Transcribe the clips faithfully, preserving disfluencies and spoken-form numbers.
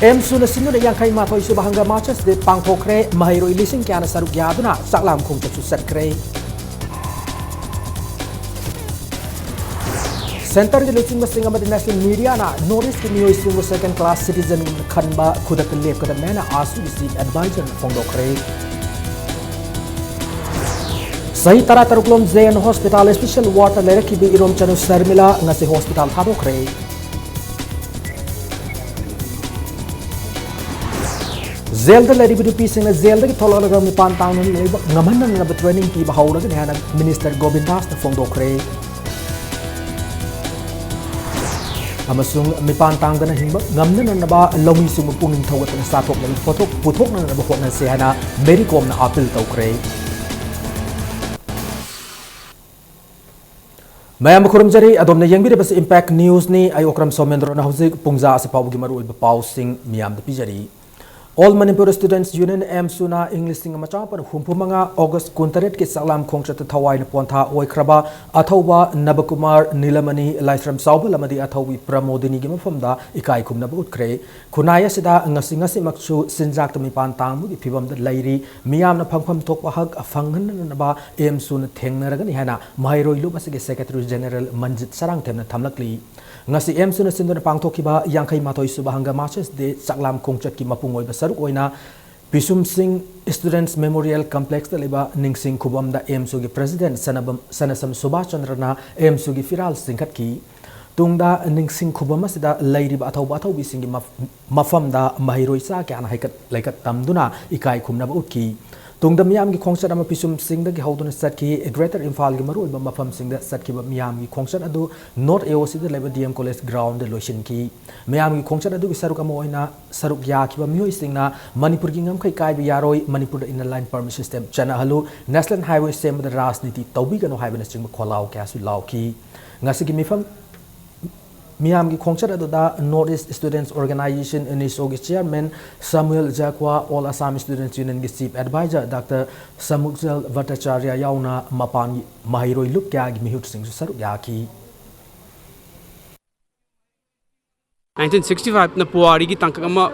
ꯑꯦꯝꯁꯨꯅ ꯁꯤꯟꯗꯨꯅ ꯌꯥꯡꯈꯩ ꯃꯥꯊꯣꯏ ꯁꯨꯕ ꯍꯪꯒꯥꯃꯥ ꯆꯔꯆ ꯗꯦ ꯄꯥꯡꯊꯣꯛꯈ꯭ꯔꯦ꯫ ꯃꯍꯩꯔꯣꯏ ꯂꯤꯁꯤꯡ ꯀꯌꯥꯅ ꯁꯔꯨꯛ ꯌꯥꯗꯨꯅ ꯆꯥꯛꯂꯥꯝ ꯈꯣꯡꯆꯠꯁꯨ ꯆꯠꯈ꯭ꯔꯦ꯫ ꯁꯦꯟꯇꯔꯒꯤ ꯂꯨꯆꯤꯡꯕꯁꯤꯡ ꯑꯃꯗꯤ ꯅꯦꯁꯅꯦꯜ ꯃꯤꯗꯤꯌꯥꯅ ꯅꯣꯔꯠ ꯏꯁꯀꯤ ꯃꯤꯑꯣꯏꯁꯤꯡꯕꯨ ꯁꯦꯀꯦꯟ ꯀ꯭ꯂꯥꯁ ꯁꯤꯇꯤꯖꯟ ꯈꯟꯕ ꯈꯨꯗꯛꯇ ꯂꯦꯞꯀꯗꯕꯅꯤ ꯍꯥꯏꯅ ꯑꯥꯁꯨꯒꯤ ꯆꯤꯐ ꯑꯦꯗꯚꯥꯏꯖꯔꯅ ꯐꯣꯡꯗꯣꯛꯈ꯭ꯔꯦ꯫ ꯆꯍꯤ ꯇꯔꯥꯇꯔꯨꯛ ꯂꯣꯝ ꯖꯦ ꯑꯦꯟ ꯍꯣꯁꯄꯤꯇꯥꯜ ꯏꯁꯄꯤꯁꯦꯜ ꯋꯥꯔꯗꯇ ꯂꯩꯔꯛꯈꯤꯕ ꯏꯔꯣꯝꯆꯅꯨ ꯁꯔꯃꯤꯂꯥ ꯉꯁꯤ ꯍꯣꯁꯄꯤꯇꯥꯜ ꯊꯥꯗꯣꯛꯈ꯭ꯔꯦ꯫ ꯖꯦꯜꯗ ꯂꯩꯔꯤꯕ ꯅꯨꯄꯤꯁꯤꯡꯅ ꯖꯦꯜꯗꯒꯤ ꯊꯣꯛꯂꯛꯂꯒ ꯃꯤꯄꯥꯟ ꯇꯥꯡꯅ ꯂꯩꯕ ꯉꯝꯍꯟꯅꯅꯕ ꯇ꯭ꯔꯦꯅꯤꯡ ꯄꯤꯕ ꯍꯧꯔꯒꯅꯤ ꯍꯥꯏꯅ ꯃꯤꯅꯤꯁꯇꯔ ꯒꯣꯕꯤꯟꯗꯥꯁꯅ ꯐꯣꯡꯗꯣꯛꯈ꯭ꯔꯦ꯫ ꯑꯃꯁꯨꯡ ꯃꯤꯄꯥꯟ ꯇꯥꯡꯗꯅ ꯍꯤꯡꯕ ꯉꯝꯅꯅꯕ ꯂꯧꯃꯤꯁꯤꯡꯕꯨ ꯄꯨꯛꯅꯤꯡ ꯊꯧꯒꯠꯇꯨꯅ ꯆꯥꯊꯣꯛꯅꯕ ꯄꯣꯠꯊꯣꯛ ꯄꯨꯊꯣꯛꯅꯅꯕ ꯍꯣꯠꯅꯁꯤ ꯍꯥꯏꯅ ꯃꯦꯔꯤ ꯀꯣꯝꯅ ꯑꯥꯄꯤꯜ ꯇꯧꯈ꯭ꯔꯦ꯫ ꯃꯌꯥꯝꯕꯨ ꯈꯨꯔꯨꯝꯖꯔꯤ꯫ ꯑꯗꯣꯝꯅ ꯌꯦꯡꯕꯤꯔꯤꯕꯁꯤ ꯏꯝꯄꯦꯛ ꯅ꯭ꯌꯨꯁꯅꯤ꯫ ꯑꯩ ꯑꯣꯀ꯭ꯔꯝ ꯁꯣꯃꯦꯟꯗ꯭ꯔꯣꯅ ꯍꯧꯖꯤꯛ ꯄꯨꯡꯖꯥ ꯑꯁꯤ ꯐꯥꯎꯕꯒꯤ ꯃꯔꯨꯑꯣꯏꯕ ꯄꯥꯎꯁꯤꯡ ꯃꯤꯌꯥꯝꯗ ꯄꯤꯖꯔꯤ꯫ ꯑꯣꯜ ꯃꯅꯤꯄꯨꯔ ꯁ꯭ꯇꯨꯗꯦꯟꯠꯁ ꯌꯨꯅꯤꯌꯟ, ꯑꯦꯝꯁꯨꯅ ꯏꯪ ꯂꯤꯁꯤꯡ ꯑꯃ ꯆꯥꯃꯥꯄꯟ ꯍꯨꯝꯐꯨ ꯃꯉꯥ ꯑꯣꯒꯁ꯭ꯠ ꯀꯨꯟꯇꯔꯦꯠꯀꯤ ꯆꯥꯛꯂꯥꯝ ꯈꯣꯡꯆꯠꯇ ꯊꯋꯥꯏꯅ ꯄꯣꯟꯊꯥ ꯑꯣꯏꯈ꯭ꯔꯕ ꯑꯊꯧꯕ ꯅꯕꯀꯨꯃꯥꯔ, ꯅꯤꯂꯃꯅꯤ, ꯂꯥꯏꯁ꯭ꯔꯝ ꯆꯥꯎꯕꯜ ꯑꯃꯗꯤ ꯑꯊꯧꯕꯤ ꯄ꯭ꯔꯃꯣꯗꯤꯅꯤꯒꯤ ꯃꯐꯝꯗ ꯏꯀꯥꯏ ꯈꯨꯝꯅꯕ ꯎꯠꯈ꯭ꯔꯦ꯫ ꯈꯨꯟꯅꯥꯏ ꯑꯁꯤꯗ ꯉꯁꯤ, ꯉꯁꯤꯃꯛꯁꯨ ꯆꯤꯟꯖꯥꯛꯇ ꯃꯤꯄꯥꯟ ꯇꯥꯡꯕꯒꯤ ꯐꯤꯚꯝꯗ ꯂꯩꯔꯤ꯫ ꯃꯤꯌꯥꯝꯅ ꯐꯪꯐꯝ ꯊꯣꯛꯄ ꯍꯛ ꯐꯪꯍꯟꯅꯅꯕ ꯑꯦꯝꯁꯨꯅ ꯊꯦꯡꯅꯔꯒꯅꯤ ꯍꯥꯏꯅ ꯃꯍꯩꯔꯣꯏ ꯂꯨꯞ ꯑꯁꯤꯒꯤ ꯁꯦꯀ꯭ꯔꯦꯇꯔꯤ ꯖꯦꯅꯔꯦꯜ ꯃꯟꯖꯤꯠ ꯁꯔꯥꯡꯊꯦꯝꯅ ꯊꯝꯂꯛꯂꯤ꯫ ꯉꯁꯤ ꯑꯦꯝꯁꯨꯅ ꯁꯤꯟꯗꯨꯅ ꯄꯥꯡꯊꯣꯛꯈꯤꯕ ꯌꯥꯡꯈꯩ ꯃꯥꯊꯣꯏ ꯁꯨꯕ ꯍꯪꯒꯥꯃꯥ ꯆꯔꯆ ꯗꯦ ꯆꯥꯛꯂꯥꯝ ꯈꯣꯡꯆꯠꯀꯤ ꯃꯄꯨꯡ ꯑꯣꯏꯕ ꯁꯔꯨꯛ ꯑꯣꯏꯅ ꯄꯤꯁꯨꯝꯁꯤꯡ ꯁ꯭ꯇꯨꯗꯦꯟꯠꯁ ꯃꯦꯃꯣꯔꯤꯌꯦꯜ ꯀꯝꯄ꯭ꯂꯦꯛꯁꯇ ꯂꯩꯕ ꯅꯤꯡꯁꯤꯡ ꯈꯨꯕꯝꯗ ꯑꯦꯝꯁꯨꯒꯤ ꯄ꯭ꯔꯦꯁꯤꯗꯦꯟꯠ ꯁꯅꯕꯝ-, ꯁꯅꯁꯝ ꯁꯨꯕꯥꯁ ꯆꯟꯗ꯭ꯔꯅ ꯑꯦꯝꯁꯨꯒꯤ ꯐꯤꯔꯥꯜ ꯆꯤꯡꯈꯠꯈꯤ꯫ ꯇꯨꯡꯗ ꯅꯤꯡꯁꯤꯡ ꯈꯨꯕꯝ ꯑꯁꯤꯗ ꯂꯩꯔꯤꯕ ꯑꯊꯧꯕ ꯑꯊꯧꯕꯤꯁꯤꯡꯒꯤ ꯃꯐ-, ꯃꯐꯝꯗ ꯃꯍꯩꯔꯣꯏ ꯆꯥ ꯀꯌꯥꯅ ꯍꯩꯀꯠ ꯂꯩꯀꯠ ꯇꯝꯗꯨꯅ ꯏꯀꯥꯏ ꯈꯨꯝꯅꯕ ꯎꯠꯈꯤ꯫ ꯇꯨꯡꯗ ꯃꯤꯌꯥꯝꯒꯤ ꯈꯣꯡꯆꯠ ꯑꯃ ꯄꯤꯁꯨꯝꯁꯤꯡꯗꯒꯤ ꯍꯧꯗꯨꯅ ꯆꯠꯈꯤ꯫ ꯒ꯭ꯔꯦꯇꯔ ꯏꯝꯐꯥꯜꯒꯤ ꯃꯔꯨꯑꯣꯏꯕ ꯃꯐꯝꯁꯤꯡꯗ ꯆꯠꯈꯤꯕ ꯃꯤꯌꯥꯝꯒꯤ ꯈꯣꯡꯆꯠ ꯑꯗꯨ ꯅꯣꯔꯠ ꯑꯦ ꯑꯣ ꯁꯤꯗ ꯂꯩꯕ ꯗꯤ ꯑꯦꯝ ꯀꯣꯂꯦꯖ ꯒ꯭ꯔꯥꯎꯟꯗ ꯂꯣꯏꯁꯤꯟꯈꯤ꯫ ꯃꯤꯌꯥꯝꯒꯤ ꯈꯣꯡꯆꯠ ꯑꯗꯨꯒꯤ ꯁꯔꯨꯛ ꯑꯃ ꯑꯣꯏꯅ ꯁꯔꯨꯛ ꯌꯥꯈꯤꯕ ꯃꯤꯑꯣꯏꯁꯤꯡꯅ "ꯃꯅꯤꯄꯨꯔꯒꯤ ꯉꯝꯈꯩ ꯀꯥꯏꯕ ꯌꯥꯔꯣꯏ, ꯃꯅꯤꯄꯨꯔꯗ ꯏꯟꯅꯔ ꯂꯥꯏꯟ ꯄꯔꯃꯤꯠ ꯁꯤꯁꯇꯦꯝ ꯆꯠꯅꯍꯜꯂꯨ, ꯅꯦꯁꯅꯦꯜ ꯍꯥꯏꯋꯦ ꯁꯦꯝꯕꯗ ꯔꯥꯖꯅꯤꯇꯤ ꯇꯧꯕꯤꯒꯅꯨ" ꯍꯥꯏꯕꯅꯆꯤꯡꯕ ꯈꯣꯜꯂꯥꯎ ꯀꯌꯥꯁꯨ ꯂꯥꯎꯈꯤ꯫ ꯉꯁꯤꯒꯤ ꯃꯤꯐꯝ, ꯃꯤꯌꯥꯝꯒꯤ ꯈꯣꯡꯆꯠ ꯑꯗꯨꯗ ꯅꯣꯔꯠ ꯏꯁ꯭ꯠ ꯁ꯭ꯇꯨꯗꯦꯟꯠꯁ ꯑꯣꯔꯒꯅꯥꯏꯖꯦꯁꯟ, ꯅꯤꯁꯣꯒꯤ chairman Samuel Jyrwa, all Assam students ꯌꯨꯅꯤꯌꯟꯒꯤ chief adviser doctor Samujjal Bhattacharya ꯌꯥꯎꯅ ꯃꯄꯥꯟꯒꯤ ꯃꯍꯩꯔꯣꯏ ꯂꯨꯞ ꯀꯌꯥꯒꯤ ꯃꯤꯍꯨꯠꯁꯤꯡꯁꯨ ꯁꯔꯨꯛ ꯌꯥꯈꯤ꯫ ꯅꯥꯏꯟꯇꯤꯟ ꯁꯤꯛꯁꯇꯤ ꯐꯥꯏꯚꯅ ꯄꯨꯋꯥꯔꯤꯒꯤ ꯇꯥꯡꯀꯛ ꯑꯃ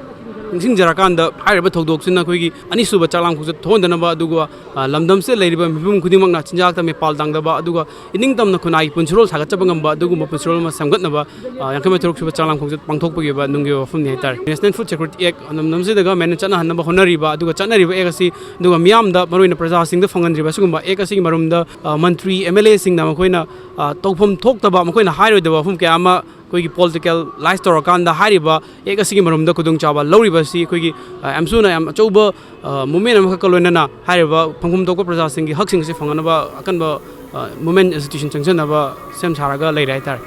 ꯅꯤꯡꯁꯤꯡꯖꯔꯀꯥꯟꯗ, ꯍꯥꯏꯔꯤꯕ ꯊꯧꯗꯣꯛꯁꯤꯅ ꯑꯩꯈꯣꯏꯒꯤ ꯑꯅꯤꯁꯨꯕ ꯆꯥꯛꯂꯥꯝ ꯈꯣꯡꯆꯠ ꯊꯣꯛꯍꯟꯗꯅꯕ, ꯑꯗꯨꯒ, ꯑ, ꯂꯝꯗꯝꯁꯤꯗ ꯂꯩꯔꯤꯕ ꯃꯤꯄꯨꯝ ꯈꯨꯗꯤꯡꯃꯛꯅ ꯆꯤꯟꯖꯥꯛꯇ ꯃꯦꯄꯥꯜ ꯇꯥꯡꯗꯕ, ꯑꯗꯨꯒ ꯏꯅꯤꯡꯇꯝꯅ ꯈꯨꯟꯅꯥꯏꯒꯤ ꯄꯨꯟꯁꯤꯔꯣꯜ ꯁꯥꯒꯠꯆꯕ ꯉꯝꯕ ꯑꯗꯨꯒꯨꯝꯕ ꯄꯨꯟꯁꯤꯔꯣꯜ ꯑꯃ ꯁꯦꯝꯒꯠꯅꯕ, ꯑ, ꯌꯥꯡꯈꯩ ꯃꯥꯊꯣꯏꯔꯛ ꯁꯨꯕ ꯆꯥꯛꯂꯥꯝ ꯈꯣꯡꯆꯠ ꯄꯥꯡꯊꯣꯛꯄꯒꯤ ꯑꯣꯏꯕ ꯅꯨꯡꯒꯤ ꯑꯣꯏꯕ ꯋꯥꯐꯝꯅꯤ ꯍꯥꯏꯇꯥꯔꯦ꯫ National Food Security Act ꯂꯝꯗꯝꯁꯤꯗꯒ amendment ꯆꯠꯅꯍꯟꯅꯕ ꯍꯣꯠꯅꯔꯤꯕ, ꯑꯗꯨꯒ ꯆꯠꯅꯔꯤꯕ act ꯑꯁꯤ, ꯑꯗꯨꯒ ꯃꯤꯌꯥꯝꯗ, ꯃꯔꯨꯑꯣꯏꯅ ꯄ꯭ꯔꯖꯥꯁꯤꯡꯗ ꯐꯪꯍꯟꯗ꯭ꯔꯤꯕ ꯑꯁꯤꯒꯨꯝꯕ act ꯑꯁꯤꯒꯤ ꯃꯔꯨꯝꯗ, ꯑ, ꯃꯟꯇ꯭ꯔꯤ, MLAꯁꯤꯡꯅ ꯃꯈꯣꯏꯅ, ꯑ, ꯇꯧꯐꯝ ꯊꯣꯛꯇꯕ, ꯃꯈꯣꯏꯅ ꯍꯥꯏꯔꯣꯏꯗꯕ ꯋꯥꯐꯝ ꯀꯌꯥ ꯑꯃ ꯑꯩꯈꯣꯏꯒꯤ politicalize ꯇꯧꯔꯀꯥꯟꯗ ꯍꯥꯏꯔꯤꯕ act ꯑꯁꯤꯒꯤ ꯃꯔꯨꯝꯗ ꯈꯨꯗꯣꯡꯆꯥꯕ ꯂꯧꯔꯤꯕ ꯑꯁꯤ ꯑꯩꯈꯣꯏꯒꯤ, ꯑ, ꯑꯦꯝꯁꯨꯅ ꯌꯥꯝ ꯑꯆꯧꯕ, ꯑ, movement ꯑꯃꯈꯛꯀ ꯂꯣꯏꯅꯅ ꯍꯥꯏꯔꯤꯕ ꯐꯪꯐꯝ ꯊꯣꯛꯄ ꯄ꯭ꯔꯖꯥꯁꯤꯡꯒꯤ ꯍꯛꯁꯤꯡ ꯑꯁꯤ ꯐꯪꯅꯅꯕ ꯑꯀꯟꯕ, ꯑ, movement, institution ꯆꯪꯁꯤꯟꯅꯕ ꯁꯦꯝ ꯁꯥꯔꯒ ꯂꯩꯔꯦ ꯍꯥꯏꯇꯥꯔꯦ꯫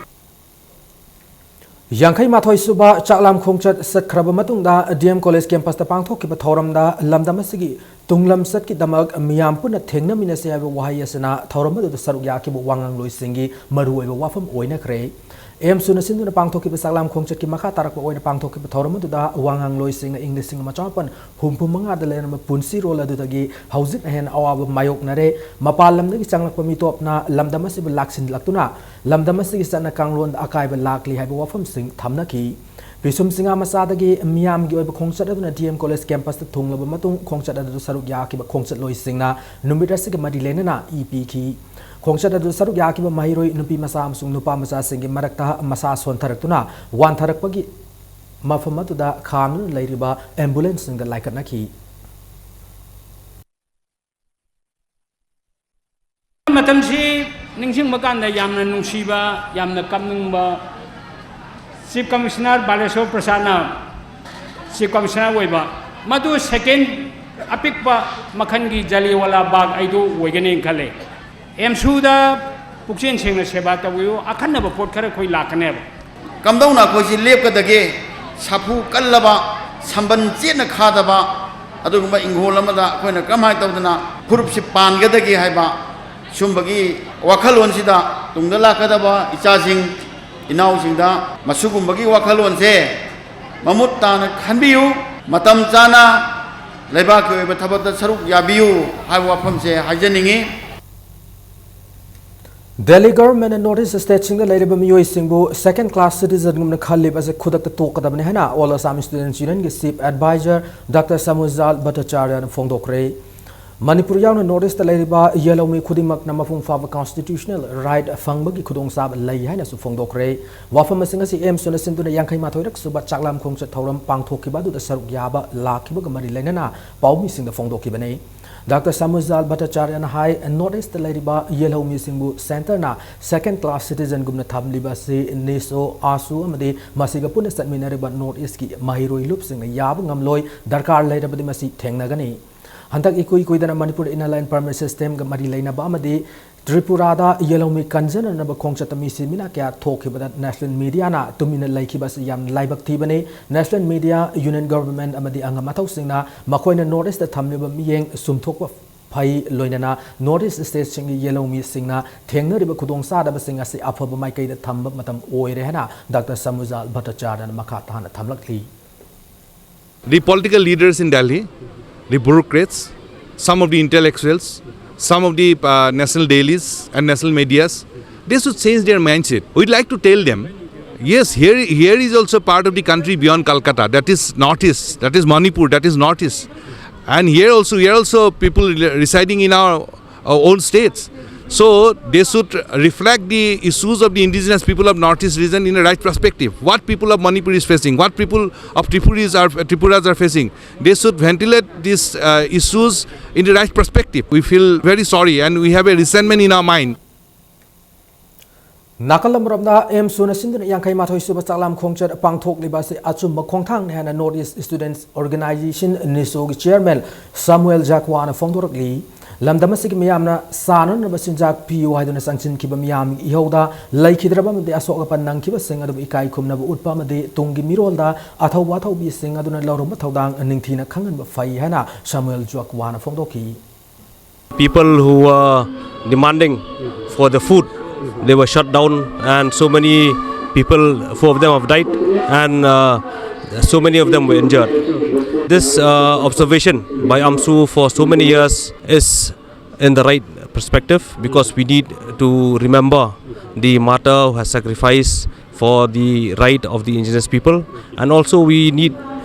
ꯌꯥꯡꯈꯩ ꯃꯥꯊꯣꯏ ꯁꯨꯕ ꯆꯥꯛꯂꯥꯝ ꯈꯣꯡꯆꯠ ꯆꯠꯈ꯭ꯔꯕ ꯃꯇꯨꯡꯗ, ꯗꯤ ꯑꯦꯝ ꯀꯣꯂꯦꯖ ꯀꯦꯝꯄꯁꯇ ꯄꯥꯡꯊꯣꯛꯈꯤꯕ ꯊꯧꯔꯝꯗ ꯂꯝꯗꯝ ꯑꯁꯤꯒꯤ ꯇꯨꯡꯂꯝꯆꯠꯀꯤꯗꯃꯛ ꯃꯤꯌꯥꯝ ꯄꯨꯟꯅ ꯊꯦꯡꯅꯃꯤꯟꯅꯁꯤ ꯍꯥꯏꯕ ꯋꯥꯍꯩ ꯑꯁꯤꯅ ꯊꯧꯔꯝ ꯑꯗꯨꯗ ꯁꯔꯨꯛ ꯌꯥꯈꯤꯕ ꯋꯥꯉꯥꯡꯂꯣꯏꯁꯤꯡꯒꯤ ꯃꯔꯨꯑꯣꯏꯕ ꯋꯥꯐꯝ ꯑꯣꯏꯅꯈ꯭ꯔꯦ꯫ ꯑꯦꯝꯁꯨꯅ ꯁꯤꯟꯗꯨꯅ ꯄꯥꯡꯊꯣꯛꯈꯤꯕ ꯆꯥꯛꯂꯥꯝ ꯈꯣꯡꯆꯠꯀꯤ ꯃꯈꯥ ꯇꯥꯔꯛꯄ ꯑꯣꯏꯅ ꯄꯥꯡꯊꯣꯛꯈꯤꯕ ꯊꯧꯔꯝ ꯑꯗꯨꯗ ꯋꯥꯉꯥꯡꯂꯣꯏꯁꯤꯡꯅ ꯏꯪ ꯂꯤꯁꯤꯡ ꯑꯃ ꯆꯃꯥꯄꯟ ꯍꯨꯝꯐꯨ ꯃꯉꯥꯗ ꯂꯩꯔꯝꯕ ꯄꯨꯟꯁꯤꯔꯣꯜ ꯑꯗꯨꯗꯒꯤ ꯍꯧꯖꯤꯛꯅ ꯍꯦꯟꯅ ꯑꯋꯥꯕ ꯃꯥꯌꯣꯛꯅꯔꯦ, ꯃꯄꯥꯟ ꯂꯝꯗꯒꯤ ꯆꯪꯂꯛꯄ ꯃꯤꯇꯣꯞꯅ ꯂꯝꯗꯝ ꯑꯁꯤꯕꯨ ꯂꯥꯛꯁꯤꯜꯂꯛꯇꯨꯅ ꯂꯝꯗꯝ ꯑꯁꯤꯒꯤ ꯆꯠꯅ ꯀꯥꯡꯂꯣꯟꯗ ꯑꯀꯥꯏꯕ ꯂꯥꯛꯂꯤ ꯍꯥꯏꯕ ꯋꯥꯐꯝꯁꯤꯡ ꯊꯝꯅꯈꯤ꯫ ꯄꯤꯁꯨꯝ ꯆꯤꯡꯉꯥ ꯃꯆꯥꯗꯒꯤ ꯃꯤꯌꯥꯝꯒꯤ ꯑꯣꯏꯕ ꯈꯣꯡꯆꯠ ꯑꯗꯨꯅ ꯗꯤ ꯑꯦꯝ ꯀꯣꯂꯦꯖ ꯀꯦꯝꯄꯁꯇ ꯊꯨꯡꯂꯕ ꯃꯇꯨꯡ, ꯈꯣꯡꯆꯠ ꯑꯗꯨꯗ ꯁꯔꯨꯛ ꯌꯥꯈꯤꯕ ꯈꯣꯡꯆꯠꯂꯣꯏꯁꯤꯡꯅ ꯅꯨꯃꯤꯠ ꯑꯁꯤꯒꯤ ꯃꯔꯤ ꯂꯩꯅꯅ ꯏ ꯄꯤꯈꯤ꯫ ꯈꯣꯡꯆꯠ ꯑꯗꯨꯗ ꯁꯔꯨꯛ ꯌꯥꯈꯤꯕ ꯃꯍꯩꯔꯣꯏ ꯅꯨꯄꯤ ꯃꯆꯥ ꯑꯃꯁꯨꯡ ꯅꯨꯄꯥ ꯃꯆꯥꯁꯤꯡꯒꯤ ꯃꯔꯛꯇ ꯃꯁꯥ ꯁꯣꯟꯊꯔꯛꯇꯨꯅ ꯋꯥꯟꯊꯔꯛꯄꯒꯤ ꯃꯐꯝ ꯑꯗꯨꯗ ꯈꯥꯝꯗꯨꯅ ꯂꯩꯔꯤꯕ ꯑꯦꯝꯕꯨꯂꯦꯟꯁꯁꯤꯡꯗ ꯂꯥꯏꯀꯠꯅꯈꯤ꯫ ꯃꯇꯝꯁꯤ ꯅꯤꯡꯁꯤꯡꯕ ꯀꯥꯟꯗ ꯌꯥꯝꯅ ꯅꯨꯡꯁꯤꯕ, ꯌꯥꯝꯅ ꯀꯞꯅꯤꯡꯕ꯫ Chief commissioner Balasore ꯄ꯭ꯔꯁꯥꯗꯅ chief commissioner ꯑꯣꯏꯕ, ꯃꯗꯨ ꯁꯦꯀꯦꯟ ꯑꯄꯤꯛꯄ ꯃꯈꯜꯒꯤ ꯖꯥꯂꯤꯌꯥꯟꯋꯥꯂꯥ ꯕꯥꯒ ꯍꯥꯏꯗꯨ ꯑꯣꯏꯒꯅꯤ ꯈꯜꯂꯦ꯫ ꯑꯦꯝꯁꯨꯗ ꯄꯨꯛꯆꯦꯜ ꯁꯦꯡꯅ ꯁꯦꯕꯥ ꯇꯧꯕꯤꯌꯨ, ꯑꯈꯟꯅꯕ ꯄꯣꯠ ꯈꯔ ꯑꯩꯈꯣꯏ ꯂꯥꯛꯀꯅꯦꯕ꯫ ꯀꯝꯗꯧꯅ ꯑꯩꯈꯣꯏꯁꯤ ꯂꯦꯞꯀꯗꯒꯦ? ꯁꯥꯐꯨ ꯀꯜꯂꯕ, ꯁꯝꯕꯟ ꯆꯦꯠꯅ ꯈꯥꯗꯕ ꯑꯗꯨꯒꯨꯝꯕ ꯏꯪꯈꯣꯜ ꯑꯃꯗ ꯑꯩꯈꯣꯏꯅ ꯀꯔꯝꯍꯥꯏꯅ ꯇꯧꯗꯅ ꯐꯨꯔꯨꯞꯁꯤ ꯄꯥꯟꯒꯗꯒꯦ ꯍꯥꯏꯕ ꯁꯨꯝꯕꯒꯤ ꯋꯥꯈꯜꯂꯣꯟꯁꯤꯗ ꯇꯨꯡꯗ ꯂꯥꯛꯀꯗꯕ ꯏꯆꯥꯁꯤꯡ ꯏꯅꯥꯎꯁꯤꯡꯗ ꯃꯁꯤꯒꯨꯝꯕꯒꯤ ꯋꯥꯈꯜꯂꯣꯟꯁꯦ ꯃꯃꯨꯠ ꯇꯥꯅ ꯈꯟꯕꯤꯌꯨ, ꯃꯇꯝ ꯆꯥꯅ ꯂꯩꯕꯥꯛꯀꯤ ꯑꯣꯏꯕ ꯊꯕꯛꯇ ꯁꯔꯨꯛ ꯌꯥꯕꯤꯌꯨ ꯍꯥꯏꯕ ꯋꯥꯐꯝꯁꯦ ꯍꯥꯏꯖꯅꯤꯡꯏ꯫ Delhi government ꯅ North East state ꯁꯤꯡꯗ ꯂꯩꯔꯤꯕ ꯃꯤꯑꯣꯏꯁꯤꯡꯕꯨ second class citizen ꯒꯨꯝꯅ ꯈꯜꯂꯤꯕ ꯑꯁꯤ ꯈꯨꯗꯛꯇ ꯇꯣꯛꯀꯗꯕꯅꯤ ꯍꯥꯏꯅ All Assam Students Union ꯒꯤ chief advisor Doctor Samujal Bhattacharya ꯅ ꯐꯣꯡꯗꯣꯛꯈ꯭ꯔꯦ꯫ ꯃꯅꯤꯄꯨꯔ ꯌꯥꯎꯅ North East ꯇ ꯂꯩꯔꯤꯕ ꯌꯦꯜꯍꯧꯃꯤ ꯈꯨꯗꯤꯡꯃꯛꯅ ꯃꯄꯨꯡ ꯐꯥꯕ constitutional right ꯐꯪꯕꯒꯤ ꯈꯨꯗꯣꯡꯆꯥꯕ ꯂꯩ ꯍꯥꯏꯅꯁꯨ ꯐꯣꯡꯗꯣꯛꯈ꯭ꯔꯦ꯫ ꯋꯥꯐꯝ ꯑꯁꯤꯡ ꯑꯁꯤ ꯑꯦꯝꯁ ꯅ ꯁꯤꯟꯗꯨꯅ ꯌꯥꯡꯈꯩ ꯃꯥꯊꯣꯏꯔꯛ ꯁꯨꯕ ꯆꯥꯛꯂꯥꯝ ꯈꯣꯡꯆꯠ ꯊꯧꯔꯝ ꯄꯥꯡꯊꯣꯛꯈꯤꯕ ꯑꯗꯨꯗ ꯁꯔꯨꯛ ꯌꯥꯕ ꯂꯥꯛꯈꯤꯕꯒ ꯃꯔꯤ ꯂꯩꯅꯅ ꯄꯥꯎꯃꯤꯁꯤꯡꯗ ꯐꯣꯡꯗꯣꯛꯈꯤꯕꯅꯤ꯫ ꯗꯥꯛꯇꯔ ꯁꯃꯨꯖꯥꯜ ꯚꯠꯇꯥꯆꯥꯔꯌꯅ ꯍꯥꯏ, North East ꯇ ꯂꯩꯔꯤꯕ ꯌꯦꯜꯍꯧꯃꯤꯁꯤꯡꯕꯨ centre ꯅ second class citizen ꯒꯨꯝꯅ ꯊꯝꯂꯤꯕ ꯑꯁꯤ ꯅꯤꯁꯣ, ꯑꯥꯁꯨ ꯑꯃꯗꯤ ꯃꯁꯤꯒ ꯄꯨꯟꯅ ꯆꯠꯃꯤꯟꯅꯔꯤꯕ North East ꯀꯤ ꯃꯍꯩꯔꯣꯏ ꯂꯨꯞꯁꯤꯡꯅ ꯌꯥꯕ ꯉꯝꯂꯣꯏ, ꯗꯔꯀꯥꯔ ꯂꯩꯔꯕꯗꯤ ꯃꯁꯤ ꯊꯦꯡꯅꯒꯅꯤ꯫ ꯍꯟꯗꯛ ꯏꯀꯨꯏ ꯀꯨꯏꯗꯅ Manipur Inner Line Permit System ꯒ ꯃꯔꯤ ꯂꯩꯅꯕ ꯑꯃꯗꯤ ꯇ꯭ꯔꯤꯄꯨꯔꯥꯗ ꯌꯦꯜꯍꯧꯃꯤ ꯀꯟꯖꯅꯅꯕ ꯈꯣꯡꯆꯠꯇ ꯃꯤꯁꯤ ꯃꯤꯅꯥ ꯀꯌꯥ ꯊꯣꯛꯈꯤꯕꯗ national media ꯅ ꯇꯨꯃꯤꯟꯅ ꯂꯩꯈꯤꯕ ꯑꯁꯤ ꯌꯥꯝꯅ ꯂꯥꯏꯕꯛ ꯊꯤꯕꯅꯤ꯫ National Media, Union Government ꯑꯃꯗꯤ ꯑꯉꯝ ꯑꯊꯧꯁꯤꯡꯅ ꯃꯈꯣꯏꯅ North East ꯇ ꯊꯝꯂꯤꯕ ꯃꯤꯠꯌꯦꯡ ꯆꯨꯝꯊꯣꯛꯄ ꯐꯩ, ꯂꯣꯏꯅꯅ North East state ꯁꯤꯡꯒꯤ ꯌꯦꯜꯍꯧꯃꯤꯁꯤꯡꯅ ꯊꯦꯡꯅꯔꯤꯕ ꯈꯨꯗꯣꯡꯆꯥꯗꯕꯁꯤꯡ ꯑꯁꯤ ꯑꯐꯕ ꯃꯥꯏꯀꯩꯗ ꯊꯝꯕ ꯃꯇꯝ ꯑꯣꯏꯔꯦ ꯍꯥꯏꯅ ꯗꯥꯛꯇꯔ ꯁꯃꯨꯖꯥꯜ ꯚꯠꯇꯥꯆꯥꯔꯌꯅ ꯃꯈꯥ ꯇꯥꯅ ꯊꯝꯂꯛꯂꯤ꯫ The political leaders in Delhi, the bureaucrats, some of the intellectuals, some of the uh, national dailies and national medias, they should change their mindset. We'd like to tell them, yes, here, here is also part of the country beyond Calcutta, that is North East, that is Manipur, that is North East. And here also, we are also people re- residing in our, our own states. So they should reflect the issues of the indigenous people of Northeast region in a right perspective. What people of Manipur is facing, what people of Tripuris are, Tripuras are facing, they should ventilate these uh, issues in the right perspective. We feel very sorry and we have a resentment in our mind. ꯅꯥꯀꯜ ꯑꯃꯔꯣꯝꯗ ꯑꯦꯝꯁꯨꯅ ꯁꯤꯟꯗꯨꯅ ꯌꯥꯡꯈꯩ ꯃꯥꯊꯣꯏ ꯁꯨꯕ ꯆꯥꯛꯂꯥꯝ ꯈꯣꯡꯆꯠ ꯄꯥꯡꯊꯣꯛꯂꯤꯕ ꯑꯁꯤ ꯑꯆꯨꯝꯕ ꯈꯣꯡꯊꯥꯡꯅꯤ ꯍꯥꯏꯅ North East Students Organization, ꯅꯤꯁꯣꯒꯤ chairman ꯁꯥꯃꯨꯑꯦꯜ ꯖꯥꯛꯋꯥꯅ ꯐꯣꯡꯗꯣꯔꯛꯂꯤ꯫ ꯂꯝꯗꯝ ꯑꯁꯤꯒꯤ ꯃꯤꯌꯥꯝꯅ ꯆꯥꯅꯅꯕ ꯆꯤꯟꯖꯥꯛ ꯄꯤꯌꯨ ꯍꯥꯏꯗꯨꯅ ꯆꯪꯁꯤꯟꯈꯤꯕ ꯃꯤꯌꯥꯝꯒꯤ ꯏꯍꯧꯗ ꯂꯩꯈꯤꯗ꯭ꯔꯕ ꯑꯃꯗꯤ ꯑꯁꯣꯛ ꯑꯄꯟ ꯅꯪꯈꯤꯕꯁꯤꯡ ꯑꯗꯨꯕꯨ ꯏꯀꯥꯏ ꯈꯨꯝꯅꯕ ꯎꯠꯄ ꯑꯃꯗꯤ ꯇꯨꯡꯒꯤ ꯃꯤꯔꯣꯜꯗ ꯑꯊꯧꯕ ꯑꯊꯧꯕꯤꯁꯤꯡ ꯑꯗꯨꯅ ꯂꯧꯔꯝꯕ ꯊꯧꯗꯥꯡ ꯅꯤꯡꯊꯤꯅ ꯈꯪꯍꯟꯕ ꯐꯩ ꯍꯥꯏꯅ ꯁꯥꯃꯨꯑꯦꯜ ꯖꯥꯛꯋꯥꯅ ꯐꯣꯡꯗꯣꯛꯈꯤ꯫ People who were demanding for the food, they were shot down, and so many people, four of them have died, and uh, so many of them were injured. This uh, observation by AMSU for so many years is in the right perspective, because we need to remember the martyr who has sacrificed for the right of the indigenous people, and also we need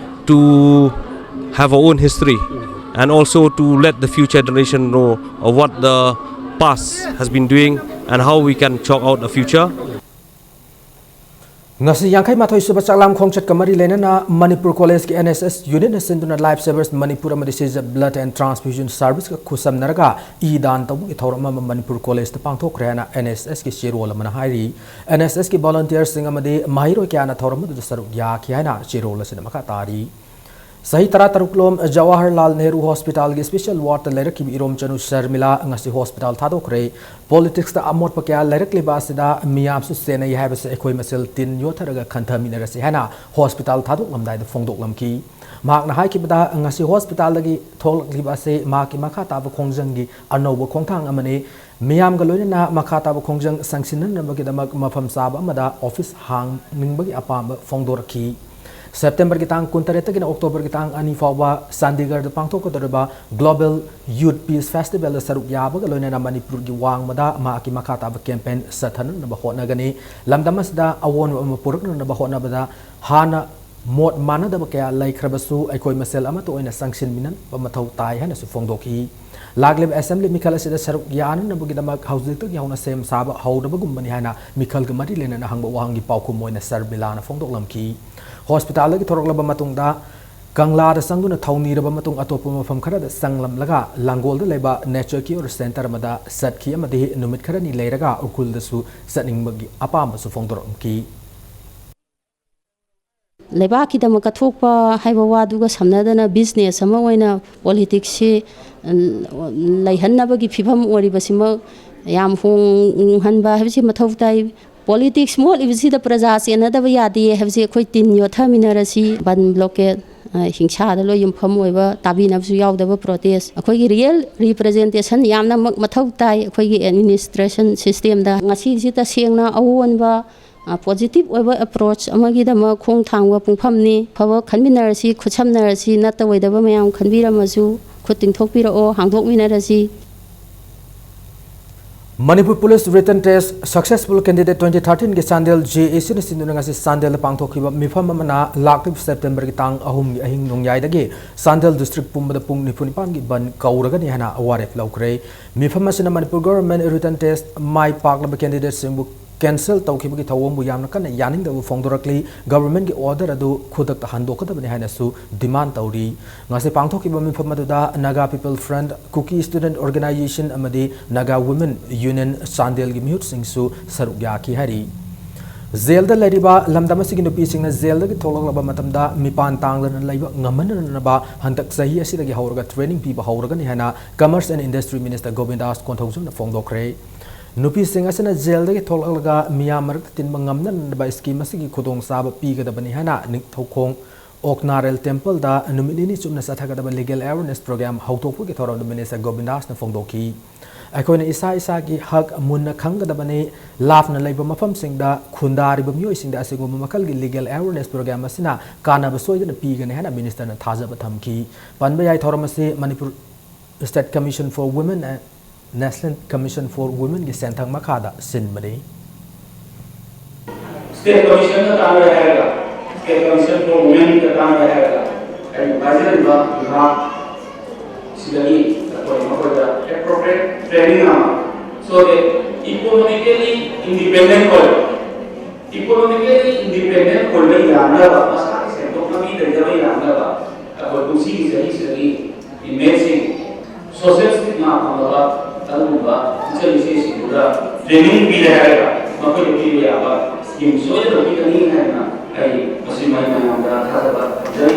to have our own history, and also to let the future generation know of what the past has been doing and how we can chalk out a future. ꯉꯁꯤ ꯌꯥꯡꯈꯩ ꯃꯥꯊꯣꯏ ꯁꯨꯕ ꯆꯥꯛꯂꯥꯝ ꯈꯣꯡꯆꯠꯀ ꯃꯔꯤ ꯂꯩꯅꯅ ꯃꯅꯤꯄꯨꯔ ꯀꯣꯂꯦꯖꯀꯤ N S S unitꯅ ꯁꯤꯟꯗꯨꯅ Life Savers Manipur ꯑꯃꯗꯤ Save Blood and Transfusion Serviceꯀ ꯈꯨꯠꯁꯝꯅꯔꯒ E ꯗꯥꯟ ꯇꯧꯕꯒꯤ ꯊꯧꯔꯝ ꯑꯃ ꯃꯅꯤꯄꯨꯔ ꯀꯣꯂꯦꯖꯇ ꯄꯥꯡꯊꯣꯛꯈ꯭ꯔꯦ ꯍꯥꯏꯅ N S Sꯀꯤ ꯆꯦꯔꯣꯜ ꯑꯃꯅ ꯍꯥꯏꯔꯤ꯫ N S Sꯒꯤ volunteersꯁꯤꯡ ꯑꯃꯗꯤ ꯃꯍꯩꯔꯣꯏ ꯀꯌꯥꯅ ꯊꯧꯔꯝ ꯑꯗꯨꯗ ꯁꯔꯨꯛ ꯌꯥꯈꯤ ꯍꯥꯏꯅ ꯆꯦꯔꯣꯜ ꯑꯁꯤꯗ ꯃꯈꯥ ꯇꯥꯔꯤ꯫ ꯆꯍꯤ ꯇꯔꯥꯇꯔꯨꯛ ꯂꯣꯝ ꯖꯋꯥꯍꯔꯂꯥꯜ ꯅꯦꯍꯔꯨ ꯍꯣꯁꯄꯤꯇꯥꯜꯒꯤ special wardꯇ ꯂꯩꯔꯛꯈꯤꯕ ꯏꯔꯣꯝꯆꯅꯨ ꯁꯔꯃꯤꯂꯥ ꯉꯁꯤ ꯍꯣꯁꯄꯤꯇꯥꯜ ꯊꯥꯗꯣꯛꯈ꯭ꯔꯦ꯫ Politicsꯇ ꯑꯃꯣꯠꯄ ꯀꯌꯥ ꯂꯩꯔꯛꯂꯤꯕ ꯑꯁꯤꯗ ꯃꯤꯌꯥꯝꯁꯨ ꯆꯦꯟꯅꯩ ꯍꯥꯏꯕꯁꯤ ꯑꯩꯈꯣꯏ ꯃꯁꯦꯜ ꯇꯤꯟ ꯌꯣꯠꯊꯔꯒ ꯈꯟꯊꯃꯤꯟꯅꯔꯁꯤ ꯍꯥꯏꯅ ꯍꯣꯁꯄꯤꯇꯥꯜ ꯊꯥꯗꯣꯛꯂꯝꯗꯥꯏꯗ ꯐꯣꯡꯗꯣꯛꯂꯝꯈꯤ꯫ ꯃꯍꯥꯛꯅ ꯍꯥꯏꯈꯤꯕꯗ, ꯉꯁꯤ ꯍꯣꯁꯄꯤꯇꯥꯜꯗꯒꯤ ꯊꯣꯛꯂꯛꯂꯤꯕ ꯑꯁꯤ ꯃꯍꯥꯛꯀꯤ ꯃꯈꯥ ꯇꯥꯕ ꯈꯣꯡꯖꯪꯒꯤ ꯑꯅꯧꯕ ꯈꯣꯡꯊꯥꯡ ꯑꯃꯅꯤ꯫ ꯃꯤꯌꯥꯝꯒ ꯂꯣꯏꯅꯅ ꯃꯈꯥ ꯇꯥꯕ ꯈꯣꯡꯖꯪ ꯆꯪꯁꯤꯟꯅꯅꯕꯒꯤꯗꯃꯛ ꯃꯐꯝ ꯆꯥꯕ ꯑꯃꯗ office ꯍꯥꯡꯅꯤꯡꯕꯒꯤ ꯑꯄꯥꯝꯕ ꯐꯣꯡꯗꯣꯔꯛꯈꯤ꯫ Septemberꯒꯤ ꯇꯥꯡ ꯀꯨꯟꯇꯔꯦꯠꯇꯒꯤꯅ Octoberꯒꯤ ꯇꯥꯡ ꯑꯅꯤ ꯐꯥꯎꯕ ꯆꯥꯟꯗꯤꯒꯔꯗ ꯄꯥꯡꯊꯣꯛꯀꯗꯧꯔꯤꯕ Global Youth Peace Festivalꯗ ꯁꯔꯨꯛ ꯌꯥꯕꯒ ꯂꯣꯏꯅꯅ ꯃꯅꯤꯄꯨꯔꯒꯤ ꯋꯥꯡꯃꯗ ꯃꯍꯥꯛꯀꯤ ꯃꯈꯥ ꯇꯥꯕ campaign ꯆꯠꯊꯅꯅꯕ ꯍꯣꯠꯅꯒꯅꯤ꯫ ꯂꯝꯗꯝ ꯑꯁꯤꯗ ꯑꯑꯣꯟꯕ ꯑꯃ ꯄꯨꯔꯛꯅꯅꯕ ꯍꯣꯠꯅꯕꯗ ꯍꯥꯟꯅ ꯃꯣꯠ ꯃꯥꯟꯅꯗꯕ ꯀꯌꯥ ꯂꯩꯈ꯭ꯔꯕꯁꯨ ꯑꯩꯈꯣꯏ ꯃꯁꯦꯜ ꯑꯃꯠꯇ ꯑꯣꯏꯅ ꯆꯪꯁꯤꯟꯃꯤꯟꯅꯕ ꯃꯊꯧ ꯇꯥꯏ ꯍꯥꯏꯅꯁꯨ ꯐꯣꯡꯗꯣꯛꯈꯤ꯫ ꯂꯥꯛꯂꯤꯕ assembly ꯃꯤꯈꯜ ꯑꯁꯤꯗ ꯁꯔꯨꯛ ꯌꯥꯅꯅꯕꯒꯤꯗꯃꯛ ꯍꯧꯖꯤꯛꯇꯒꯤ ꯍꯧꯅ ꯁꯦꯝ ꯁꯥꯕ ꯍꯧꯔꯕꯒꯨꯝꯕꯅꯤ ꯍꯥꯏꯅ ꯃꯤꯈꯜꯒ ꯃꯔꯤ ꯂꯩꯅꯅ ꯍꯪꯕ ꯋꯥꯍꯪꯒꯤ ꯄꯥꯎꯈꯨꯝ ꯑꯣꯏꯅ ꯁꯔꯃꯤꯂꯥꯅ ꯐꯣꯡꯗꯣꯛꯂꯝꯈꯤ꯫ ꯍꯣꯁꯄꯤꯇꯥꯜꯗꯒꯤ ꯊꯣꯔꯛꯂꯕ ꯃꯇꯨꯡꯗ ꯀꯪꯂꯥꯗ ꯆꯪꯗꯨꯅ ꯊꯧꯅꯤꯔꯕ ꯃꯇꯨꯡ ꯑꯇꯣꯞꯄ ꯃꯐꯝ ꯈꯔꯗ ꯆꯪꯂꯝꯂꯒ ꯂꯥꯡꯒꯣꯜꯗ ꯂꯩꯕ Nature Cure Centre ꯑꯃꯗ ꯆꯠꯈꯤ ꯑꯃꯗꯤ ꯅꯨꯃꯤꯠ ꯈꯔꯅꯤ ꯂꯩꯔꯒ ꯎꯈ꯭ꯔꯨꯜꯗꯁꯨ ꯆꯠꯅꯤꯡꯕꯒꯤ ꯑꯄꯥꯝꯕꯁꯨ ꯐꯣꯡꯗꯣꯔꯛꯈꯤ꯫ ꯂꯩꯕꯥꯛꯀꯤꯗꯃꯛ ꯀꯠꯊꯣꯛꯄ ꯍꯥꯏꯕ ꯋꯥꯗꯨꯒ ꯁꯝꯅꯗꯅ business ꯑꯃ ꯑꯣꯏꯅ politicsꯁꯤ ꯂꯩꯍꯟꯅꯕꯒꯤ ꯐꯤꯕꯝ ꯑꯣꯏꯔꯤꯕꯁꯤꯃꯛ ꯌꯥꯝ ꯍꯣꯡꯍꯟꯕ ꯍꯥꯏꯕꯁꯤ ꯃꯊꯧ ꯇꯥꯏ꯫ Politics ꯃꯣꯠꯂꯤꯕꯁꯤꯗ ꯄ꯭ꯔꯖꯥ ꯆꯦꯟꯅꯗꯕ ꯌꯥꯗꯦ ꯍꯥꯏꯕꯁꯤ ꯑꯩꯈꯣꯏ ꯇꯤꯟ ꯌꯣꯠꯊꯃꯤꯟꯅꯔꯁꯤ꯫ ꯕꯟ blockade, ꯑ, ꯍꯤꯡꯁꯥꯗ ꯂꯣꯏ ꯌꯨꯝꯐꯝ ꯑꯣꯏꯕ, ꯇꯥꯕꯤꯅꯕꯁꯨ ꯌꯥꯎꯗꯕ protest, ꯑꯩꯈꯣꯏꯒꯤ real representation ꯌꯥꯝꯅꯃꯛ ꯃꯊꯧ ꯇꯥꯏ ꯑꯩꯈꯣꯏꯒꯤ administration systemꯗ꯫ ꯉꯁꯤꯁꯤ ꯇꯁꯦꯡꯅ ꯑꯑꯣꯟꯕ, ꯑ, positive ꯑꯣꯏꯕ approach ꯑꯃꯒꯤꯗꯃꯛ ꯈꯣꯡ ꯊꯥꯡꯕ ꯄꯨꯡꯐꯝꯅꯤ꯫ ꯑꯐꯕ ꯈꯟꯃꯤꯟꯅꯔꯁꯤ, ꯈꯨꯠꯁꯝꯅꯔꯁꯤ, ꯅꯠꯇ ꯑꯣꯏꯗꯕ ꯃꯌꯥꯝ ꯈꯟꯕꯤꯔꯝꯃꯁꯨ ꯈꯨꯠ ꯇꯤꯡꯊꯣꯛꯄꯤꯔꯛꯑꯣ, ꯍꯥꯡꯗꯣꯛꯃꯤꯟꯅꯔꯁꯤ꯫ Manipur Police Written Test Successful Candidate twenty thirteen ꯒꯤ ꯆꯥꯟꯗꯦꯜ J A C ꯅ ꯁꯤꯟꯗꯨꯅ ꯉꯁꯤ ꯆꯥꯟꯗꯦꯜꯗ ꯄꯥꯡꯊꯣꯛꯈꯤꯕ ꯃꯤꯐꯝ ꯑꯃꯅ ꯂꯥꯛꯂꯤꯕ September ꯒꯤ ꯇꯥꯡ ꯑꯍꯨꯝꯒꯤ ꯑꯍꯤꯡ ꯅꯣꯡꯌꯥꯏꯗꯒꯤ ꯆꯥꯟꯗꯦꯜ district ꯄꯨꯝꯕꯗ ꯄꯨꯡ ꯅꯤꯐꯨ ꯅꯤꯄꯥꯟꯒꯤ ꯕꯟ ꯀꯧꯔꯒꯅꯤ ꯍꯥꯏꯅ ꯋꯥꯔꯦꯞ ꯂꯧꯈ꯭ꯔꯦ꯫ ꯃꯤꯐꯝ ꯑꯁꯤꯅ Manipur Government Written Test ꯃꯥꯏ ꯄꯥꯛꯂꯕ candidate ꯁꯤꯡꯕꯨ cancel ꯇꯧꯈꯤꯕꯒꯤ ꯊꯧꯑꯣꯡꯕꯨ ꯌꯥꯝꯅ ꯀꯟꯅ ꯌꯥꯅꯤꯡꯗꯕ ꯐꯣꯡꯗꯣꯔꯛꯂꯤ꯫ Government ꯀꯤ order ꯑꯗꯨ ꯈꯨꯗꯛꯇ ꯍꯟꯗꯣꯛꯀꯗꯕꯅꯤ ꯍꯥꯏꯅꯁꯨ demand ꯇꯧꯔꯤ꯫ ꯉꯁꯤ ꯄꯥꯡꯊꯣꯛꯈꯤꯕ ꯃꯤꯐꯝ ꯑꯗꯨꯗ Naga People Front, Kuki Student Organisation ꯑꯃꯗꯤ Naga Women Union ꯆꯥꯟꯗꯦꯜꯒꯤ ꯃꯤꯍꯨꯠꯁꯤꯡꯁꯨ ꯁꯔꯨꯛ ꯌꯥꯈꯤ ꯍꯥꯏꯔꯤ꯫ ꯖꯦꯜꯗ ꯂꯩꯔꯤꯕ ꯂꯝꯗꯝ ꯑꯁꯤꯒꯤ ꯅꯨꯄꯤꯁꯤꯡꯅ ꯖꯦꯜꯗꯒꯤ ꯊꯣꯛꯂꯛꯂꯕ ꯃꯇꯝꯗ ꯃꯤꯄꯥꯟ ꯇꯥꯡꯗꯅ ꯂꯩꯕ ꯉꯝꯍꯟꯅꯅꯕ ꯍꯟꯗꯛ ꯆꯍꯤ ꯑꯁꯤꯗꯒꯤ ꯍꯧꯔꯒ training ꯄꯤꯕ ꯍꯧꯔꯒꯅꯤ ꯍꯥꯏꯅ Commerce and Industry Minister ꯒꯣꯕꯤꯟꯗꯥꯁ ꯀꯣꯟꯊꯧꯖꯝꯅ ꯐꯣꯡꯗꯣꯛꯈ꯭ꯔꯦ꯫ ꯅꯨꯄꯤꯁꯤꯡ ꯑꯁꯤꯅ ꯖꯦꯜꯗꯒꯤ ꯊꯣꯛꯂꯛꯂꯒ ꯃꯤꯌꯥꯝ ꯃꯔꯛꯇ ꯇꯤꯟꯕ ꯉꯝꯅꯅꯕ scheme ꯑꯁꯤꯒꯤ ꯈꯨꯗꯣꯡꯆꯥꯕ ꯄꯤꯒꯗꯕꯅꯤ ꯍꯥꯏꯅ ꯅꯤꯡꯊꯧꯈꯣꯡ ꯑꯣꯛꯅꯥꯔꯦꯜ temple ꯗ ꯅꯨꯃꯤꯠ ꯅꯤꯅꯤ ꯆꯨꯞꯅ ꯆꯠꯊꯒꯗꯕ legal awareness program ꯍꯧꯗꯣꯛꯄꯒꯤ ꯊꯧꯔꯝꯗ Minister ꯒꯣꯕꯤꯟꯗꯥꯁꯅ ꯐꯣꯡꯗꯣꯛꯈꯤ꯫ ꯑꯩꯈꯣꯏꯅ ꯏꯁꯥ ꯏꯁꯥꯒꯤ ꯍꯛ ꯃꯨꯟꯅ ꯈꯪꯒꯗꯕꯅꯤ꯫ ꯂꯥꯞꯅ ꯂꯩꯕ ꯃꯐꯝꯁꯤꯡꯗ ꯈꯨꯟꯗꯥꯔꯤꯕ ꯃꯤꯑꯣꯏꯁꯤꯡꯗ ꯑꯁꯤꯒꯨꯝꯕ ꯃꯈꯜꯒꯤ legal awareness program ꯑꯁꯤꯅ ꯀꯥꯟꯅꯕ ꯁꯣꯏꯗꯅ ꯄꯤꯒꯅꯤ ꯍꯥꯏꯅ Minister ꯅ ꯊꯥꯖꯕ ꯊꯝꯈꯤ꯫ ꯄꯟꯕ ꯌꯥꯏ, ꯊꯧꯔꯝ ꯑꯁꯤ Manipur State Commission for Women and National Commission for Women ꯒꯤ ꯁꯦꯟꯊꯪ ꯃꯈꯥꯗ ꯁꯤꯟꯕꯅꯤ꯫ State Commission ꯅ ꯇꯥꯟꯅꯔꯦ ꯍꯥꯏꯔꯒ, State Commission for Women ꯒ ꯇꯥꯟꯅꯔꯦ ꯍꯥꯏꯔꯒ, ꯑꯩꯅ ꯄꯥꯏꯖꯔꯤꯕ ꯂꯩꯕꯥꯛ ꯁꯤꯗꯒꯤ ꯑꯩꯈꯣꯏ ꯃꯈꯣꯏꯗ appropriate training ꯑꯃ, so that economically independent ꯑꯣꯏꯕ, economically independent ꯑꯣꯏꯕ ꯌꯥꯅꯕ, ꯃꯁꯥꯒꯤ ꯁꯦꯟꯊꯣꯛ ꯂꯝꯕꯤ ꯂꯩꯖꯕ ꯌꯥꯅꯕ, ꯑꯩꯈꯣꯏ ꯀꯨꯝꯁꯤꯒꯤ ꯆꯍꯤꯁꯤꯗꯒꯤ inmate ꯁꯤꯡ social stigma ꯐꯪꯂꯕ ꯑꯗꯨꯒꯨꯝꯕ ꯏꯆꯜ ꯏꯆꯦꯁꯤꯡꯗꯨꯗ training ꯄꯤꯔꯦ ꯍꯥꯏꯔꯒ ꯃꯈꯣꯏꯗ ꯄꯤꯕ ꯌꯥꯕ scheme ꯁꯣꯏꯗꯅ ꯄꯤꯒꯅꯤ ꯍꯥꯏꯅ ꯑꯩ ꯃꯁꯤꯃ ꯃꯌꯥꯝꯗ ꯊꯥꯖꯕ ꯊꯝꯖꯔꯤ꯫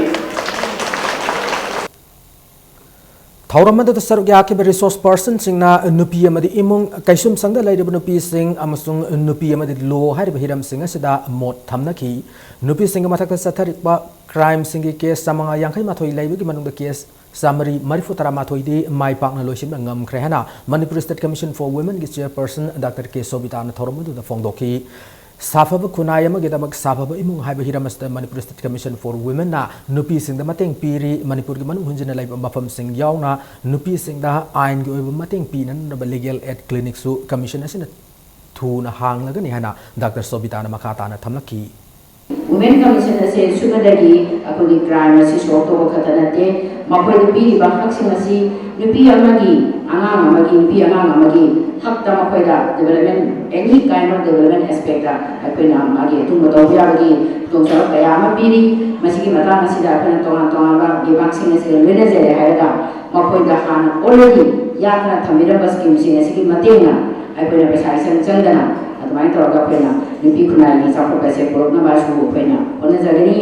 ꯊꯧꯔꯝ ꯑꯗꯨꯗ ꯁꯔꯨꯛ ꯌꯥꯈꯤꯕ resource person ꯁꯤꯡꯅ ꯅꯨꯄꯤ ꯑꯃꯗꯤ ꯏꯃꯨꯡ ꯀꯩꯁꯨꯝꯁꯪꯗ ꯂꯩꯔꯤꯕ ꯅꯨꯄꯤꯁꯤꯡ ꯑꯃꯁꯨꯡ ꯅꯨꯄꯤ ꯑꯃꯗꯤ law ꯍꯥꯏꯔꯤꯕ ꯍꯤꯔꯝꯁꯤꯡ ꯑꯁꯤꯗ ꯃꯣꯠ ꯊꯝꯅꯈꯤ꯫ ꯅꯨꯄꯤꯁꯤꯡꯒꯤ ꯃꯊꯛꯇ ꯆꯠꯊꯔꯛꯄ crime ꯁꯤꯡꯒꯤ case ꯆꯥꯃꯉꯥ ꯌꯥꯡꯈꯩ ꯃꯥꯊꯣꯏ ꯂꯩꯕꯒꯤ ꯃꯅꯨꯡꯗ case ꯆꯥꯃꯔꯤ ꯃꯔꯤꯐꯨ ꯇꯔꯥ ꯃꯥꯊꯣꯏꯗꯤ ꯃꯥꯏ ꯄꯥꯛꯅ ꯂꯣꯏꯁꯤꯟꯕ ꯉꯝꯈ꯭ꯔꯦ ꯍꯥꯏꯅ Manipur State Commission for Women ꯒꯤ chairperson Doctor K ꯁꯣꯕꯤꯇꯥꯅ ꯊꯧꯔꯝ ꯑꯗꯨꯗ ꯐꯣꯡꯗꯣꯛꯈꯤ꯫ ꯁꯥꯐꯕ ꯈꯨꯟꯅꯥꯏ ꯑꯃꯒꯤꯗꯃꯛ ꯁꯥꯐꯕ ꯏꯃꯨꯡ ꯍꯥꯏꯕ ꯍꯤꯔꯝ ꯑꯁꯤꯗ ꯃꯅꯤꯄꯨꯔ ꯁ꯭ꯇꯦꯠ ꯀꯃꯤꯁꯟ ꯐꯣꯔ ꯋꯨꯃꯦꯟꯅ ꯅꯨꯄꯤꯁꯤꯡꯗ ꯃꯇꯦꯡ ꯄꯤꯔꯤ꯫ ꯃꯅꯤꯄꯨꯔꯒꯤ ꯃꯅꯨꯡ ꯍꯨꯟꯖꯤꯟꯅ ꯂꯩꯕ ꯃꯐꯝꯁꯤꯡ ꯌꯥꯎꯅ ꯅꯨꯄꯤꯁꯤꯡꯗ ꯑꯥꯏꯟꯒꯤ ꯑꯣꯏꯕ ꯃꯇꯦꯡ ꯄꯤꯅꯅꯕ ꯂꯤꯒꯦꯜ ꯑꯦꯗ ꯀ꯭ꯂꯤꯅꯤꯛꯁꯨ ꯀꯃꯤꯁꯟ ꯑꯁꯤꯅ ꯊꯨꯅ ꯍꯥꯡꯂꯒꯅꯤ ꯍꯥꯏꯅ ꯗꯥꯛꯇꯔ ꯁꯣꯕꯤꯇꯥꯅ ꯃꯈꯥ ꯇꯥꯅ ꯊꯝꯂꯛꯈꯤ꯫ ꯋꯨꯃꯦꯟ ꯀꯃꯤꯁꯟ ꯑꯁꯦ ꯁꯨꯞꯅꯇꯒꯤ ꯑꯩꯈꯣꯏꯒꯤ ꯀ꯭ꯔꯥꯏꯝ ꯑꯁꯤ ꯁꯣꯜꯕ ꯇꯧꯕ ꯈꯛꯇ ꯅꯠꯇꯦ, ꯃꯈꯣꯏꯗ ꯄꯤꯔꯤꯕ ꯍꯛꯁꯤꯡ ꯑꯁꯤ ꯅꯨꯄꯤ ꯑꯃꯒꯤ, ꯑꯉꯥꯡ ꯑꯃꯒꯤ, ꯅꯨꯄꯤ ꯑꯉꯥꯡ ꯑꯃꯒꯤ ꯍꯛꯇ ꯃꯈꯣꯏꯗ development, any kind of development aspect ꯇ ꯑꯩꯈꯣꯏꯅ ꯃꯥꯒꯤ ꯑꯊꯤꯡꯕ ꯇꯧꯕ ꯌꯥꯕꯒꯤ ꯈꯨꯗꯣꯡꯆꯥꯕ ꯀꯌꯥ ꯑꯃ ꯄꯤꯔꯤ꯫ ꯃꯁꯤꯒꯤ ꯃꯇꯥꯡ ꯑꯁꯤꯗ ꯑꯩꯈꯣꯏꯅ ꯇꯣꯉꯥꯟ ꯇꯣꯉꯥꯟꯕ ꯂꯩꯕꯥꯛꯁꯤꯡ ꯑꯁꯤꯒ ꯂꯣꯏꯅꯖꯔꯦ ꯍꯥꯏꯔꯒ ꯃꯈꯣꯏꯗ ꯍꯥꯟꯅ already ꯌꯥꯠꯇꯅ ꯊꯝꯕꯤꯔꯝꯕ ꯁ꯭ꯀꯤꯝꯁꯤꯡ ꯑꯁꯤꯒꯤ ꯃꯇꯦꯡꯅ ꯑꯩꯈꯣꯏꯅ ꯄꯩꯁꯥ ꯏꯆꯪ ꯆꯪꯗꯅ ꯑꯗꯨꯃꯥꯏꯅ ꯇꯧꯔꯒ ꯑꯩꯈꯣꯏꯅ ꯅꯨꯄꯤ ꯈꯨꯟꯅꯥꯏꯒꯤ ꯆꯥꯎꯈꯠꯄꯁꯦ ꯄꯨꯔꯛꯅꯕꯁꯨ ꯑꯩꯈꯣꯏꯅ ꯍꯣꯠꯅꯖꯒꯅꯤ꯫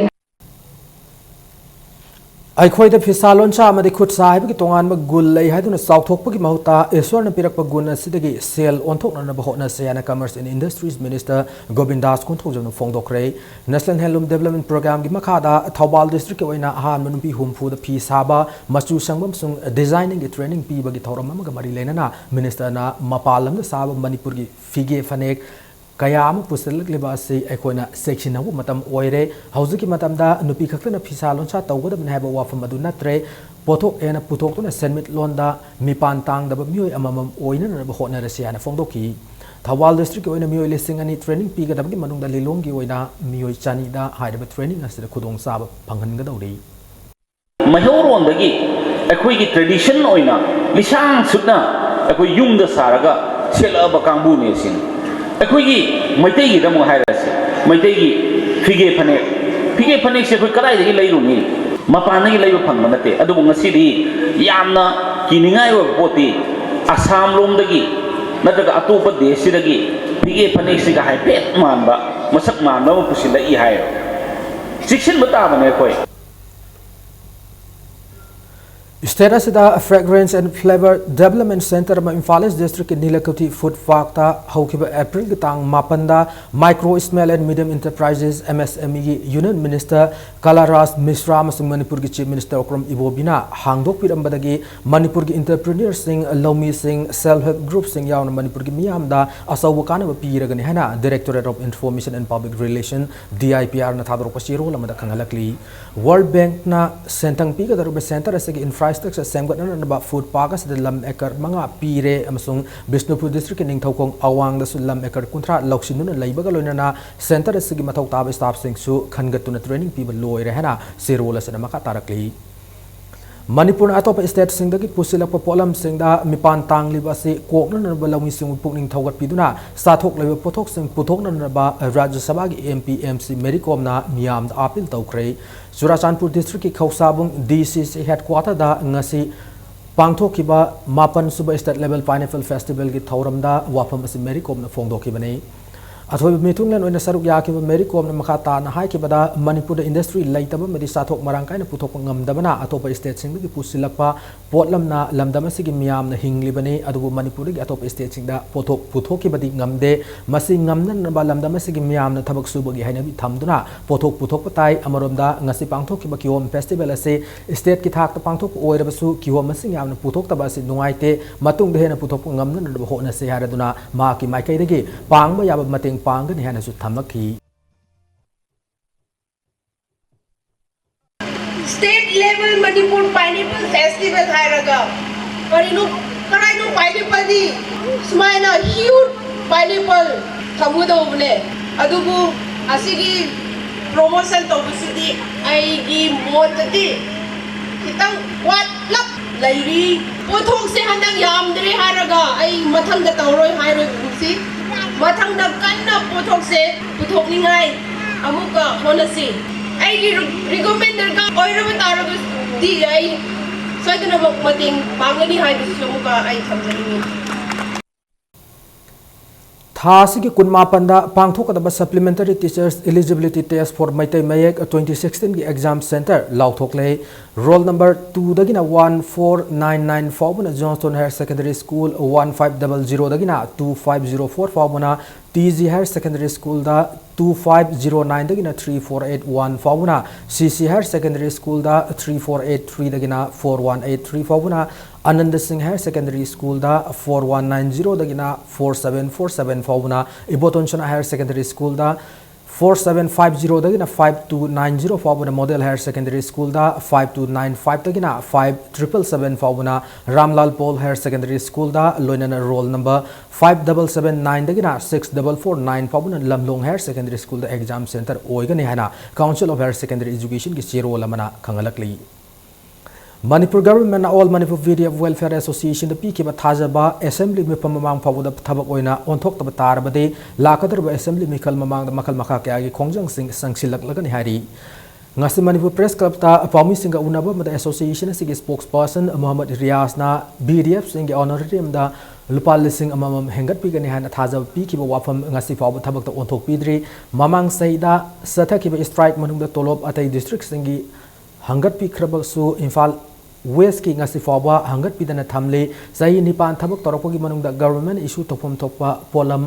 ꯑꯩꯈꯣꯏꯗ ꯐꯤꯁꯥ ꯂꯣꯟꯁꯥ ꯑꯃꯗꯤ ꯈꯨꯠ ꯁꯥ ꯍꯩꯕꯒꯤ ꯇꯣꯉꯥꯟꯕ ꯒꯨꯟ ꯂꯩ ꯍꯥꯏꯗꯨꯅ ꯆꯥꯎꯊꯣꯛꯄꯒꯤ ꯃꯍꯨꯠꯇ ꯏꯁꯣꯔꯅ ꯄꯤꯔꯛꯄ ꯒꯨꯟ ꯑꯁꯤꯗꯒꯤ ꯁꯦꯜ ꯑꯣꯟꯊꯣꯛꯅꯅꯕ ꯍꯣꯠꯅꯁꯤ ꯍꯥꯏꯅ Commerce and Industries Minister ꯒꯣꯕꯤꯟꯗꯥꯁ ꯀꯣꯟꯊꯧꯖꯝꯅ ꯐꯣꯡꯗꯣꯛꯈ꯭ꯔꯦ꯫ National Handloom Development Programme ꯒꯤ ꯃꯈꯥꯗ ꯊꯧꯕꯥꯜ district ꯀꯤ ꯑꯣꯏꯅ ꯑꯍꯥꯟꯕ ꯅꯨꯄꯤ ꯍꯨꯝꯐꯨꯗ ꯐꯤ ꯁꯥꯕ, ꯃꯆꯨ ꯁꯪꯕ ꯑꯃꯁꯨꯡ designing ꯒꯤ training ꯄꯤꯕꯒꯤ ꯊꯧꯔꯝ ꯑꯃꯒ ꯃꯔꯤ ꯂꯩꯅꯅ minister ꯅ ꯃꯄꯥꯟ ꯂꯝꯗ ꯁꯥꯕ ꯃꯅꯤꯄꯨꯔꯒꯤ ꯐꯤꯒꯦ ꯐꯅꯦꯛ ꯀꯌꯥ ꯑꯃ ꯄꯨꯁꯤꯜꯂꯛꯂꯤꯕ ꯑꯁꯤ ꯑꯩꯈꯣꯏꯅ ꯆꯦꯛꯁꯤꯟꯅꯕ ꯃꯇꯝ ꯑꯣꯏꯔꯦ꯫ ꯍꯧꯖꯤꯛꯀꯤ ꯃꯇꯝꯗ ꯅꯨꯄꯤ ꯈꯛꯇꯅ ꯐꯤꯁꯥ ꯂꯣꯟꯁꯥ ꯇꯧꯒꯗꯕꯅꯤ ꯍꯥꯏꯕ ꯋꯥꯐꯝ ꯑꯗꯨ ꯅꯠꯇ꯭ꯔꯦ꯫ ꯄꯣꯠꯊꯣꯛ ꯍꯦꯟꯅ ꯄꯨꯊꯣꯛꯇꯨꯅ ꯁꯦꯟꯃꯤꯠꯂꯣꯟꯗ ꯃꯤꯄꯥꯟ ꯇꯥꯡꯗꯕ ꯃꯤꯑꯣꯏ ꯑꯃꯃꯝ ꯑꯣꯏꯅꯅꯕ ꯍꯣꯠꯅꯔꯁꯤ ꯍꯥꯏꯅ ꯐꯣꯡꯗꯣꯛꯈꯤ꯫ ꯊꯧꯕꯥꯜ district ꯀꯤ ꯑꯣꯏꯅ ꯃꯤꯑꯣꯏ ꯂꯤꯁꯤꯡ ꯑꯅꯤ training ꯄꯤꯒꯗꯕꯒꯤ ꯃꯅꯨꯡꯗ ꯂꯤꯂꯣꯡꯒꯤ ꯑꯣꯏꯅ ꯃꯤꯑꯣꯏ ꯆꯅꯤꯗ ꯍꯥꯏꯔꯤꯕ training ꯑꯁꯤꯗ ꯈꯨꯗꯣꯡꯆꯥꯕ ꯐꯪꯍꯟꯒꯗꯧꯔꯤ꯫ ꯃꯩꯍꯧꯔꯣꯟꯗꯒꯤ ꯑꯩꯈꯣꯏꯒꯤ tradition ꯑꯣꯏꯅ ꯂꯤꯁꯥꯡ ꯁꯨꯠꯅ ꯑꯩꯈꯣꯏ ꯌꯨꯝꯗ ꯁꯥꯔꯒ ꯁꯦꯠꯂꯛꯑꯕ ꯀꯥꯡꯕꯨꯅꯦ ꯁꯤꯅꯤ꯫ ꯑꯩꯈꯣꯏꯒꯤ ꯃꯩꯇꯩꯒꯤꯗ ꯑꯃꯨꯛ ꯍꯥꯏꯔꯁꯤ, ꯃꯩꯇꯩꯒꯤ ꯐꯤꯒꯦ ꯐꯅꯦꯛ, ꯐꯤꯒꯦ ꯐꯅꯦꯛꯁꯦ ꯑꯩꯈꯣꯏ ꯀꯗꯥꯏꯗꯒꯤ ꯂꯩꯔꯨꯅꯤ? ꯃꯄꯥꯟꯗꯒꯤ ꯂꯩꯕ ꯐꯪꯕ ꯅꯠꯇꯦ꯫ ꯑꯗꯨꯕꯨ ꯉꯁꯤꯗꯤ ꯌꯥꯝꯅ ꯀꯤꯅꯤꯡꯉꯥꯏ ꯑꯣꯏꯕ ꯄꯣꯠꯇꯤ ꯑꯁꯥꯝ ꯂꯣꯝꯗꯒꯤ ꯅꯠꯇ꯭ꯔꯒ ꯑꯇꯣꯞꯄ ꯗꯦꯁꯁꯤꯗꯒꯤ ꯐꯤꯒꯦ ꯐꯅꯦꯛꯁꯤꯒ ꯍꯥꯏꯐꯦꯠ ꯃꯥꯟꯕ, ꯃꯁꯛ ꯃꯥꯟꯕ ꯑꯃ ꯄꯨꯁꯤꯜꯂꯛꯏ ꯍꯥꯏꯌꯦꯕ꯫ ꯆꯦꯛꯁꯤꯟꯕ ꯇꯥꯕꯅꯦ ꯑꯩꯈꯣꯏ꯫ State ꯑꯁꯤꯗ Fragrance and Flavor Development Centre ꯑꯃ ꯏꯝꯐꯥꯜ ꯏꯁ ꯗꯤꯁꯇ꯭ꯔꯤꯛꯀꯤ ꯅꯤꯂꯀꯨꯊꯤ ꯐꯨꯗ ꯄꯥꯔꯛꯇ ꯍꯧꯈꯤꯕ ꯑꯦꯄ꯭ꯔꯤꯜꯒꯤ ꯇꯥꯡ ꯃꯥꯄꯟꯗ Micro, Small and Medium Enterprises, M S M E, ꯒꯤ ꯌꯨꯅꯤꯌꯟ ꯃꯤꯅꯤꯁꯇꯔ ꯀꯂꯥꯔꯥꯖ ꯃꯤꯁ꯭ꯔꯥ ꯑꯃꯁꯨꯡ ꯃꯅꯤꯄꯨꯔꯒꯤ ꯆꯤꯐ ꯃꯤꯅꯤꯁꯇꯔ ꯑꯣꯀ꯭ꯔꯝ ꯏꯕꯣꯕꯤꯅ ꯍꯥꯡꯗꯣꯛꯄꯤꯔꯝꯕꯗꯒꯤ ꯃꯅꯤꯄꯨꯔꯒꯤ ꯏꯟꯇꯔꯄ꯭ꯔꯤꯅꯔꯁꯤꯡ, ꯂꯧꯃꯤꯁꯤꯡ, ꯁꯦꯜꯐ ꯍꯦꯜꯞ ꯒ꯭ꯔꯨꯞꯁꯤꯡ ꯌꯥꯎꯅ ꯃꯅꯤꯄꯨꯔꯒꯤ ꯃꯤꯌꯥꯝꯗ ꯑꯆꯧꯕ ꯀꯥꯟꯅꯕ ꯄꯤꯔꯒꯅꯤ ꯍꯥꯏꯅ Directorate of Information and Public Relation, D I P R, ꯅ ꯊꯥꯗꯣꯔꯛꯄ ꯆꯦꯔꯣꯜ ꯑꯃꯗ ꯈꯪꯍꯜꯂꯛꯂꯤ꯫ ꯋꯥꯔꯜꯗ ꯕꯦꯡꯛꯅ ꯁꯦꯟꯊꯪ ꯄꯤꯒꯗꯧꯔꯤꯕ ꯁꯦꯟꯇꯔ ꯑꯁꯤꯒꯤ ꯏꯟꯐ꯭ꯔꯥꯁ꯭ꯇ꯭ꯔꯛꯆꯔ ꯁꯦꯝꯒꯠꯅꯅꯕ ꯐꯨꯗ ꯄꯥꯔꯛ ꯑꯁꯤꯗ ꯂꯝ ꯑꯦꯀꯔ ꯃꯉꯥ ꯄꯤꯔꯦ ꯑꯃꯁꯨꯡ ꯕꯤꯁꯅꯨꯄꯨꯔ ꯗꯤꯁꯇ꯭ꯔꯤꯛꯀꯤ ꯅꯤꯡꯊꯧꯈꯣꯡ ꯑꯋꯥꯡꯗꯁꯨ ꯂꯝ ꯑꯦꯀꯔ ꯀꯨꯟꯊ꯭ꯔꯥ ꯂꯧꯁꯤꯟꯗꯨꯅ ꯂꯩꯕꯒ ꯂꯣꯏꯅꯅ ꯁꯦꯟꯇꯔ ꯑꯁꯤꯒꯤ ꯃꯊꯧ ꯇꯥꯕ ꯁ꯭ꯇꯥꯐꯁꯤꯡꯁꯨ ꯈꯟꯒꯠꯇꯨꯅ ꯇ꯭ꯔꯦꯅꯤꯡ ꯄꯤꯕ ꯂꯣꯏꯔꯦ ꯍꯥꯏꯅ ꯆꯦꯔꯣꯜ ꯑꯁꯤꯗ ꯃꯈꯥ ꯇꯥꯔꯛꯂꯤ꯫ ꯃꯅꯤꯄꯨꯔꯅ ꯑꯇꯣꯞꯄ ꯁ꯭ꯇꯦꯠꯁꯤꯡꯗꯒꯤ ꯄꯨꯁꯤꯜꯂꯛꯄ ꯄꯣꯠꯂꯝꯁꯤꯡꯗ ꯃꯤꯄꯥꯟ ꯇꯥꯡꯂꯤꯕ ꯑꯁꯤ ꯀꯣꯛꯅꯅꯕ ꯂꯧꯃꯤꯁꯤꯡꯕꯨ ꯄꯨꯛꯅꯤꯡ ꯊꯧꯒꯠꯄꯤꯗꯨꯅ ꯆꯥꯊꯣꯛꯂꯤꯕ ꯄꯣꯠꯊꯣꯛꯁꯤꯡ ꯄꯨꯊꯣꯛꯅꯅꯕ ꯔꯥꯖ꯭ꯌ ꯁꯚꯥꯒꯤ M P M C Mary ꯀꯣꯝꯅ ꯃꯤꯌꯥꯝꯗ ꯑꯥꯄꯤꯜ ꯇꯧꯈ꯭ꯔꯦ꯫ ꯆꯨꯔꯥꯆꯥꯟꯄꯨꯔ ꯗꯤꯁꯇ꯭ꯔꯤꯛꯀꯤ ꯈꯧꯁꯥꯕꯨꯡ D C C ꯍꯦꯗꯀ꯭ꯋꯥꯇꯔꯗ ꯉꯁꯤ ꯄꯥꯡꯊꯣꯛꯈꯤꯕ ꯃꯥꯄꯟ ꯁꯨꯕ State Level Pineapple Festivalꯒꯤ ꯊꯧꯔꯝꯗ ꯋꯥꯐꯝ ꯑꯁꯤ ꯃꯦꯔꯤ ꯀꯣꯝꯅ ꯐꯣꯡꯗꯣꯛꯈꯤꯕꯅꯤ꯫ ꯑꯊꯣꯏꯕ ꯃꯤꯊꯨꯡꯂꯦꯟ ꯑꯣꯏꯅ ꯁꯔꯨꯛ ꯌꯥꯈꯤꯕ ꯃꯦꯔꯤ ꯀꯣꯝꯅ ꯃꯈꯥ ꯇꯥꯅ ꯍꯥꯏꯈꯤꯕꯗ, ꯃꯅꯤꯄꯨꯔꯗ ꯏꯟꯗꯁꯇ꯭ꯔꯤ ꯂꯩꯇꯕ ꯑꯃꯗꯤ ꯆꯥꯊꯣꯛ ꯃꯔꯥꯡ ꯀꯥꯏꯅ ꯄꯨꯊꯣꯛꯄ ꯉꯝꯗꯕꯅ ꯑꯇꯣꯞꯄ ꯁ꯭ꯇꯦꯠꯁꯤꯡꯗꯒꯤ ꯄꯨꯁꯤꯜꯂꯛꯄ ꯄꯣꯠꯂꯝꯅ ꯂꯝꯗꯝ ꯑꯁꯤꯒꯤ ꯃꯤꯌꯥꯝꯅ ꯍꯤꯡꯂꯤꯕꯅꯤ꯫ ꯑꯗꯨꯕꯨ ꯃꯅꯤꯄꯨꯔꯗꯒꯤ ꯑꯇꯣꯞꯄ ꯁ꯭ꯇꯦꯠꯁꯤꯡꯗ ꯄꯣꯠꯊꯣꯛ ꯄꯨꯊꯣꯛꯈꯤꯕꯗꯤ ꯉꯝꯗꯦ꯫ ꯃꯁꯤ ꯉꯝꯅꯅꯕ ꯂꯝꯗꯝ ꯑꯁꯤꯒꯤ ꯃꯤꯌꯥꯝꯅ ꯊꯕꯛ ꯁꯨꯕꯒꯤ ꯍꯩꯅꯕꯤ ꯊꯝꯗꯨꯅ ꯄꯣꯠꯊꯣꯛ ꯄꯨꯊꯣꯛꯄ ꯇꯥꯏ꯫ ꯑꯃꯔꯣꯝꯗ ꯉꯁꯤ ꯄꯥꯡꯊꯣꯛꯈꯤꯕ ꯀꯤꯍꯣꯝ ꯐꯦꯁꯇꯤꯚꯦꯜ ꯑꯁꯤ ꯁ꯭ꯇꯦꯠꯀꯤ ꯊꯥꯛꯇ ꯄꯥꯡꯊꯣꯛꯄ ꯑꯣꯏꯔꯕꯁꯨ ꯀꯤꯍꯣꯝ ꯃꯁꯤꯡ ꯌꯥꯝꯅ ꯄꯨꯊꯣꯛꯇꯕ ꯑꯁꯤ ꯅꯨꯡꯉꯥꯏꯇꯦ꯫ ꯃꯇꯨꯡꯗ ꯍꯦꯟꯅ ꯄꯨꯊꯣꯛꯄ ꯉꯝꯅꯅꯕ ꯍꯣꯠꯅꯁꯤ ꯍꯥꯏꯔꯗꯨꯅ ꯃꯍꯥꯛꯀꯤ ꯃꯥꯏꯀꯩꯗꯒꯤ ꯄꯥꯡꯕ ꯌꯥꯕ ꯃꯇꯦꯡ ꯄꯥꯡꯒꯅꯤ ꯍꯥꯏꯅꯁꯨ ꯊꯝꯂꯛꯈꯤ꯫ State Level Manipur Pineapple Festival ꯍꯥꯏꯔꯒ ꯀꯔꯤꯅꯣ, ꯀꯔꯥꯏꯅꯣ pineappleꯗꯤ ꯁꯨꯃꯥꯏꯅ huge pineapple ꯊꯝꯒꯗꯧꯕꯅꯦ꯫ ꯑꯗꯨꯕꯨ ꯑꯁꯤꯒꯤ promotion ꯇꯧꯕꯁꯤꯗꯤ ꯑꯩꯒꯤ ꯃꯣꯠꯇꯗꯤ ꯈꯤꯇꯪ ꯋꯥꯠꯂꯞ ꯂꯩꯔꯤ꯫ ꯄꯣꯠꯊꯣꯛꯁꯦ ꯍꯟꯗꯛ ꯌꯥꯝꯗ꯭ꯔꯦ ꯍꯥꯏꯔꯒ ꯑꯩ ꯃꯊꯪꯗ ꯇꯧꯔꯣꯏ ꯍꯥꯏꯔꯣꯏ ꯀꯨꯝꯁꯤ꯫ ꯃꯊꯪꯗ ꯀꯟꯅ ꯄꯣꯠꯊꯣꯛꯁꯦ ꯄꯨꯊꯣꯛꯅꯤꯡꯉꯥꯏ ꯑꯃꯨꯛꯀ ꯍꯣꯠꯅꯁꯤ꯫ ꯑꯩꯒꯤ recommend ꯗꯔꯀꯥꯔ ꯑꯣꯏꯔꯕ ꯇꯥꯔꯕꯗꯤ ꯑꯩ ꯁꯣꯏꯗꯅꯃꯛ ꯃꯇꯦꯡ ꯄꯥꯡꯒꯅꯤ ꯍꯥꯏꯕꯁꯤꯁꯨ ꯑꯃꯨꯛꯀ ꯑꯩ ꯊꯝꯖꯅꯤꯡꯉꯤ꯫ ꯊꯥ ꯑꯁꯤꯒꯤ ꯀꯨꯟꯃꯥꯄꯟꯗ ꯄꯥꯡꯊꯣꯛꯀꯗꯕ Supplementary Teachers Eligibility Test for Meitei ꯃꯌꯦꯛ twenty sixteen ꯒꯤ exam centre ꯂꯥꯎꯊꯣꯛꯂꯦ꯫ Roll number two ꯗꯒꯤꯅ one four nine nine ꯐꯥꯎꯕꯅ Johnstone Higher Secondary School, one five double zero ꯗꯒꯤꯅ two five zero four ꯐꯥꯎꯕꯅ T G Higher Secondary School ꯗ, two five zero nine ꯗꯒꯤꯅ three four eight one ꯐꯥꯎꯕꯅ C C Higher Secondary School ꯗ, three four eight three ꯗꯒꯤꯅ four one eight three ꯐꯥꯎꯕꯅ Ananda Singh Higher Secondary School ꯗ, four one nine zero ꯗꯒꯤꯅ four seven four seven ꯐꯥꯎꯕꯅ Ibotonchana Higher Secondary School ꯗ, four seven five zero ꯗꯒꯤꯅ five two nine zero ꯐꯥꯎꯕꯅ Model Higher Secondary School ꯗ, five two nine five ꯗꯒꯤꯅ five triple seven ꯐꯥꯎꯕꯅ Ramlal Paul Higher Secondary School ꯗ, ꯂꯣꯏꯅꯅ roll number five double seven nine ꯗꯒꯤꯅ six double four nine ꯐꯥꯎꯕꯅ Lamlong Higher Secondary School ꯗ exam centre ꯑꯣꯏꯒꯅꯤ ꯍꯥꯏꯅ Council of Higher Secondary Education ꯒꯤ ꯆꯦꯔꯣꯜ ꯑꯃꯅ ꯈꯪꯍꯜꯂꯛꯂꯤ꯫ Manipur ꯒꯚꯔꯟꯃꯦꯟꯠꯅ All Manipur V D F Welfare Association ꯗ ꯄꯤꯈꯤꯕ ꯊꯥꯖꯕ assembly ꯃꯤꯐꯝ ꯃꯃꯥꯡ ꯐꯥꯎꯕꯗ ꯊꯕꯛ ꯑꯣꯏꯅ ꯑꯣꯟꯊꯣꯛꯇꯕ ꯇꯥꯔꯕꯗꯤ ꯂꯥꯛꯀꯗꯧꯔꯤꯕ ꯑꯦꯁꯦꯝꯕ꯭ꯂꯤ ꯃꯤꯈꯜ ꯃꯃꯥꯡꯗ ꯃꯈꯜ ꯃꯈꯥ ꯀꯌꯥꯒꯤ ꯈꯣꯡꯖꯪꯁꯤꯡ ꯆꯪꯁꯤꯜꯂꯛꯂꯒꯅꯤ ꯍꯥꯏꯔꯤ꯫ ꯉꯁꯤ ꯃꯅꯤꯄꯨꯔ ꯄ꯭ꯔꯦꯁ ꯀ꯭ꯂꯕꯇ ꯄꯥꯎꯃꯤꯁꯤꯡꯒ ꯎꯅꯕ ꯑꯃꯗ ꯑꯦꯁꯣꯁꯤꯌꯦꯁꯟ ꯑꯁꯤꯒꯤ spokesperson Mohammad ꯔꯤꯌꯥꯖꯅ V D F ꯁꯤꯡꯒꯤ honorarium ꯗ ꯂꯨꯄꯥ ꯂꯤꯁꯤꯡ ꯑꯃꯃꯝ ꯍꯦꯟꯒꯠꯄꯤꯒꯅꯤ ꯍꯥꯏꯅ ꯊꯥꯖꯕ ꯄꯤꯈꯤꯕ ꯋꯥꯐꯝ ꯉꯁꯤ ꯐꯥꯎꯕ ꯊꯕꯛꯇ ꯑꯣꯟꯊꯣꯛꯄꯤꯗ꯭ꯔꯤ꯫ ꯃꯃꯥꯡ ꯆꯍꯤꯗ ꯆꯠꯊꯈꯤꯕ strike ꯃꯅꯨꯡꯗ ꯇꯣꯂꯣꯞ ꯑꯇꯩ district ꯁꯤꯡꯒꯤ ꯍꯪꯒꯠꯄꯤꯈ꯭ꯔꯕꯁꯨ ꯏꯝꯐꯥꯜ West ꯀꯤ ꯉꯁꯤ ꯐꯥꯎꯕ ꯍꯪꯒꯠꯄꯤꯗꯅ ꯊꯝꯂꯤ꯫ ꯆꯍꯤ ꯅꯤꯄꯥꯟ ꯊꯕꯛ ꯇꯧꯔꯛꯄꯒꯤ ꯃꯅꯨꯡꯗ ꯒꯚꯔꯟꯃꯦꯟꯠꯅ issue ꯇꯧꯐꯝ ꯊꯣꯛꯄ ꯄꯣꯠꯂꯝ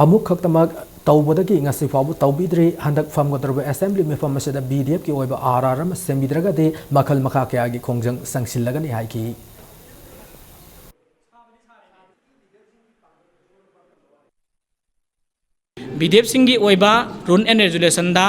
ꯑꯃꯨꯛ ꯈꯛꯇꯃꯛ ꯇꯧꯕꯗꯒꯤ ꯉꯁꯤ ꯐꯥꯎꯕ ꯇꯧꯕꯤꯗ꯭ꯔꯤ꯫ ꯍꯟꯗꯛ ꯐꯝꯒꯗꯧꯔꯤꯕ ꯑꯦꯁꯦꯝꯕ꯭ꯂꯤ ꯃꯤꯐꯝ ꯑꯁꯤꯗ V D F ꯀꯤ ꯑꯣꯏꯕ R R ꯑꯃ ꯁꯦꯝꯕꯤꯗ꯭ꯔꯒꯗꯤ ꯃꯈꯜ ꯃꯈꯥ ꯀꯌꯥꯒꯤ ꯈꯣꯡꯖꯪ ꯆꯪꯁꯤꯜꯂꯒꯅꯤ ꯍꯥꯏꯈꯤ꯫ V D F ꯁꯤꯡꯒꯤ ꯑꯣꯏꯕ rule and regulation the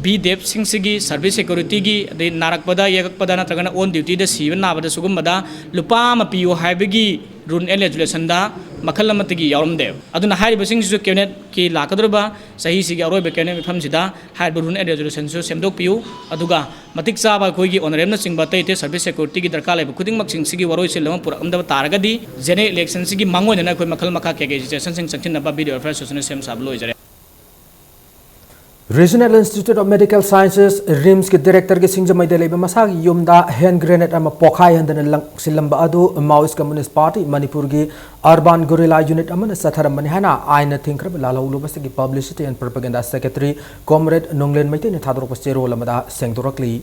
V D F ꯁꯤꯡꯁꯤꯒꯤ service security ꯒꯤ, ꯑꯗꯩ ꯅꯥꯔꯛꯄꯗ, ꯌꯦꯛꯂꯛꯄꯗ ꯅꯠꯇ꯭ꯔꯒꯅ on duty ꯗ ꯁꯤꯕ ꯅꯥꯕꯗ ꯁꯤꯒꯨꯝꯕꯗ ꯂꯨꯄꯥ ꯑꯃ ꯄꯤꯌꯨ ꯍꯥꯏꯕꯒꯤ rule and regulation ꯗ ꯃꯈꯜ ꯑꯃꯠꯇꯒꯤ ꯌꯥꯎꯔꯝꯗꯦꯕ꯫ ꯑꯗꯨꯅ ꯍꯥꯏꯔꯤꯕꯁꯤꯡꯁꯤꯁꯨ cabinet ꯀꯤ ꯂꯥꯛꯀꯗꯧꯔꯤꯕ ꯆꯍꯤꯁꯤꯒꯤ ꯑꯔꯣꯏꯕ cabinet ꯃꯤꯐꯝꯁꯤꯗ ꯍꯥꯏꯔꯤꯕ rule and regulation ꯁꯨ ꯁꯦꯝꯗꯣꯛꯄꯤꯌꯨ꯫ ꯑꯗꯨꯒ ꯃꯇꯤꯛ ꯆꯥꯕ ꯑꯩꯈꯣꯏꯒꯤ honorarium ꯅꯆꯤꯡꯕ ꯑꯇꯩ ꯑꯇꯩ service security ꯒꯤ ꯗꯔꯀꯥꯔ ꯂꯩꯕ ꯈꯨꯗꯤꯡꯃꯛꯁꯤꯡꯁꯤꯒꯤ ꯋꯥꯔꯣꯏꯁꯤꯟ ꯑꯃ ꯄꯨꯔꯛꯂꯝꯗꯕ ꯇꯥꯔꯒꯗꯤ general election ꯁꯤꯒꯤ ꯃꯥꯡꯑꯣꯏꯅꯅ ꯑꯩꯈꯣꯏ ꯃꯈꯜ ꯃꯈꯥ ꯀꯌꯥ ꯀꯌꯥꯒꯤ suggestion ꯁꯤꯡ ꯆꯪꯁꯤꯟꯅꯕ V D F Welfare Association ꯅ ꯁꯦꯝ ꯁꯥꯕ ꯂꯣꯏꯖꯔꯦ꯫ Regional Institute of Medical Sciences, RIMSꯀꯤ directorꯒꯤ ꯁꯤꯡꯖꯃꯩꯗ ꯂꯩꯕ ꯃꯁꯥꯒꯤ ꯌꯨꯝꯗ hand grenade ꯑꯃ ꯄꯣꯈꯥꯏꯍꯟꯗꯅ ꯂꯪꯁꯤꯜꯂꯝꯕ ꯑꯗꯨ Maoist Communist Party ꯃꯅꯤꯄꯨꯔꯒꯤ Urban Guerrilla Unit ꯑꯃꯅ ꯆꯠꯊꯔꯝꯕꯅꯤ ꯍꯥꯏꯅ ꯑꯥꯏꯟꯅ ꯊꯤꯡꯈ꯭ꯔꯕ ꯂꯥꯜꯍꯧꯂꯨꯞ ꯑꯁꯤꯒꯤ Publicity and Propaganda Secretary Comrade ꯅꯣꯡꯂꯦꯟ ꯃꯩꯇꯩꯅ ꯊꯥꯗꯣꯔꯛꯄ ꯆꯦꯔꯣꯜ ꯑꯃꯗ ꯁꯦꯡꯗꯣꯔꯛꯂꯤ꯫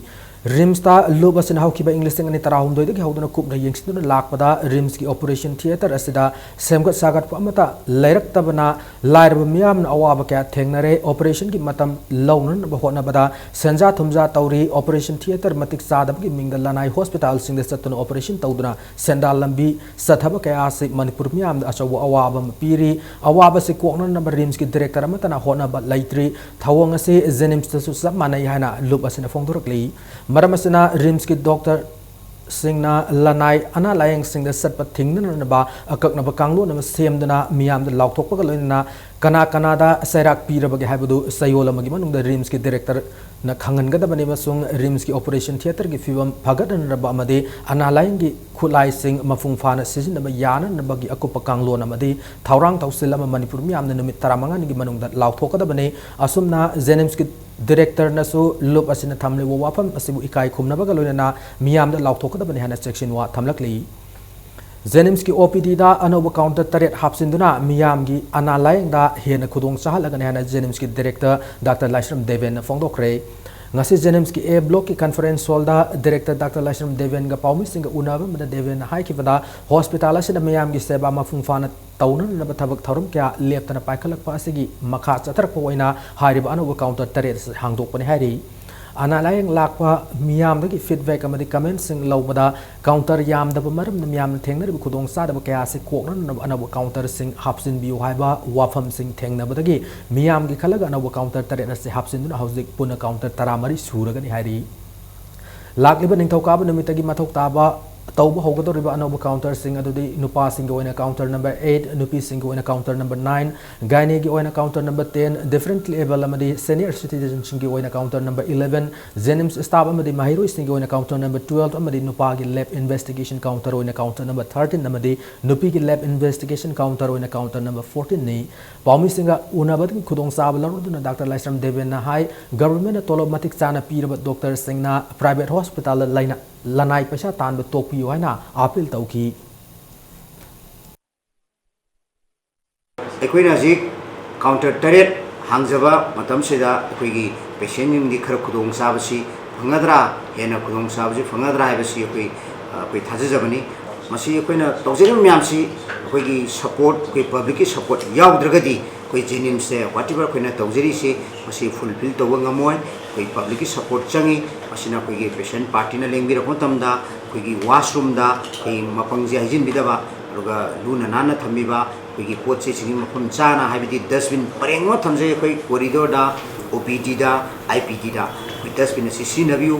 RIMSꯇ ꯂꯨꯞ ꯑꯁꯤꯅ ꯍꯧꯈꯤꯕ ꯏꯪ ꯂꯤꯁꯤꯡ ꯑꯅꯤ ꯇꯔꯥꯍꯨꯝꯗꯣꯏꯗꯒꯤ ꯍꯧꯗꯨꯅ ꯀꯨꯞꯅ ꯌꯦꯡꯁꯤꯟꯗꯨꯅ ꯂꯥꯛꯄꯗ RIMSꯀꯤ operation theatre ꯑꯁꯤꯗ ꯁꯦꯝꯒꯠ ꯁꯥꯒꯠꯄ ꯑꯃꯠꯇ ꯂꯩꯔꯛꯇꯕꯅ ꯂꯥꯏꯔꯕ ꯃꯤꯌꯥꯝꯅ ꯑꯋꯥꯕ ꯀꯌꯥ ꯊꯦꯡꯅꯔꯦ꯫ Operationꯒꯤ ꯃꯇꯝ ꯂꯧꯅꯅꯕ ꯍꯣꯠꯅꯕꯗ ꯁꯦꯟꯖꯥ ꯊꯨꯝꯖꯥ ꯇꯧꯔꯤ꯫ Operation theatre ꯃꯇꯤꯛ ꯆꯥꯗꯕꯒꯤ ꯃꯤꯡꯗ ꯂꯅꯥꯏ hospitalꯁꯤꯡꯗ ꯆꯠꯇꯨꯅ operation ꯇꯧꯗꯨꯅ ꯁꯦꯟꯗꯥꯜ ꯂꯝꯕꯤ ꯆꯠꯊꯕ ꯀꯌꯥ ꯑꯁꯤ ꯃꯅꯤꯄꯨꯔ ꯃꯤꯌꯥꯝꯗ ꯑꯆꯧꯕ ꯑꯋꯥꯕ ꯑꯃ ꯄꯤꯔꯤ꯫ ꯑꯋꯥꯕ ꯑꯁꯤ ꯀꯣꯛꯅꯅꯕ RIMSꯀꯤ director ꯑꯃꯠꯇꯅ ꯍꯣꯠꯅꯕ ꯂꯩꯇ꯭ꯔꯤ꯫ ꯊꯧꯑꯣꯡ ꯑꯁꯤ JNIMSꯇꯁꯨ ꯆꯞ ꯃꯥꯟꯅꯩ ꯍꯥꯏꯅ ꯂꯨꯞ ꯑꯁꯤꯅ ꯐꯣꯡꯗꯣꯔꯛꯂꯤ꯫ ꯃꯔꯝ ꯑꯁꯤꯅ RIMSꯀꯤ doctorꯁꯤꯡꯅ ꯂꯅꯥꯏ ꯑꯅꯥ ꯂꯥꯌꯦꯡꯁꯤꯡꯗ ꯆꯠꯄ ꯊꯤꯡꯅꯅꯕ ꯑꯀꯛꯅꯕ ꯀꯥꯡꯂꯣꯟ ꯑꯃ ꯁꯦꯝꯗꯨꯅ ꯃꯤꯌꯥꯝꯗ ꯂꯥꯎꯊꯣꯛꯄꯒ ꯂꯣꯏꯅꯅ ꯀꯅꯥ ꯀꯅꯥꯗ ꯆꯩꯔꯥꯛ ꯄꯤꯔꯕꯒꯦ ꯍꯥꯏꯕꯗꯨ ꯆꯌꯣꯜ ꯑꯃꯒꯤ ꯃꯅꯨꯡꯗ RIMSꯀꯤ directorꯅ ꯈꯪꯍꯟꯒꯗꯕꯅꯤ ꯑꯃꯁꯨꯡ RIMSꯀꯤ operation theatreꯒꯤ ꯐꯤꯕꯝ ꯐꯒꯠꯍꯟꯅꯕ ꯑꯃꯗꯤ ꯑꯅꯥ ꯂꯥꯌꯦꯡꯒꯤ ꯈꯨꯠꯂꯥꯏꯁꯤꯡ ꯃꯄꯨꯡ ꯐꯥꯅ ꯁꯤꯖꯤꯟꯅꯕ ꯌꯥꯅꯅꯕꯒꯤ ꯑꯀꯨꯞꯄ ꯀꯥꯡꯂꯣꯟ ꯑꯃꯗꯤ ꯊꯧꯔꯥꯡ ꯊꯧꯁꯤꯜ ꯑꯃ ꯃꯅꯤꯄꯨꯔ ꯃꯤꯌꯥꯝꯅ ꯅꯨꯃꯤꯠ ꯇꯔꯥꯃꯉꯥꯅꯤꯒꯤ ꯃꯅꯨꯡꯗ ꯂꯥꯎꯊꯣꯛꯀꯗꯕꯅꯤ꯫ ꯑꯁꯨꯝꯅ JNIMSꯀꯤ directorꯅꯁꯨ ꯂꯨꯞ ꯑꯁꯤꯅ ꯊꯝꯂꯤꯕ ꯋꯥꯐꯝ ꯑꯁꯤꯕꯨ ꯏꯀꯥꯏ ꯈꯨꯝꯅꯕꯒ ꯂꯣꯏꯅꯅ ꯃꯤꯌꯥꯝꯗ ꯂꯥꯎꯊꯣꯛꯀꯗꯕꯅꯤ ꯍꯥꯏꯅ ꯆꯦꯛꯁꯤꯟꯋꯥ ꯊꯝꯂꯛꯂꯤ꯫ JNIMSꯀꯤ OPDꯗ ꯑꯅꯧꯕ counter ꯇꯔꯦꯠ ꯍꯥꯞꯆꯤꯟꯗꯨꯅ ꯃꯤꯌꯥꯝꯒꯤ ꯑꯅꯥ ꯂꯥꯌꯦꯡꯗ ꯍꯦꯟꯅ ꯈꯨꯗꯣꯡ ꯆꯥꯍꯜꯂꯒꯅꯤ ꯍꯥꯏꯅ JNIMSꯀꯤ director doctor ꯂꯥꯏꯁ꯭ꯔꯝ ꯗꯦꯕꯦꯟꯅ ꯐꯣꯡꯗꯣꯛꯈ꯭ꯔꯦ꯫ ꯉꯁꯤ JNIMSꯀꯤ A blockꯀꯤ conference hallꯗ director doctor ꯂꯥꯏꯁ꯭ꯔꯝ ꯗꯦꯕꯦꯟꯒ ꯄꯥꯎꯃꯤꯁꯤꯡꯒ ꯎꯅꯕ ꯑꯃꯗ ꯗꯦꯕꯦꯟꯅ ꯍꯥꯏꯈꯤꯕꯗ hospital ꯑꯁꯤꯗ ꯃꯤꯌꯥꯝꯒꯤ ꯁꯦꯕꯥ ꯃꯄꯨꯡ ꯐꯥꯅ ꯇꯧꯅꯅꯕ ꯊꯕꯛ ꯊꯧꯔꯝ ꯀꯌꯥ ꯂꯦꯞꯇꯅ ꯄꯥꯏꯈꯠꯂꯛꯄ ꯑꯁꯤꯒꯤ ꯃꯈꯥ ꯆꯠꯊꯔꯛꯄ ꯑꯣꯏꯅ ꯍꯥꯏꯔꯤꯕ ꯑꯅꯧꯕ counter ꯇꯔꯦꯠ ꯑꯁꯤ ꯍꯥꯡꯗꯣꯛꯄꯅꯤ ꯍꯥꯏꯔꯤ꯫ ꯑꯅꯥ ꯂꯥꯌꯦꯡ ꯂꯥꯛꯄ ꯃꯤꯌꯥꯝꯗꯒꯤ feedback ꯑꯃꯗꯤ commentꯁꯤꯡ ꯂꯧꯕꯗ counter ꯌꯥꯝꯗꯕ ꯃꯔꯝꯅ ꯃꯤꯌꯥꯝꯅ ꯊꯦꯡꯅꯔꯤꯕ ꯈꯨꯗꯣꯡꯆꯥꯗꯕ ꯀꯌꯥ ꯑꯁꯤ ꯀꯣꯛꯅꯅꯕ ꯑꯅꯧꯕ counterꯁꯤꯡ ꯍꯥꯞꯆꯤꯟꯕꯤꯌꯨ ꯍꯥꯏꯕ ꯋꯥꯐꯝꯁꯤꯡ ꯊꯦꯡꯅꯕꯗꯒꯤ ꯃꯤꯌꯥꯝꯒꯤ ꯈꯜꯂꯒ ꯑꯅꯧꯕ counter ꯇꯔꯦꯠ ꯑꯁꯤ ꯍꯥꯞꯆꯤꯟꯗꯨꯅ ꯍꯧꯖꯤꯛ ꯄꯨꯟꯅ counter ꯇꯔꯥꯃꯔꯤ ꯁꯨꯔꯒꯅꯤ ꯍꯥꯏꯔꯤ꯫ ꯂꯥꯛꯂꯤꯕ ꯅꯤꯡꯊꯧꯀꯥꯕ ꯅꯨꯃꯤꯠꯇꯒꯤ ꯃꯊꯧ ꯇꯥꯕ ꯇꯧꯕ ꯍꯧꯒꯗꯧꯔꯤꯕ ꯑꯅꯧꯕ counterꯁꯤꯡ ꯑꯗꯨꯗꯤ ꯅꯨꯄꯥꯁꯤꯡꯒꯤ ꯑꯣꯏꯅ counter number eight, ꯅꯨꯄꯤꯁꯤꯡꯒꯤ ꯑꯣꯏꯅ counter number nine, gynaeꯒꯤ ꯑꯣꯏꯅ counter number ten, differently able ꯑꯃꯗꯤ senior citizenꯁꯤꯡꯒꯤ ꯑꯣꯏꯅ counter number eleven, JNIMS staff ꯑꯃꯗꯤ ꯃꯍꯩꯔꯣꯏꯁꯤꯡꯒꯤ ꯑꯣꯏꯅ counter number twelve ꯑꯃꯗꯤ ꯅꯨꯄꯥꯒꯤ lab investigation counter ꯑꯣꯏꯅ counter number thirteen ꯑꯃꯗꯤ ꯅꯨꯄꯤꯒꯤ lab investigation counter ꯑꯣꯏꯅ counter number fourteenꯅꯤ꯫ ꯄꯥꯎꯃꯤꯁꯤꯡꯒ ꯎꯅꯕꯒꯤ ꯈꯨꯗꯣꯡꯆꯥꯕ ꯂꯧꯔꯗꯨꯅ ꯗꯥꯛꯇꯔ ꯂꯥꯏꯁ꯭ꯔꯝ ꯗꯦꯕꯦꯟꯅ ꯍꯥꯏ, governmentꯅ ꯇꯣꯂꯣꯞ ꯃꯇꯤꯛ ꯆꯥꯅ ꯄꯤꯔꯕ doctorꯁꯤꯡꯅ private hospitalꯗ ꯂꯩꯅ ꯂꯅꯥꯏ ꯄꯩꯁꯥ ꯇꯥꯟꯕ ꯇꯣꯛꯄꯤꯌꯨ ꯍꯥꯏꯅ appeal ꯇꯧꯈꯤ꯫ ꯑꯩꯈꯣꯏꯅ ꯍꯧꯖꯤꯛ counter ꯇꯔꯦꯠ ꯍꯥꯡꯖꯕ ꯃꯇꯝꯁꯤꯗ ꯑꯩꯈꯣꯏꯒꯤ patientꯁꯤꯡꯗꯤ ꯈꯔ ꯈꯨꯗꯣꯡꯆꯥꯕꯁꯤ ꯐꯪꯒꯗ꯭ꯔꯥ, ꯍꯦꯟꯅ ꯈꯨꯗꯣꯡꯆꯥꯕꯁꯤ ꯐꯪꯒꯗ꯭ꯔꯥ ꯍꯥꯏꯕꯁꯤ ꯑꯩꯈꯣꯏ, ꯑꯩꯈꯣꯏ ꯊꯥꯖꯖꯕꯅꯤ꯫ ꯃꯁꯤ ꯑꯩꯈꯣꯏꯅ ꯇꯧꯖꯔꯤꯕ ꯃꯌꯥꯝꯁꯤ ꯑꯩꯈꯣꯏꯒꯤ support, ꯑꯩꯈꯣꯏ publicꯀꯤ support ꯌꯥꯎꯗ꯭ꯔꯒꯗꯤ ꯑꯩꯈꯣꯏ JNIMSꯁꯦ whatever ꯑꯩꯈꯣꯏꯅ ꯇꯧꯖꯔꯤꯁꯤ ꯃꯁꯤ fulfill ꯇꯧꯕ ꯉꯝꯃꯣꯏ꯫ ꯑꯩꯈꯣꯏ publicꯀꯤ support ꯆꯪꯉꯤ꯫ ꯃꯁꯤꯅ ꯑꯩꯈꯣꯏꯒꯤ patient partyꯅ ꯂꯦꯡꯕꯤꯔꯛꯄ ꯃꯇꯝꯗ ꯑꯩꯈꯣꯏꯒꯤ washroomꯗ ꯑꯩꯈꯣꯏ ꯃꯄꯪꯁꯦ ꯍꯩꯖꯤꯟꯕꯤꯗꯕ, ꯑꯗꯨꯒ ꯂꯨꯅ ꯅꯥꯟꯅ ꯊꯝꯕꯤꯕ, ꯑꯩꯈꯣꯏꯒꯤ ꯄꯣꯠ ꯆꯩꯁꯤꯡꯁꯤ ꯃꯐꯝ ꯆꯥꯅ, ꯍꯥꯏꯕꯗꯤ dustbin ꯄꯔꯦꯡ ꯑꯃ ꯊꯝꯖꯩ ꯑꯩꯈꯣꯏ corridorꯗ, OPDꯗ, IPDꯗ ꯑꯩꯈꯣꯏ dustbin ꯑꯁꯤ ꯁꯤꯖꯤꯟꯅꯕꯤꯌꯨ꯫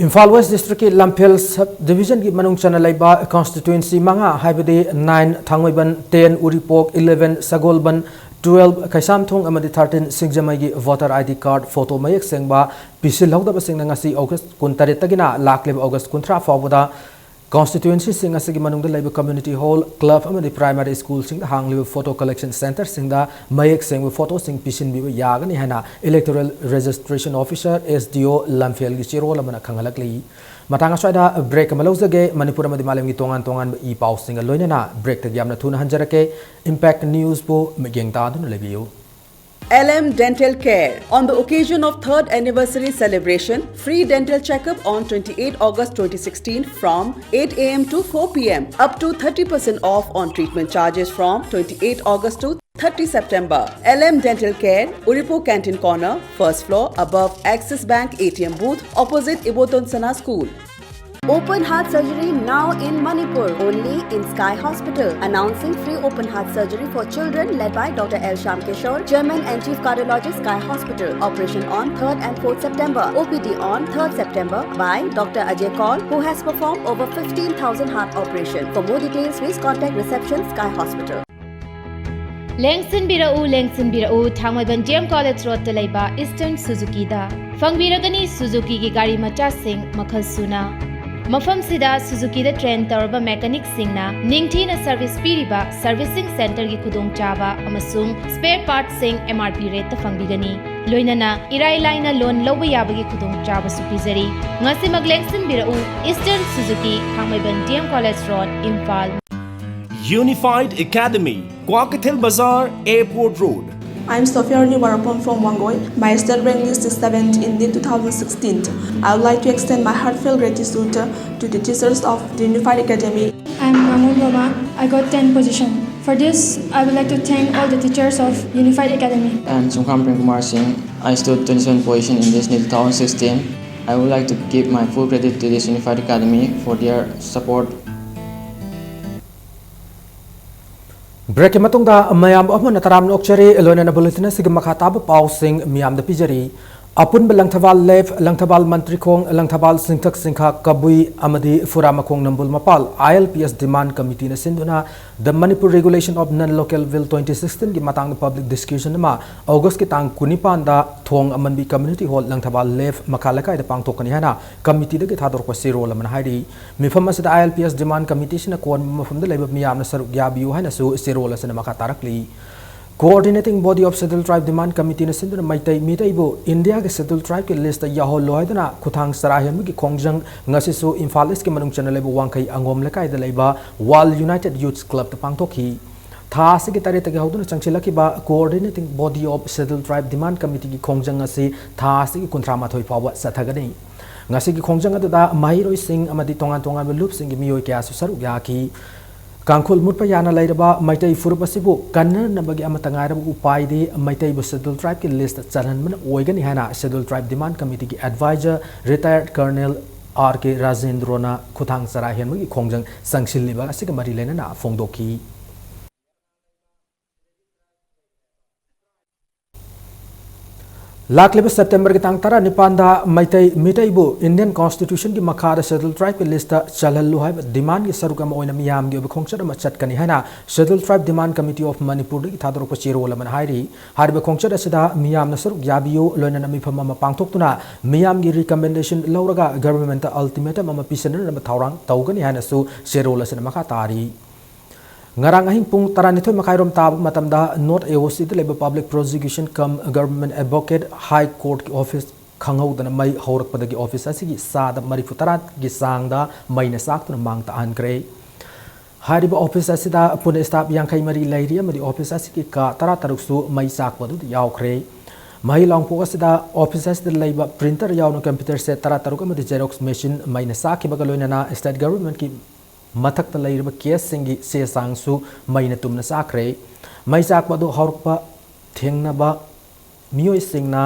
ꯏꯝꯐꯥꯜ West Districtꯀꯤ ꯂꯝꯐꯦꯜ Sub Divisionꯒꯤ ꯃꯅꯨꯡ ꯆꯟꯅ ꯂꯩꯕ constituency ꯃꯉꯥ, ꯍꯥꯏꯕꯗꯤ nine ꯊꯥꯡꯃꯩꯕꯟ, ten ꯎꯔꯤꯄꯣꯛ, eleven ꯁꯒꯣꯜꯕꯟ, twelve ꯀꯩꯁꯥꯝꯊꯣꯡ ꯑꯃꯗꯤ thirteen ꯁꯤꯡꯖꯃꯩꯒꯤ voter ID card photo ꯃꯌꯦꯛ ꯁꯦꯡꯕ ꯄꯤꯁꯤꯜꯍꯧꯗꯕꯁꯤꯡꯅ ꯉꯁꯤ August ꯀꯨꯟꯇꯔꯦꯠꯇꯒꯤꯅ ꯂꯥꯛꯂꯤꯕ August ꯀꯨꯟꯊ꯭ꯔꯥ ꯐꯥꯎꯕꯗ constituencyꯁꯤꯡ ꯑꯁꯤꯒꯤ ꯃꯅꯨꯡꯗ ꯂꯩꯕ community hall, club ꯑꯃꯗꯤ primary schoolꯁꯤꯡꯗ ꯍꯥꯡꯂꯤꯕ photo collection centreꯁꯤꯡꯗ ꯃꯌꯦꯛ ꯁꯦꯡꯕ photoꯁꯤꯡ ꯄꯤꯁꯤꯟꯕꯤꯕ ꯌꯥꯒꯅꯤ ꯍꯥꯏꯅ Electoral Registration Officer, SDO, ꯂꯝꯐꯦꯜꯒꯤ ꯆꯦꯔꯣꯜ ꯑꯃꯅ ꯈꯪꯍꯜꯂꯛꯂꯤ꯫ ꯃꯇꯥꯡ ꯑꯁ꯭ꯋꯥꯏꯗ break ꯑꯃ ꯂꯧꯖꯒꯦ꯫ ꯃꯅꯤꯄꯨꯔ ꯑꯃꯗꯤ ꯃꯥꯂꯦꯝꯒꯤ ꯇꯣꯉꯥꯟ ꯇꯣꯉꯥꯟꯕ ꯏ ꯄꯥꯎꯁꯤꯡꯒ ꯂꯣꯏꯅꯅ breakꯇꯒꯤ ꯌꯥꯝꯅ ꯊꯨꯅ ꯍꯟꯖꯔꯛꯀꯦ꯫ Impact Newsꯄꯨ ꯃꯤꯠꯌꯦꯡ ꯇꯥꯗꯨꯅ ꯂꯩꯕꯤꯌꯨ꯫ L M Dental Care. On the occasion of third anniversary celebration, free dental checkup on twenty-eight August twenty sixteen from eight A M to four P M. Up to thirty percent off on treatment charges from twenty-eight August to thirty September. L M Dental Care, Uripo Canteen Corner, first floor, above Axis Bank A T M booth, opposite Ibotonsana School. Open heart surgery now in Manipur, only in Sky Hospital. Announcing free open heart surgery for children, led by Doctor L Shyam Kishore, Chairman and Chief Cardiologist, Sky Hospital. Operation on third and fourth September. O P D on third September by Doctor Ajay Kaul, who has performed over fifteen thousand heart operations. For more details, please contact reception, Sky Hospital. ꯂꯦꯡꯁꯤꯟꯕꯤꯔꯛꯎ, ꯂꯦꯡꯁꯤꯟꯕꯤꯔꯛꯎ, Thangmeiband D M College Road ꯇ ꯂꯩꯕ Eastern Suzuki ꯗ꯫ ꯐꯪꯕꯤꯔꯒꯅꯤ Suzuki ꯒꯤ ꯒꯥꯔꯤ ꯃꯆꯥꯁꯤꯡ ꯃꯈꯜ ꯁꯨꯅ꯫ ꯃꯐꯝꯁꯤꯗ Suzuki ꯗ train ꯇꯧꯔꯕ mechanic ꯁꯤꯡꯅ ꯅꯤꯡꯊꯤꯅ service ꯄꯤꯔꯤꯕ servicing center ꯒꯤ ꯈꯨꯗꯣꯡꯆꯥꯕ ꯑꯃꯁꯨꯡ spare parts ꯁꯤꯡ M R P rate ꯇ ꯐꯪꯕꯤꯒꯅꯤ꯫ ꯂꯣꯏꯅꯅ ꯏꯔꯥꯏ ꯂꯥꯏꯅ loan ꯂꯧꯕ ꯌꯥꯕꯒꯤ ꯈꯨꯗꯣꯡꯆꯥꯕꯁꯨ ꯄꯤꯖꯔꯤ꯫ ꯉꯁꯤꯃꯛ ꯂꯦꯡꯁꯤꯟꯕꯤꯔꯛꯎ, Eastern Suzuki, Thangmeiband D M College Road, Imphal. Unified Academy, Kwakeithel Bazar, Airport Road. I'm Sophia Rani Warapon from Wangoi. My state rank list is seventh in NEET two thousand sixteen. I would like to extend my heartfelt gratitude to the teachers of the Unified Academy. I'm Mangun Loma. I got ten position. For this, I would like to thank all the teachers of Unified Academy. I'm Sungkham Premkumar Singh. I stood twenty-seven position in this NEET two thousand sixteen. I would like to give my full credit to this Unified Academy for their support. Break ꯀꯤ ꯃꯇꯨꯡꯗ ꯃꯌꯥꯝ ꯑꯃꯨꯛ ꯍꯟꯅ ꯇꯔꯥꯝꯅ ꯑꯣꯛꯆꯔꯤ꯫ ꯂꯣꯏꯅꯅ bulletin ꯑꯁꯤꯒꯤ ꯃꯈꯥ ꯇꯥꯕ ꯄꯥꯎꯁꯤꯡ ꯃꯤꯌꯥꯝꯗ ꯄꯤꯖꯔꯤ꯫ ꯑꯄꯨꯟꯕ ꯂꯪꯊꯕꯥꯜ ꯂꯦꯐ, ꯂꯪꯊꯕꯥꯜ ꯃꯟꯇ꯭ꯔꯤꯈꯣꯡ, ꯂꯪꯊꯕꯥꯜ ꯁꯤꯡꯊꯛ ꯁꯤꯡꯈꯥ ꯀꯕꯨꯏ ꯑꯃꯗꯤ ꯐꯨꯔꯥꯃꯈꯣꯡ ꯅꯝꯕꯨꯜ ꯃꯄꯥꯜ I L P S demand committee ꯅ ꯁꯤꯟꯗꯨꯅ The Manipur Regulation of Non-Local Will twenty sixteen ꯒꯤ ꯃꯇꯥꯡꯗ public discussion ꯑꯃ August ꯀꯤ ꯇꯥꯡ ꯀꯨꯟꯅꯤꯄꯥꯟꯗ ꯊꯣꯡ ꯑꯃꯟꯕꯤ community hall ꯂꯪꯊꯕꯥꯜ ꯂꯦꯐ ꯃꯈꯥ ꯂꯩꯀꯥꯏꯗ ꯄꯥꯡꯊꯣꯛꯀꯅꯤ ꯍꯥꯏꯅ committee ꯗꯒꯤ ꯊꯥꯗꯣꯔꯛꯄ ꯆꯦꯔꯣꯜ ꯑꯃꯅ ꯍꯥꯏꯔꯤ꯫ ꯃꯤꯐꯝ ꯑꯁꯤꯗ I L P S demand committee ꯁꯤꯅ ꯀꯣꯟꯕ ꯃꯐꯝꯗ ꯂꯩꯕ ꯃꯤꯌꯥꯝꯅ ꯁꯔꯨꯛ ꯌꯥꯕꯤꯌꯨ ꯍꯥꯏꯅꯁꯨ ꯆꯦꯔꯣꯜ ꯑꯁꯤꯅ ꯃꯈꯥ ꯇꯥꯔꯛꯂꯤ꯫ Coordinating Body of Scheduled Tribe Demand Committee ꯅ ꯁꯤꯟꯗꯨꯅ ꯃꯩꯇꯩ ꯃꯤꯇꯩꯕꯨ India ꯒꯤ Scheduled Tribe ꯀꯤ list ꯇ ꯌꯥꯎꯍꯜꯂꯣ ꯍꯥꯏꯗꯨꯅ ꯈꯨꯊꯥꯡ ꯆꯔꯥ ꯍꯦꯟꯕꯒꯤ ꯈꯣꯡꯖꯪ ꯉꯁꯤꯁꯨ ꯏꯝꯐꯥꯜ East ꯀꯤ ꯃꯅꯨꯡ ꯆꯟꯅ ꯂꯩꯕ ꯋꯥꯡꯈꯩ ꯑꯉꯣꯝ ꯂꯩꯀꯥꯏꯗ ꯂꯩꯕ World United Youth Club ꯇ ꯄꯥꯡꯊꯣꯛꯈꯤ꯫ ꯊꯥ ꯑꯁꯤꯒꯤ ꯇꯔꯦꯠꯇꯒꯤ ꯍꯧꯗꯨꯅ ꯆꯪꯁꯤꯜꯂꯛꯈꯤꯕ Coordinating Body of Scheduled Tribe Demand Committee ꯒꯤ ꯈꯣꯡꯖꯪ ꯑꯁꯤ ꯊꯥ ꯑꯁꯤꯒꯤ ꯀꯨꯟꯊ꯭ꯔꯥ ꯃꯥꯊꯣꯏ ꯐꯥꯎꯕ ꯆꯠꯊꯒꯅꯤ꯫ ꯉꯁꯤꯒꯤ ꯈꯣꯡꯖꯪ ꯑꯗꯨꯗ ꯃꯍꯩꯔꯣꯏꯁꯤꯡ ꯑꯃꯗꯤ ꯇꯣꯉꯥꯟ ꯇꯣꯉꯥꯟꯕ ꯂꯨꯞꯁꯤꯡꯒꯤ ꯃꯤꯑꯣꯏ ꯀꯌꯥꯁꯨ ꯁꯔꯨꯛ ꯌꯥꯈꯤ꯫ ꯀꯥꯡꯈꯨꯜ ꯃꯨꯠꯄ ꯌꯥꯅ ꯂꯩꯔꯕ ꯃꯩꯇꯩ ꯐꯨꯔꯨꯞ ꯑꯁꯤꯕꯨ ꯀꯟꯅꯅꯕꯒꯤ ꯑꯃꯠꯇ ꯉꯥꯏꯔꯕ ꯎꯄꯥꯏꯗꯤ ꯃꯩꯇꯩꯕꯨ Scheduled Tribe ꯀꯤ list ꯆꯜꯍꯟꯕꯅ ꯑꯣꯏꯒꯅꯤ ꯍꯥꯏꯅ Scheduled Tribe Demand Committee ꯒꯤ advisor retired Colonel ꯑꯥꯔ ꯀꯦ ꯔꯥꯖꯦꯟꯗ꯭ꯔꯣꯅ ꯈꯨꯊꯥꯡ ꯆꯔꯥ ꯍꯦꯟꯕꯒꯤ ꯈꯣꯡꯖꯪ ꯆꯪꯁꯤꯜꯂꯤꯕ ꯑꯁꯤꯒ ꯃꯔꯤ ꯂꯩꯅꯅ ꯐꯣꯡꯗꯣꯛꯈꯤ꯫ ꯂꯥꯛꯂꯤꯕ ꯁꯦꯞꯇꯦꯝꯕꯔꯒꯤ ꯇꯥꯡ ꯇꯔꯥꯅꯤꯄꯥꯟꯗ ꯃꯩꯇꯩ ꯃꯤꯇꯩꯕꯨ Indian Constitutionꯒꯤ ꯃꯈꯥꯗ Scheduled Tribeꯀꯤ listꯇ ꯆꯜꯍꯜꯂꯨ ꯍꯥꯏꯕ demandꯀꯤ ꯁꯔꯨꯛ ꯑꯃ ꯑꯣꯏꯅ ꯃꯤꯌꯥꯝꯒꯤ ꯑꯣꯏꯕ ꯈꯣꯡꯆꯠ ꯑꯃ ꯆꯠꯀꯅꯤ ꯍꯥꯏꯅ Scheduled Tribe Demand Committee of Manipurꯗꯒꯤ ꯊꯥꯗꯣꯔꯛꯄ ꯆꯦꯔꯣꯜ ꯑꯃꯅ ꯍꯥꯏꯔꯤ꯫ ꯍꯥꯏꯔꯤꯕ ꯈꯣꯡꯆꯠ ꯑꯁꯤꯗ ꯃꯤꯌꯥꯝꯅ ꯁꯔꯨꯛ ꯌꯥꯕꯤꯌꯨ, ꯂꯣꯏꯅꯅ ꯃꯤꯐꯝ ꯑꯃ ꯄꯥꯡꯊꯣꯛꯇꯨꯅ ꯃꯤꯌꯥꯝꯒꯤ recommendation ꯂꯧꯔꯒ governmentꯇ ultimatum ꯑꯃ ꯄꯤꯁꯤꯟꯅꯅꯕ ꯊꯧꯔꯥꯡ ꯇꯧꯒꯅꯤ ꯍꯥꯏꯅꯁꯨ ꯆꯦꯔꯣꯜ ꯑꯁꯤꯅ ꯃꯈꯥ ꯇꯥꯔꯤ꯫ ꯉꯔꯥꯡ ꯑꯍꯤꯡ ꯄꯨꯡ ꯇꯔꯥꯅꯤꯊꯣꯏ ꯃꯈꯥꯏꯔꯣꯝ ꯇꯥꯕ ꯃꯇꯝꯗ North A O Cꯗ ꯂꯩꯕ Public Prosecution cum Government Advocate High Courtꯀꯤ office ꯈꯪꯍꯧꯗꯅ ꯃꯩ ꯍꯧꯔꯛꯄꯗꯒꯤ office ꯑꯁꯤꯒꯤ ꯆꯥꯗ ꯃꯔꯤꯐꯨ ꯇꯔꯥꯒꯤ ꯆꯥꯡꯗ ꯃꯩꯅ ꯆꯥꯛꯇꯨꯅ ꯃꯥꯡ ꯇꯥꯛꯍꯟꯈ꯭ꯔꯦ꯫ ꯍꯥꯏꯔꯤꯕ office ꯑꯁꯤꯗ ꯄꯨꯟꯅ staff ꯌꯥꯡꯈꯩ ꯃꯔꯤ ꯂꯩꯔꯤ ꯑꯃꯗꯤ office ꯑꯁꯤꯒꯤ ꯀꯥ ꯇꯔꯥ ꯇꯔꯨꯛꯁꯨ ꯃꯩ ꯆꯥꯛꯄ ꯑꯗꯨꯗ ꯌꯥꯎꯈ꯭ꯔꯦ꯫ ꯃꯍꯩ ꯂꯥꯡꯄꯣꯛ ꯑꯁꯤꯗ office ꯑꯁꯤꯗ ꯂꯩꯕ printer ꯌꯥꯎꯅ computer set ꯇꯔꯥ ꯇꯔꯨꯛ ꯑꯃꯗꯤ Xerox machine ꯃꯩꯅ ꯆꯥꯛꯈꯤꯕꯒ ꯂꯣꯏꯅꯅ state governmentꯀꯤ ꯃꯊꯛꯇ ꯂꯩꯔꯤꯕ caseꯁꯤꯡꯒꯤ ꯆꯦ ꯆꯥꯡꯁꯨ ꯃꯩꯅ ꯇꯨꯝꯅ ꯆꯥꯛꯈ꯭ꯔꯦ꯫ ꯃꯩ ꯆꯥꯛꯄ ꯑꯗꯨ ꯍꯧꯔꯛꯄ ꯊꯦꯡꯅꯕ ꯃꯤꯑꯣꯏꯁꯤꯡꯅ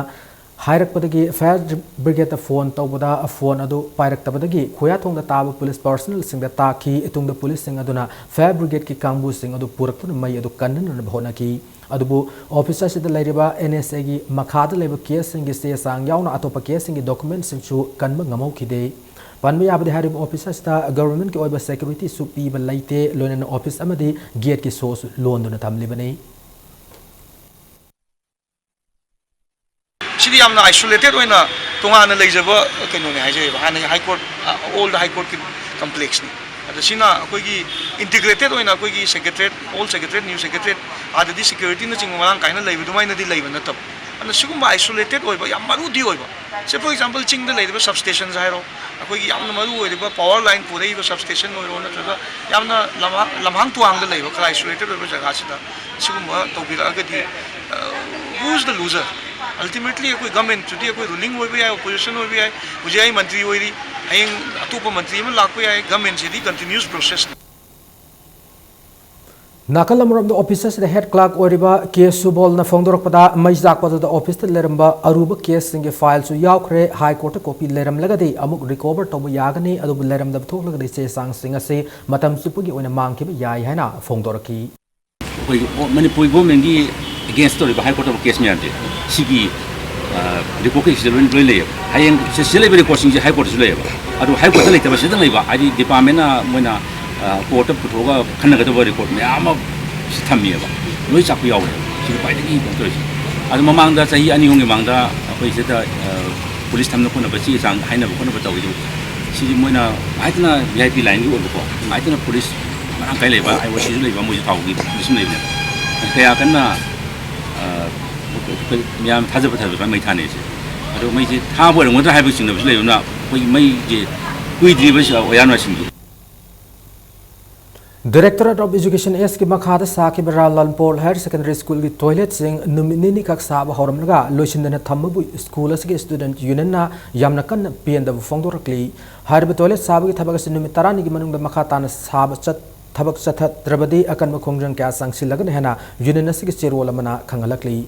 ꯍꯥꯏꯔꯛꯄꯗꯒꯤ fire brigadeꯇ phone ꯇꯧꯕꯗ phone ꯑꯗꯨ ꯄꯥꯏꯔꯛꯇꯕꯗꯒꯤ ꯈꯨꯌꯥꯊꯣꯡꯗ ꯇꯥꯕ police personnelꯁꯤꯡꯗ ꯇꯥꯛꯈꯤ꯫ ꯇꯨꯡꯗ policeꯁꯤꯡ ꯑꯗꯨꯅ fire brigadeꯀꯤ ꯀꯥꯡꯕꯨꯁꯤꯡ ꯑꯗꯨ ꯄꯨꯔꯛꯇꯨꯅ ꯃꯩ ꯑꯗꯨ ꯀꯟꯅꯅꯕ ꯍꯣꯠꯅꯈꯤ꯫ ꯑꯗꯨꯕꯨ office ꯑꯁꯤꯗ ꯂꯩꯔꯤꯕ N S Aꯒꯤ ꯃꯈꯥꯗ ꯂꯩꯕ caseꯁꯤꯡꯒꯤ ꯆꯦ ꯆꯥꯡ ꯌꯥꯎꯅ ꯑꯇꯣꯞꯄ caseꯁꯤꯡꯒꯤ documentꯁꯤꯡꯁꯨ ꯀꯟꯕ ꯉꯝꯍꯧꯈꯤꯗꯦ꯫ ꯄꯟꯕ ꯌꯥꯕꯗꯤ ꯍꯥꯏꯔꯤꯕ office ꯑꯁꯤꯗ governmentꯀꯤ ꯑꯣꯏꯕ securityꯁꯨ ꯄꯤꯕ ꯂꯩꯇꯦ, ꯂꯣꯏꯅꯅ office ꯑꯃꯗꯤ gateꯀꯤ showꯁꯨ ꯂꯣꯟꯗꯨꯅ ꯊꯝꯂꯤꯕꯅꯤ꯫ ꯁꯤꯗꯤ ꯌꯥꯝꯅ isolated ꯑꯣꯏꯅ ꯇꯣꯉꯥꯟꯅ ꯂꯩꯖꯕ ꯀꯩꯅꯣꯅꯦ ꯍꯥꯏꯖꯩꯕ꯫ ꯍꯥꯟꯅꯒꯤ High Court, old High Courtꯀꯤ complexꯅꯤ꯫ ꯑꯗ ꯁꯤꯅ ꯑꯩꯈꯣꯏꯒꯤ integrated ꯑꯣꯏꯅ ꯑꯩꯈꯣꯏꯒꯤ Secretariat, old Secretariat, new Secretariat, ꯑꯥꯗꯗꯤ securityꯅꯆꯤꯡꯕ ꯃꯔꯥꯡ ꯀꯥꯏꯅ ꯂꯩꯕ ꯑꯗꯨꯃꯥꯏꯅꯗꯤ ꯂꯩꯕ ꯅꯠꯇꯕ꯫ ꯑꯗꯨꯅ ꯁꯤꯒꯨꯝꯕ isolated ꯑꯣꯏꯕ, ꯌꯥꯝ ꯃꯔꯨꯗꯤ ꯑꯣꯏꯕ꯫ Say, for example, ꯆꯤꯡꯗ ꯂꯩꯔꯤꯕ substations ꯍꯥꯏꯔꯣ, ꯑꯩꯈꯣꯏꯒꯤ ꯌꯥꯝꯅ ꯃꯔꯨ ꯑꯣꯏꯔꯤꯕ power line ꯄꯨꯔꯛꯏꯕ substation ꯑꯣꯏꯔꯣ, ꯅꯠꯇ꯭ꯔꯒ ꯌꯥꯝꯅ ꯂꯝꯍꯥꯡ, ꯂꯝꯍꯥꯡ ꯇꯨꯍꯥꯡꯗ ꯂꯩꯕ, ꯈꯔ isolated ꯑꯣꯏꯕ ꯖꯒꯥꯁꯤꯗ ꯁꯤꯒꯨꯝꯕ ꯇꯧꯕꯤꯔꯛꯑꯒꯗꯤ, uh, who is the loser? Ultimately, ꯑꯩꯈꯣꯏ governmentꯇꯨꯗꯤ ꯑꯩꯈꯣꯏ ruling ꯑꯣꯏꯕ ꯌꯥꯏ, opposition ꯑꯣꯏꯕ ꯌꯥꯏ, ꯍꯧꯖꯤꯛ ꯑꯩ ꯃꯟꯇ꯭ꯔꯤ ꯑꯣꯏꯔꯤ, ꯍꯌꯦꯡ ꯑꯇꯣꯞꯄ ꯃꯟꯇ꯭ꯔꯤ ꯑꯃ ꯂꯥꯛꯄ ꯌꯥꯏ, governmentꯁꯤꯗꯤ continuous processꯅꯤ꯫ ꯅꯥꯀꯜ ꯑꯃꯔꯣꯝꯗ, ꯑꯣꯐꯤꯁ ꯑꯁꯤꯗ ꯍꯦꯗ ꯀ꯭ꯂꯥꯔꯛ ꯑꯣꯏꯔꯤꯕ ꯀꯦ ꯁꯨꯕꯣꯜꯅ ꯐꯣꯡꯗꯣꯔꯛꯄꯗ, ꯃꯩ ꯆꯥꯛꯄꯗꯨꯗ ꯑꯣꯐꯤꯁꯇ ꯂꯩꯔꯝꯕ ꯑꯔꯨꯕ ꯀꯦꯁꯁꯤꯡꯒꯤ ꯐꯥꯏꯜꯁꯨ ꯌꯥꯎꯈ꯭ꯔꯦ꯫ ꯍꯥꯏ ꯀꯣꯔꯠꯇ ꯀꯣꯄꯤ ꯂꯩꯔꯝꯂꯒꯗꯤ ꯑꯃꯨꯛ ꯔꯤꯀꯣꯚꯔ ꯇꯧꯕ ꯌꯥꯒꯅꯤ, ꯑꯗꯨꯕꯨ ꯂꯩꯔꯝꯗꯕ ꯊꯣꯛꯂꯒꯗꯤ ꯆꯦ ꯆꯥꯡꯁꯤꯡ ꯑꯁꯤ ꯃꯇꯝ ꯆꯨꯞꯄꯒꯤ ꯑꯣꯏꯅ ꯃꯥꯡꯈꯤꯕ ꯌꯥꯏ ꯍꯥꯏꯅ ꯐꯣꯡꯗꯣꯔꯛꯈꯤ꯫ ꯑꯩꯈꯣꯏꯒꯤ ꯃꯅꯤꯄꯨꯔ ꯒꯣꯔꯃꯦꯟꯒꯤ ꯑꯦꯒꯦꯟꯁ ꯇꯧꯔꯤꯕ ꯍꯥꯏ ꯀꯣꯔꯠ ꯇꯧꯕ ꯀꯦꯁ ꯃꯌꯥꯝꯁꯦ, ꯁꯤꯒꯤ ꯔꯤꯄꯣꯔꯠꯀꯤ ꯁꯤꯗ ꯂꯣꯏ ꯂꯩꯌꯦꯕ꯫ ꯍꯌꯦꯡ ꯁꯤꯗ ꯂꯩꯕ ꯔꯦꯀꯣꯔꯠꯁꯤꯡꯁꯦ ꯍꯥꯏ ꯀꯣꯔꯠꯇꯁꯨ ꯂꯩꯌꯦꯕ꯫ ꯑꯗꯣ ꯍꯥꯏ ꯀꯣꯔꯠꯇ ꯂꯩꯇꯕ ꯁꯤꯗꯪ ꯂꯩꯕ, ꯍꯥꯏꯗꯤ ꯗꯤꯄꯥꯔꯠꯃꯦꯟꯅ ꯃꯣꯏꯅ ꯀꯣꯔꯠꯇ ꯄꯨꯊꯣꯛꯑꯒ ꯈꯟꯅꯒꯗꯕ ꯔꯦꯀꯣꯔꯠ ꯃꯌꯥꯝ ꯑꯃ ꯁꯤ ꯊꯝꯃꯤꯑꯕ꯫ ꯂꯣꯏ ꯆꯥꯛꯄ ꯌꯥꯎꯔꯦꯕ꯫ ꯁꯤꯗ ꯈ꯭ꯋꯥꯏꯗꯒꯤ ꯀꯩꯅꯣ ꯇꯧꯔꯤꯁꯦ꯫ ꯑꯗꯣ ꯃꯃꯥꯡꯗ ꯆꯍꯤ ꯑꯅꯤ ꯑꯍꯨꯝꯒꯤ ꯃꯃꯥꯡꯗ ꯑꯩꯈꯣꯏ ꯁꯤꯗ ꯄꯨꯂꯤꯁ ꯊꯝꯅ ꯈꯣꯠꯅꯕ ꯆꯦ ꯆꯥꯡ ꯍꯥꯏꯅꯕ ꯈꯣꯠꯅꯕ ꯇꯧꯋꯤꯗꯣ, ꯁꯤꯗꯤ ꯃꯣꯏꯅ ꯉꯥꯏꯇꯅ ꯚꯤ ꯑꯥꯏ ꯄꯤ ꯂꯥꯏꯟꯒꯤ ꯑꯣꯏꯕꯀꯣ, ꯉꯥꯏꯇꯅ ꯄꯨꯂꯤꯁ ꯃꯔꯥꯡ ꯀꯥꯏ ꯂꯩꯕ, ꯑꯥꯏ ꯑꯣ ꯁꯤꯁꯨ ꯂꯩꯕ, ꯃꯣꯏꯁꯨ ꯊꯥꯎꯒꯤ ꯄꯨꯂꯤꯁ ꯑꯃ ꯂꯩꯕꯅꯦ꯫ ꯀꯌꯥ ꯀꯟꯅ ꯑꯩꯈꯣꯏ ꯃꯌꯥꯝ ꯊꯥꯖꯕ ꯊꯥꯖꯕ ꯃꯩ ꯊꯥꯅꯩꯁꯦ꯫ ꯑꯗꯣ ꯃꯩꯁꯦ ꯊꯥꯕ ꯑꯣꯏꯔꯝꯒꯗ꯭ꯔꯥ ꯍꯥꯏꯕ ꯆꯤꯡꯅꯕꯁꯨ ꯂꯩꯕꯅ, ꯑꯩꯈꯣꯏ ꯃꯩꯁꯦ ꯀꯨꯏꯗ꯭ꯔꯤꯕ ꯑꯣꯖꯥ ꯅꯨꯡꯉꯥꯏꯁꯤꯡꯗꯣ꯫ Directorate of Education Sꯀꯤ ꯃꯈꯥꯗ ꯁꯥꯈꯤꯕ ꯔꯥ ꯂꯥꯜꯄꯣꯔ ꯍꯥꯌꯔ ꯁꯦꯀꯦꯟꯗꯔꯤ ꯁ꯭ꯀꯨꯜꯒꯤ ꯇꯣꯏꯂꯦꯠꯁꯤꯡ ꯅꯨꯃꯤꯠ ꯅꯤꯅꯤꯈꯛ ꯁꯥꯕ ꯍꯧꯔꯝꯂꯒ ꯂꯣꯏꯁꯤꯟꯗꯅ ꯊꯝꯕꯕꯨ ꯁ꯭ꯀꯨꯜ ꯑꯁꯤꯒꯤ ꯁ꯭ꯇꯨꯗꯦꯟꯠ ꯌꯨꯅꯤꯌꯟꯅ ꯌꯥꯝꯅ ꯀꯟꯅ ꯄꯦꯟꯗꯕ ꯐꯣꯡꯗꯣꯔꯛꯂꯤ꯫ ꯍꯥꯏꯔꯤꯕ ꯇꯣꯏꯂꯦꯠ ꯁꯥꯕꯒꯤ ꯊꯕꯛ ꯑꯁꯤ ꯅꯨꯃꯤꯠ ꯇꯔꯥꯅꯤꯒꯤ ꯃꯅꯨꯡꯗ ꯃꯈꯥ ꯇꯥꯅ ꯁꯥꯕ ꯆꯠ ꯊꯕꯛ ꯆꯠꯊꯗ꯭ꯔꯕꯗꯤ ꯑꯀꯟꯕ ꯈꯣꯡꯖꯪ ꯀꯌꯥ ꯆꯪꯁꯤꯜꯂꯒꯅꯤ ꯍꯥꯏꯅ ꯌꯨꯅꯤꯌꯟ ꯑꯁꯤꯒꯤ ꯆꯦꯔꯣꯜ ꯑꯃꯅ ꯈꯪꯍꯜꯂꯛꯂꯤ꯫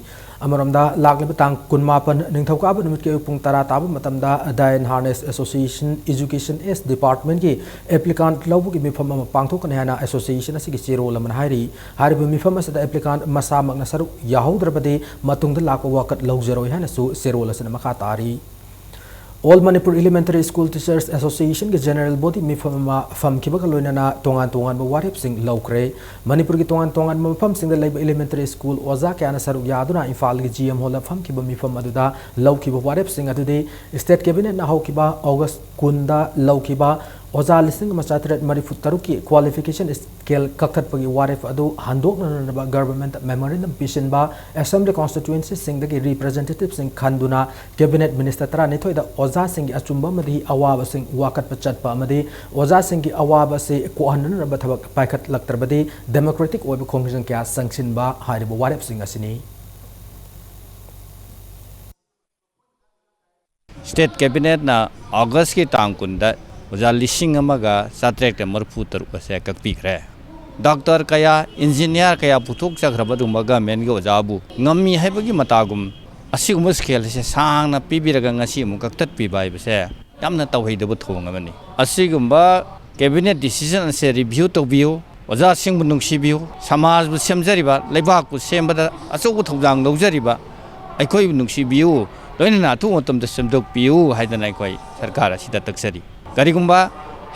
ꯑꯃꯔꯣꯝꯗ, ꯂꯥꯛꯂꯤꯕ ꯇꯥꯡ ꯀꯨꯟꯃꯥꯄꯟ ꯅꯤꯡꯊꯧꯀꯥꯕ ꯅꯨꯃꯤꯠꯀꯤ ꯑꯌꯨꯛ ꯄꯨꯡ ꯇꯔꯥ ꯇꯥꯕ ꯃꯇꯝꯗ ꯗꯥꯏꯟ ꯍꯥꯔꯅꯦꯁ ꯑꯦꯁꯣꯁꯤꯌꯦꯁꯟ ꯏꯖꯨꯀꯦꯁꯟ ꯑꯦꯁ ꯗꯤꯄꯥꯔꯠꯃꯦꯟꯠꯀꯤ ꯑꯦꯄ꯭ꯂꯤꯀꯥꯟꯠ ꯂꯧꯕꯒꯤ ꯃꯤꯐꯝ ꯑꯃ ꯄꯥꯡꯊꯣꯛꯀꯅꯤ ꯍꯥꯏꯅ ꯑꯦꯁꯣꯁꯤꯌꯦꯁꯟ ꯑꯁꯤꯒꯤ ꯆꯦꯔꯣꯜ ꯑꯃꯅ ꯍꯥꯏꯔꯤ꯫ ꯍꯥꯏꯔꯤꯕ ꯃꯤꯐꯝ ꯑꯁꯤꯗ ꯑꯦꯄ꯭ꯂꯤꯀꯥꯟꯠ ꯃꯁꯥꯃꯛꯅ ꯁꯔꯨꯛ ꯌꯥꯍꯧꯗ꯭ꯔꯕꯗꯤ ꯃꯇꯨꯡꯗ ꯂꯥꯛꯄ ꯋꯥꯀꯠ ꯂꯧꯖꯔꯣꯏ ꯍꯥꯏꯅꯁꯨ ꯆꯦꯔꯣꯜ ꯑꯁꯤꯅ ꯃꯈꯥ ꯇꯥꯔꯤ꯫ All Manipur Elementary School Teachers Associationꯒꯤ ꯖꯦꯅꯔꯦꯜ ꯕꯣꯗꯤ ꯃꯤꯐꯝ ꯑꯃ ꯐꯝꯈꯤꯕꯒ ꯂꯣꯏꯅꯅ ꯇꯣꯉꯥꯟ ꯇꯣꯉꯥꯟꯕ ꯋꯥꯔꯦꯞꯁꯤꯡ ꯂꯧꯈ꯭ꯔꯦ꯫ ꯃꯅꯤꯄꯨꯔꯒꯤ ꯇꯣꯉꯥꯟ ꯇꯣꯉꯥꯟꯕ ꯃꯐꯝꯁꯤꯡꯗ ꯂꯩꯕ ꯏꯂꯤꯃꯦꯟꯇꯔꯤ ꯁ꯭ꯀꯨꯜ ꯑꯣꯖꯥ ꯀꯌꯥꯅ ꯁꯔꯨꯛ ꯌꯥꯗꯨꯅ ꯏꯝꯐꯥꯜꯒꯤ ꯖꯤ ꯑꯦꯝ ꯍꯣꯜꯗ ꯐꯝꯈꯤꯕ ꯃꯤꯐꯝ ꯑꯗꯨꯗ ꯂꯧꯈꯤꯕ ꯋꯥꯔꯦꯞꯁꯤꯡ ꯑꯗꯨꯗꯤ, ꯁ꯭ꯇꯦꯠ ꯀꯦꯕꯤꯅꯦꯠꯅ ꯍꯧꯈꯤꯕ ꯑꯣꯒꯁ ꯀꯨꯟꯗ ꯂꯧꯈꯤꯕ ꯑꯣꯖꯥ ꯂꯤꯁꯤꯡ ꯑꯃ ꯆꯥꯇꯔꯦꯠ ꯃꯔꯤꯐꯨ ꯇꯔꯨꯛꯀꯤ ꯀ꯭ꯋꯥꯂꯤꯐꯤꯀꯦꯁꯟ ꯁ꯭ꯀꯦꯜ ꯀꯛꯊꯠꯄꯒꯤ ꯋꯥꯔꯦꯞ ꯑꯗꯨ ꯍꯟꯗꯣꯛꯅꯅꯕ ꯒꯚꯔꯟꯃꯦꯟꯠꯇ ꯃꯦꯃꯣꯔꯦꯟꯗꯝ ꯄꯤꯁꯤꯟꯕ, ꯑꯦꯁꯦꯝꯕ꯭ꯂꯤ ꯀꯣꯟꯁꯇꯤꯇ꯭ꯌꯨꯑꯦꯟꯁꯤꯁꯤꯡꯗꯒꯤ ꯔꯤꯄ꯭ꯔꯖꯦꯟꯇꯦꯇꯤꯚꯁꯤꯡ ꯈꯟꯗꯨꯅ ꯀꯦꯕꯤꯅꯦꯠ ꯃꯤꯅꯤꯁꯇꯔ ꯇꯔꯥꯅꯤꯊꯣꯏꯗ ꯑꯣꯖꯥꯁꯤꯡꯒꯤ ꯑꯆꯨꯝꯕ ꯑꯃꯗꯤ ꯑꯋꯥꯕꯁꯤꯡ ꯋꯥꯀꯠꯄ ꯆꯠꯄ ꯑꯃꯗꯤ ꯑꯣꯖꯥꯁꯤꯡꯒꯤ ꯑꯋꯥꯕ ꯑꯁꯤ ꯀꯣꯛꯍꯟꯅꯅꯕ ꯊꯕꯛ ꯄꯥꯏꯈꯠꯂꯛꯇ꯭ꯔꯕꯗꯤ ꯗꯦꯃꯣꯀ꯭ꯔꯦꯇꯤꯛ ꯑꯣꯏꯕ ꯈꯣꯡꯖꯪ ꯀꯌꯥ ꯆꯪꯁꯤꯟꯕ ꯍꯥꯏꯔꯤꯕ ꯋꯥꯔꯦꯞꯁꯤꯡ ꯑꯁꯤꯅꯤ꯫ ꯁ꯭ꯇꯦꯠ ꯀꯦꯕꯤꯅꯦꯠꯅ ꯑꯣꯒꯁꯀꯤ ꯇꯥꯡ ꯀꯨꯟꯗ ꯑꯣꯖꯥ ꯂꯤꯁꯤꯡ ꯑꯃꯒ ꯆꯥꯇ꯭ꯔꯦꯠꯀ ꯃꯔꯤꯐꯨ ꯇꯔꯨꯛ ꯑꯁꯦ ꯀꯛꯄꯤꯈ꯭ꯔꯦ꯫ ꯗꯣꯛꯇꯔ ꯀꯌꯥ, ꯏꯟꯖꯤꯅꯤꯌꯥꯔ ꯀꯌꯥ ꯄꯨꯊꯣꯛꯆꯈ꯭ꯔꯕ ꯑꯗꯨꯒꯨꯝꯕ ꯒꯃꯦꯟꯒꯤ ꯑꯣꯖꯥꯕꯨ ꯉꯝꯃꯤ ꯍꯥꯏꯕꯒꯤ ꯃꯇꯥꯒꯨꯝ ꯑꯁꯤꯒꯨꯝꯕ ꯁ꯭ꯀꯦꯜ ꯑꯁꯦ ꯁꯥꯡꯅ ꯄꯤꯕꯤꯔꯒ ꯉꯁꯤ ꯑꯃꯨꯛ ꯀꯛꯊꯠꯄꯤꯕ ꯍꯥꯏꯕꯁꯦ ꯌꯥꯝꯅ ꯇꯧꯍꯩꯗꯕ ꯊꯧꯑꯣꯡ ꯑꯃꯅꯤ꯫ ꯑꯁꯤꯒꯨꯝꯕ ꯀꯦꯕꯤꯅꯦꯠ ꯗꯤꯁꯤꯖꯟ ꯑꯁꯦ ꯔꯤꯚ꯭ꯌꯨ ꯇꯧꯕꯤꯌꯨ꯫ ꯑꯣꯖꯥꯁꯤꯡꯕꯨ ꯅꯨꯡꯁꯤꯕꯤꯌꯨ꯫ ꯁꯃꯥꯖꯕꯨ ꯁꯦꯝꯖꯔꯤꯕ, ꯂꯩꯕꯥꯛꯄꯨ ꯁꯦꯝꯕꯗ ꯑꯆꯧꯕ ꯊꯧꯗꯥꯡ ꯂꯧꯖꯔꯤꯕ ꯑꯩꯈꯣꯏꯕꯨ ꯅꯨꯡꯁꯤꯕꯤꯌꯨ, ꯂꯣꯏꯅꯅ ꯑꯊꯨꯕ ꯃꯇꯝꯗ ꯁꯦꯝꯗꯣꯛꯄꯤꯌꯨ ꯍꯥꯏꯗꯅ ꯑꯩꯈꯣꯏ ꯁꯔꯀꯥꯔ ꯑꯁꯤꯗ ꯇꯛꯆꯔꯤ꯫ ꯀꯔꯤꯒꯨꯝꯕ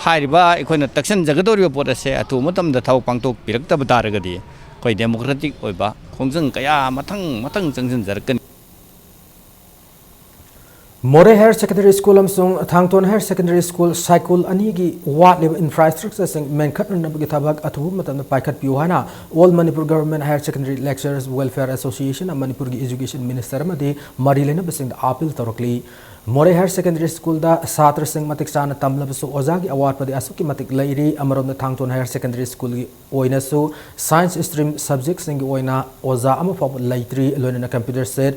ꯍꯥꯏꯔꯤꯕ ꯑꯩꯈꯣꯏꯅ ꯇꯛꯁꯟꯖꯒꯗꯧꯔꯤꯕ ꯄꯣꯠ ꯑꯁꯦ ꯑꯊꯨꯕ ꯃꯇꯝꯗ ꯊꯕꯛ ꯄꯥꯡꯊꯣꯛꯄꯤꯔꯛꯇꯕ ꯇꯥꯔꯒꯗꯤ ꯑꯩꯈꯣꯏ ꯗꯦꯃꯣꯀ꯭ꯔꯦꯇꯤꯛ ꯑꯣꯏꯕ ꯈꯣꯡꯖꯪ ꯀꯌꯥ ꯃꯊꯪ ꯃꯊꯪ ꯆꯪꯁꯤꯟꯖꯔꯛꯀꯅꯤ꯫ ꯃꯣꯔꯦ ꯍꯥꯌꯔ ꯁꯦꯀꯦꯟꯗꯔꯤ ꯁ꯭ꯀꯨꯜ ꯑꯃꯁꯨꯡ ꯊꯥꯡꯇꯣꯟ ꯍꯥꯌꯔ ꯁꯦꯀꯦꯟꯗꯔꯤ ꯁ꯭ꯀꯨꯜ ꯁꯥꯏꯀꯨꯜ ꯑꯅꯤꯒꯤ ꯋꯥꯠꯂꯤꯕ ꯏꯟꯐ꯭ꯔꯥꯁ꯭ꯇ꯭ꯔꯛꯆꯔꯁꯤꯡ ꯃꯦꯟꯈꯠꯅꯅꯕꯒꯤ ꯊꯕꯛ ꯑꯊꯨꯕ ꯃꯇꯝꯗ ꯄꯥꯏꯈꯠꯄꯤꯌꯨ ꯍꯥꯏꯅ All Manipur Government Higher Secondary Lecturers Welfare Association ꯑꯃ ꯃꯅꯤꯄꯨꯔꯒꯤ ꯏꯖꯨꯀꯦꯁꯟ ꯃꯤꯅꯤꯁꯇꯔ ꯑꯃꯗꯤ ꯃꯔꯤ ꯂꯩꯅꯕꯁꯤꯡꯗ ꯑꯥꯄꯤꯜ ꯇꯧꯔꯛꯂꯤ꯫ ꯃꯣꯔꯦ ꯍꯥꯌꯔ ꯁꯦꯀꯦꯟꯗꯔꯤ ꯁ꯭ꯀꯨꯜꯗ ꯁꯥꯇ꯭ꯔꯁꯤꯡ ꯃꯇꯤꯛ ꯆꯥꯅ ꯇꯝꯂꯕꯁꯨ ꯑꯣꯖꯥꯒꯤ ꯑꯋꯥꯠꯄꯗꯤ ꯑꯁꯨꯛꯀꯤ ꯃꯇꯤꯛ ꯂꯩꯔꯤ꯫ ꯑꯃꯔꯣꯝꯗ ꯊꯥꯡꯇꯣꯟ ꯍꯥꯌꯔ ꯁꯦꯀꯦꯟꯗꯔꯤ ꯁ꯭ꯀꯨꯜꯒꯤ ꯑꯣꯏꯅꯁꯨ ꯁꯥꯏꯟꯁ ꯁ꯭ꯇ꯭ꯔꯤꯝ ꯁꯕꯖꯦꯛꯁꯤꯡꯒꯤ ꯑꯣꯏꯅ ꯑꯣꯖꯥ ꯑꯃ ꯐꯥꯎꯕ ꯂꯩꯇ꯭ꯔꯤ꯫ ꯂꯣꯏꯅꯅ ꯀꯝꯄ꯭ꯌꯨꯇꯔ ꯁꯦꯠ,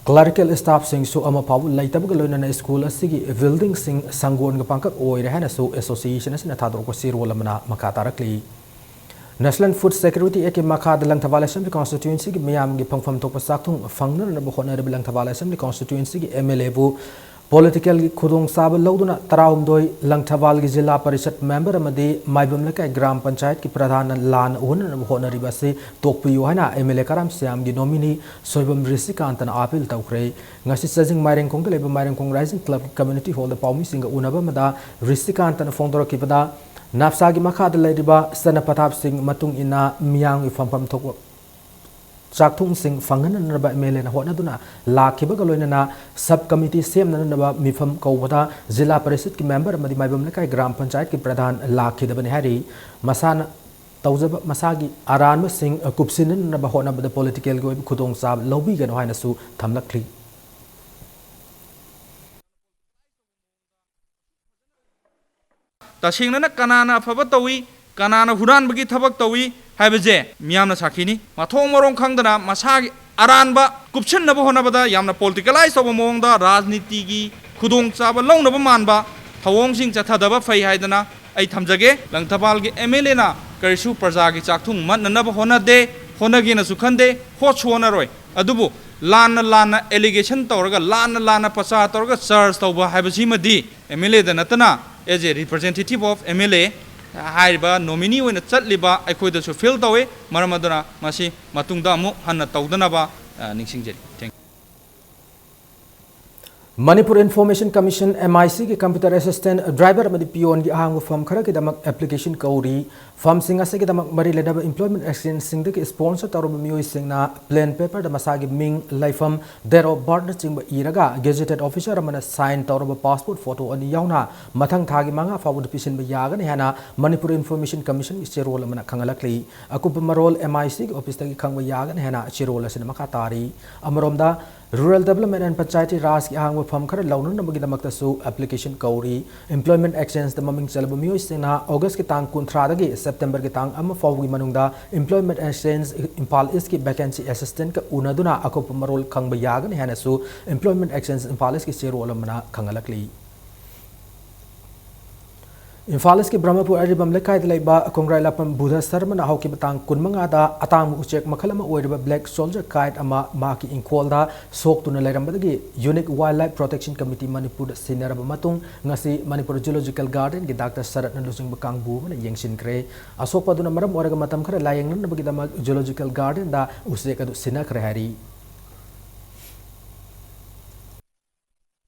ꯀ꯭ꯂꯔꯤꯀꯦꯜ ꯁ꯭ꯇꯥꯐꯁꯤꯡꯁꯨ ꯑꯃ ꯐꯥꯎꯕ ꯂꯩꯇꯕꯒ ꯂꯣꯏꯅꯅ ꯁ꯭ꯀꯨꯜ ꯑꯁꯤꯒꯤ ꯕꯤꯜꯗꯤꯡꯁꯤꯡ ꯁꯪꯒꯣꯟꯒ ꯄꯥꯡꯀꯛ ꯑꯣꯏꯔꯦ ꯍꯥꯏꯅꯁꯨ ꯑꯦꯁꯣꯁꯤꯌꯦꯁꯟ ꯑꯁꯤꯅ ꯊꯥꯗꯣꯔꯛꯄ ꯆꯦꯔꯣꯜ ꯑꯃꯅ ꯃꯈꯥ ꯇꯥꯔꯛꯂꯤ꯫ National Food Security Act ꯀꯤ ꯃꯈꯥꯗ ꯂꯪꯊꯕꯥꯜ ꯑꯦꯁꯦꯝꯕ꯭ꯂꯤ ꯀꯣꯟꯁꯇꯤꯇ꯭ꯌꯨꯌꯦꯟꯁꯤꯒꯤ ꯃꯤꯌꯥꯝꯒꯤ ꯐꯪꯐꯝ ꯊꯣꯛꯄ ꯆꯥꯛꯊꯨꯡ ꯐꯪꯅꯅꯕ ꯍꯣꯠꯅꯔꯤꯕ ꯂꯪꯊꯕꯥꯜ ꯑꯦꯁꯦꯝꯕ꯭ꯂꯤ ꯀꯣꯟꯁꯇꯤꯇ꯭ꯌꯨꯌꯦꯟꯁꯤꯒꯤ ꯑꯦꯝ ꯑꯦꯜ ꯑꯦꯕꯨ ꯄꯣꯂꯤꯇꯤꯀꯦꯜꯒꯤ ꯈꯨꯗꯣꯡꯆꯥꯕ ꯂꯧꯗꯨꯅ ꯇꯔꯥꯍꯨꯝꯗꯣꯏ ꯂꯪꯊꯕꯥꯜꯒꯤ ꯖꯤꯂꯥ ꯄꯔꯤꯁꯠ ꯃꯦꯝꯕꯔ ꯑꯃꯗꯤ ꯃꯥꯏꯕꯝ ꯂꯩꯀꯥꯏ ꯒ꯭ꯔꯥꯝ ꯄꯟꯆꯥꯌꯠꯀꯤ ꯄ꯭ꯔꯙꯥꯟꯅ ꯂꯥꯟꯅ ꯎꯍꯟꯅꯅꯕ ꯍꯣꯠꯅꯔꯤꯕ ꯑꯁꯤ ꯇꯣꯛꯄꯤꯌꯨ ꯍꯥꯏꯅ ꯑꯦꯝ ꯑꯦꯜ ꯑꯦ ꯀꯔꯥꯝ ꯁ꯭ꯌꯥꯝꯒꯤ ꯅꯣꯃꯤꯅꯤ ꯁꯣꯏꯕꯝ ꯔꯤꯁꯤꯀꯥꯟꯇꯅ ꯑꯥꯄꯤꯜ ꯇꯧꯈ꯭ꯔꯦ꯫ ꯉꯁꯤ ꯆꯥꯖꯤꯡ ꯃꯥꯏꯔꯦꯡꯈꯣꯡꯗ ꯂꯩꯕ ꯃꯥꯏꯔꯦꯡꯈꯣꯡ ꯔꯥꯏꯖꯤꯡ ꯀ꯭ꯂꯕꯀꯤ ꯀꯝꯃ꯭ꯌꯨꯅꯤꯇꯤ ꯍꯣꯜꯗ ꯄꯥꯎꯃꯤꯁꯤꯡꯒ ꯎꯅꯕ ꯑꯃꯗ ꯔꯤꯁꯤꯀꯥꯟꯇꯅ ꯐꯣꯡꯗꯣꯔꯛꯈꯤꯕꯗ ꯅꯥꯞꯁꯥꯒꯤ ꯃꯈꯥꯗ ꯂꯩꯔꯤꯕ ꯆꯠꯅ ꯄꯊꯥꯞꯁꯤꯡ ꯃꯇꯨꯡ ꯏꯟꯅ ꯃꯤꯌꯥꯝꯒꯤ ꯐꯪꯐꯝ ꯊꯣꯛꯄ ꯆꯥꯛꯊꯨꯡꯁꯤꯡ ꯐꯪꯍꯟꯅꯅꯕ ꯑꯦꯝ ꯑꯦꯜ ꯑꯦꯅ ꯍꯣꯠꯅꯗꯨꯅ ꯂꯥꯛꯈꯤꯕꯒ ꯂꯣꯏꯅꯅ ꯁꯕ ꯀꯃꯤꯇꯤ ꯁꯦꯝꯅꯅꯕ ꯃꯤꯐꯝ ꯀꯧꯕꯗ ꯖꯤꯂꯥ ꯄꯔꯤꯁꯠꯀꯤ ꯃꯦꯝꯕꯔ ꯑꯃꯗꯤ ꯃꯥꯏꯕꯝ ꯂꯩꯀꯥꯏ ꯒ꯭ꯔꯥꯝ ꯄꯟꯆꯥꯌꯠꯀꯤ ꯄ꯭ꯔꯙꯥꯟ ꯂꯥꯛꯈꯤꯗꯕꯅꯤ ꯍꯥꯏꯔꯤ꯫ ꯃꯁꯥꯅ ꯇꯧꯖꯕ ꯃꯁꯥꯒꯤ ꯑꯔꯥꯟꯕꯁꯤꯡ ꯀꯨꯞꯁꯤꯟꯅꯅꯕ ꯍꯣꯠꯅꯕꯗ ꯄꯣꯂꯤꯇꯤꯀꯦꯜꯒꯤ ꯑꯣꯏꯕ ꯈꯨꯗꯣꯡꯆꯥꯕ ꯂꯧꯕꯤꯒꯅꯨ ꯍꯥꯏꯅꯁꯨ ꯊꯝꯂꯛꯂꯤ꯫ ꯇꯁꯦꯡꯅꯅ ꯀꯅꯥꯅ ꯑꯐꯕ ꯇꯧꯏ, ꯀꯅꯥꯅ ꯍꯨꯔꯥꯟꯕꯒꯤ ꯊꯕꯛ ꯇꯧꯏ ꯍꯥꯏꯕꯁꯦ ꯃꯤꯌꯥꯝꯅ ꯁꯥꯈꯤꯅꯤ꯫ ꯃꯊꯣꯡ ꯃꯔꯣꯡ ꯈꯪꯗꯅ ꯃꯁꯥꯒꯤ ꯑꯔꯥꯟꯕ ꯀꯨꯞꯁꯤꯟꯅꯕ ꯍꯣꯠꯅꯕꯗ ꯌꯥꯝꯅ ꯄꯣꯂꯤꯇꯤꯀꯦꯂꯥꯏꯁ ꯇꯧꯕ ꯃꯑꯣꯡꯗ ꯔꯥꯖꯅꯤꯇꯤꯒꯤ ꯈꯨꯗꯣꯡꯆꯥꯕ ꯂꯧꯅꯕ ꯃꯥꯟꯕ ꯊꯧꯑꯣꯡꯁꯤꯡ ꯆꯠꯊꯗꯕ ꯐꯩ ꯍꯥꯏꯗꯅ ꯑꯩ ꯊꯝꯖꯒꯦ, ꯂꯪꯊꯕꯥꯜꯒꯤ ꯑꯦꯝ ꯑꯦꯜ ꯑꯦꯅ ꯀꯔꯤꯁꯨ ꯄ꯭ꯔꯖꯥꯒꯤ ꯆꯥꯛꯊꯨꯡ ꯃꯠꯅꯅꯕ ꯍꯣꯠꯅꯗꯦ, ꯍꯣꯠꯅꯒꯦꯅꯁꯨ ꯈꯟꯗꯦ, ꯍꯣꯠꯁꯨ ꯍꯣꯠꯅꯔꯣꯏ꯫ ꯑꯗꯨꯕꯨ ꯂꯥꯟꯅ ꯂꯥꯟꯅ allegation ꯇꯧꯔꯒ, ꯂꯥꯟꯅ ꯂꯥꯟꯅ ꯄ꯭ꯔꯆꯥꯔ ꯇꯧꯔꯒ charge ꯇꯧꯕ ꯍꯥꯏꯕꯁꯤꯃꯗꯤ ꯑꯦꯝ ꯑꯦꯜ ꯑꯦꯗ ꯅꯠꯇꯅ, as a representative of M L ꯑꯦ, ꯍꯥꯏꯔꯤꯕ nominee ꯑꯣꯏꯅ ꯆꯠꯂꯤꯕ ꯑꯩꯈꯣꯏꯗꯁꯨ feel ꯇꯧꯏ꯫ ꯃꯔꯝ ꯑꯗꯨꯅ ꯃꯁꯤ ꯃꯇꯨꯡꯗ ꯑꯃꯨꯛ ꯍꯟꯅ ꯇꯧꯗꯅꯕ, ꯑ, ꯅꯤꯡꯁꯤꯡꯖꯔꯤ꯫ Thank you꯫ Manipur information commission, M I ꯁꯤꯒꯤ computer assistant, driver ꯑꯃꯗꯤ peonꯒꯤ ꯑꯍꯥꯡꯕ ꯐꯝ ꯈꯔꯒꯤꯗꯃꯛ application ꯀꯧꯔꯤ꯫ ꯐꯝꯁꯤꯡ ꯑꯁꯤꯒꯤꯗꯃꯛ ꯃꯔꯤ ꯂꯩꯅꯕ employment exchangeꯁꯤꯡꯗꯒꯤ sponsor ꯇꯧꯔꯕ ꯃꯤꯑꯣꯏꯁꯤꯡꯅ plain paperꯗ ꯃꯁꯥꯒꯤ ꯃꯤꯡ, ꯂꯩꯐꯝ, date of birthꯅꯆꯤꯡꯕ ꯏꯔꯒ gazetted officer ꯑꯃꯅ sign ꯇꯧꯔꯕ passport photo ꯑꯅꯤ ꯌꯥꯎꯅ ꯃꯊꯪ ꯊꯥꯒꯤ ꯃꯉꯥ ꯐꯥꯎꯕꯗ ꯄꯤꯁꯤꯟꯕ ꯌꯥꯒꯅꯤ ꯍꯥꯏꯅ ꯃꯅꯤꯄꯨꯔ ꯏꯟꯐꯣꯔꯃꯦꯁꯟ ꯀꯃꯤꯁꯟꯒꯤ ꯆꯦꯔꯣꯜ ꯑꯃꯅ ꯈꯪꯍꯜꯂꯛꯂꯤ꯫ ꯑꯀꯨꯞꯄ ꯃꯔꯣꯜ ꯑꯦꯝ ꯑꯥꯏ ꯁꯤꯒꯤ ꯑꯣꯐꯤꯁꯇꯒꯤ ꯈꯪꯕ ꯌꯥꯒꯅꯤ ꯍꯥꯏꯅ ꯆꯦꯔꯣꯜ ꯑꯁꯤꯅ ꯃꯈꯥ ꯇꯥꯔꯤ꯫ ꯑꯃꯔꯣꯝꯗ, Rural Development and Panchayati Rajꯀꯤ ꯑꯍꯥꯡꯕ ꯐꯝ ꯈꯔ ꯂꯧꯅꯅꯕꯒꯤꯗꯃꯛꯇꯁꯨ application ꯀꯧꯔꯤ꯫ Employment exchangeꯗ ꯃꯃꯤꯡ ꯆꯜꯂꯕ ꯃꯤꯑꯣꯏꯁꯤꯡꯅ Augustꯀꯤ ꯇꯥꯡ ꯀꯨꯟꯊ꯭ꯔꯥꯗꯒꯤ Septemberꯒꯤ ꯇꯥꯡ ꯑꯃ ꯐꯥꯎꯕꯒꯤ ꯃꯅꯨꯡꯗ Employment Exchange Imphal Eastꯀꯤ vacancy assistantꯀ ꯎꯅꯗꯨꯅ ꯑꯀꯨꯞꯄ ꯃꯔꯣꯜ ꯈꯪꯕ ꯌꯥꯒꯅꯤ ꯍꯥꯏꯅꯁꯨ Employment Exchange Imphal Eastꯀꯤ ꯆꯦꯔꯣꯜ ꯑꯃꯅ ꯈꯪꯍꯜꯂꯛꯂꯤ꯫ ꯏꯝꯐꯥꯜ ꯏꯁꯀꯤ ꯕ꯭ꯔꯍꯃꯄꯨꯔ ꯑꯔꯤꯕꯝ ꯂꯩꯀꯥꯏꯗ ꯂꯩꯕ ꯈꯣꯡꯒ꯭ꯔꯥꯏ ꯂꯥꯛꯄꯝ ꯕꯨꯙ ꯁꯔꯃꯅ ꯍꯧꯈꯤꯕ ꯇꯥꯡ ꯀꯨꯟꯃꯉꯥꯗ ꯑꯇꯥꯡꯕ ꯎꯆꯦꯛ ꯃꯈꯜ ꯑꯃ ꯑꯣꯏꯔꯤꯕ black soldier kite ꯑꯃ ꯃꯍꯥꯛꯀꯤ ꯏꯪꯈꯣꯜꯗ ꯁꯣꯛꯇꯨꯅ ꯂꯩꯔꯝꯕꯗꯒꯤ Unique Wildlife Protection Committee ꯃꯅꯤꯄꯨꯔꯗ ꯁꯤꯟꯅꯔꯕ ꯃꯇꯨꯡ, ꯉꯁꯤ ꯃꯅꯤꯄꯨꯔ Zoological Gardenꯒꯤ ꯗꯥꯛꯇꯔ ꯁꯔꯠꯅ ꯂꯨꯆꯤꯡꯕ ꯀꯥꯡꯕꯨ ꯑꯃꯅ ꯌꯦꯡꯁꯤꯟꯈ꯭ꯔꯦ꯫ ꯑꯁꯣꯛꯄ ꯑꯗꯨꯅ ꯃꯔꯝ ꯑꯣꯏꯔꯒ ꯃꯇꯝ ꯈꯔ ꯂꯥꯌꯦꯡꯅꯅꯕꯒꯤꯗꯃꯛ Zoological Gardenꯗ ꯎꯆꯦꯛ ꯑꯗꯨ ꯁꯤꯟꯅꯈ꯭ꯔꯦ ꯍꯥꯏꯔꯤ꯫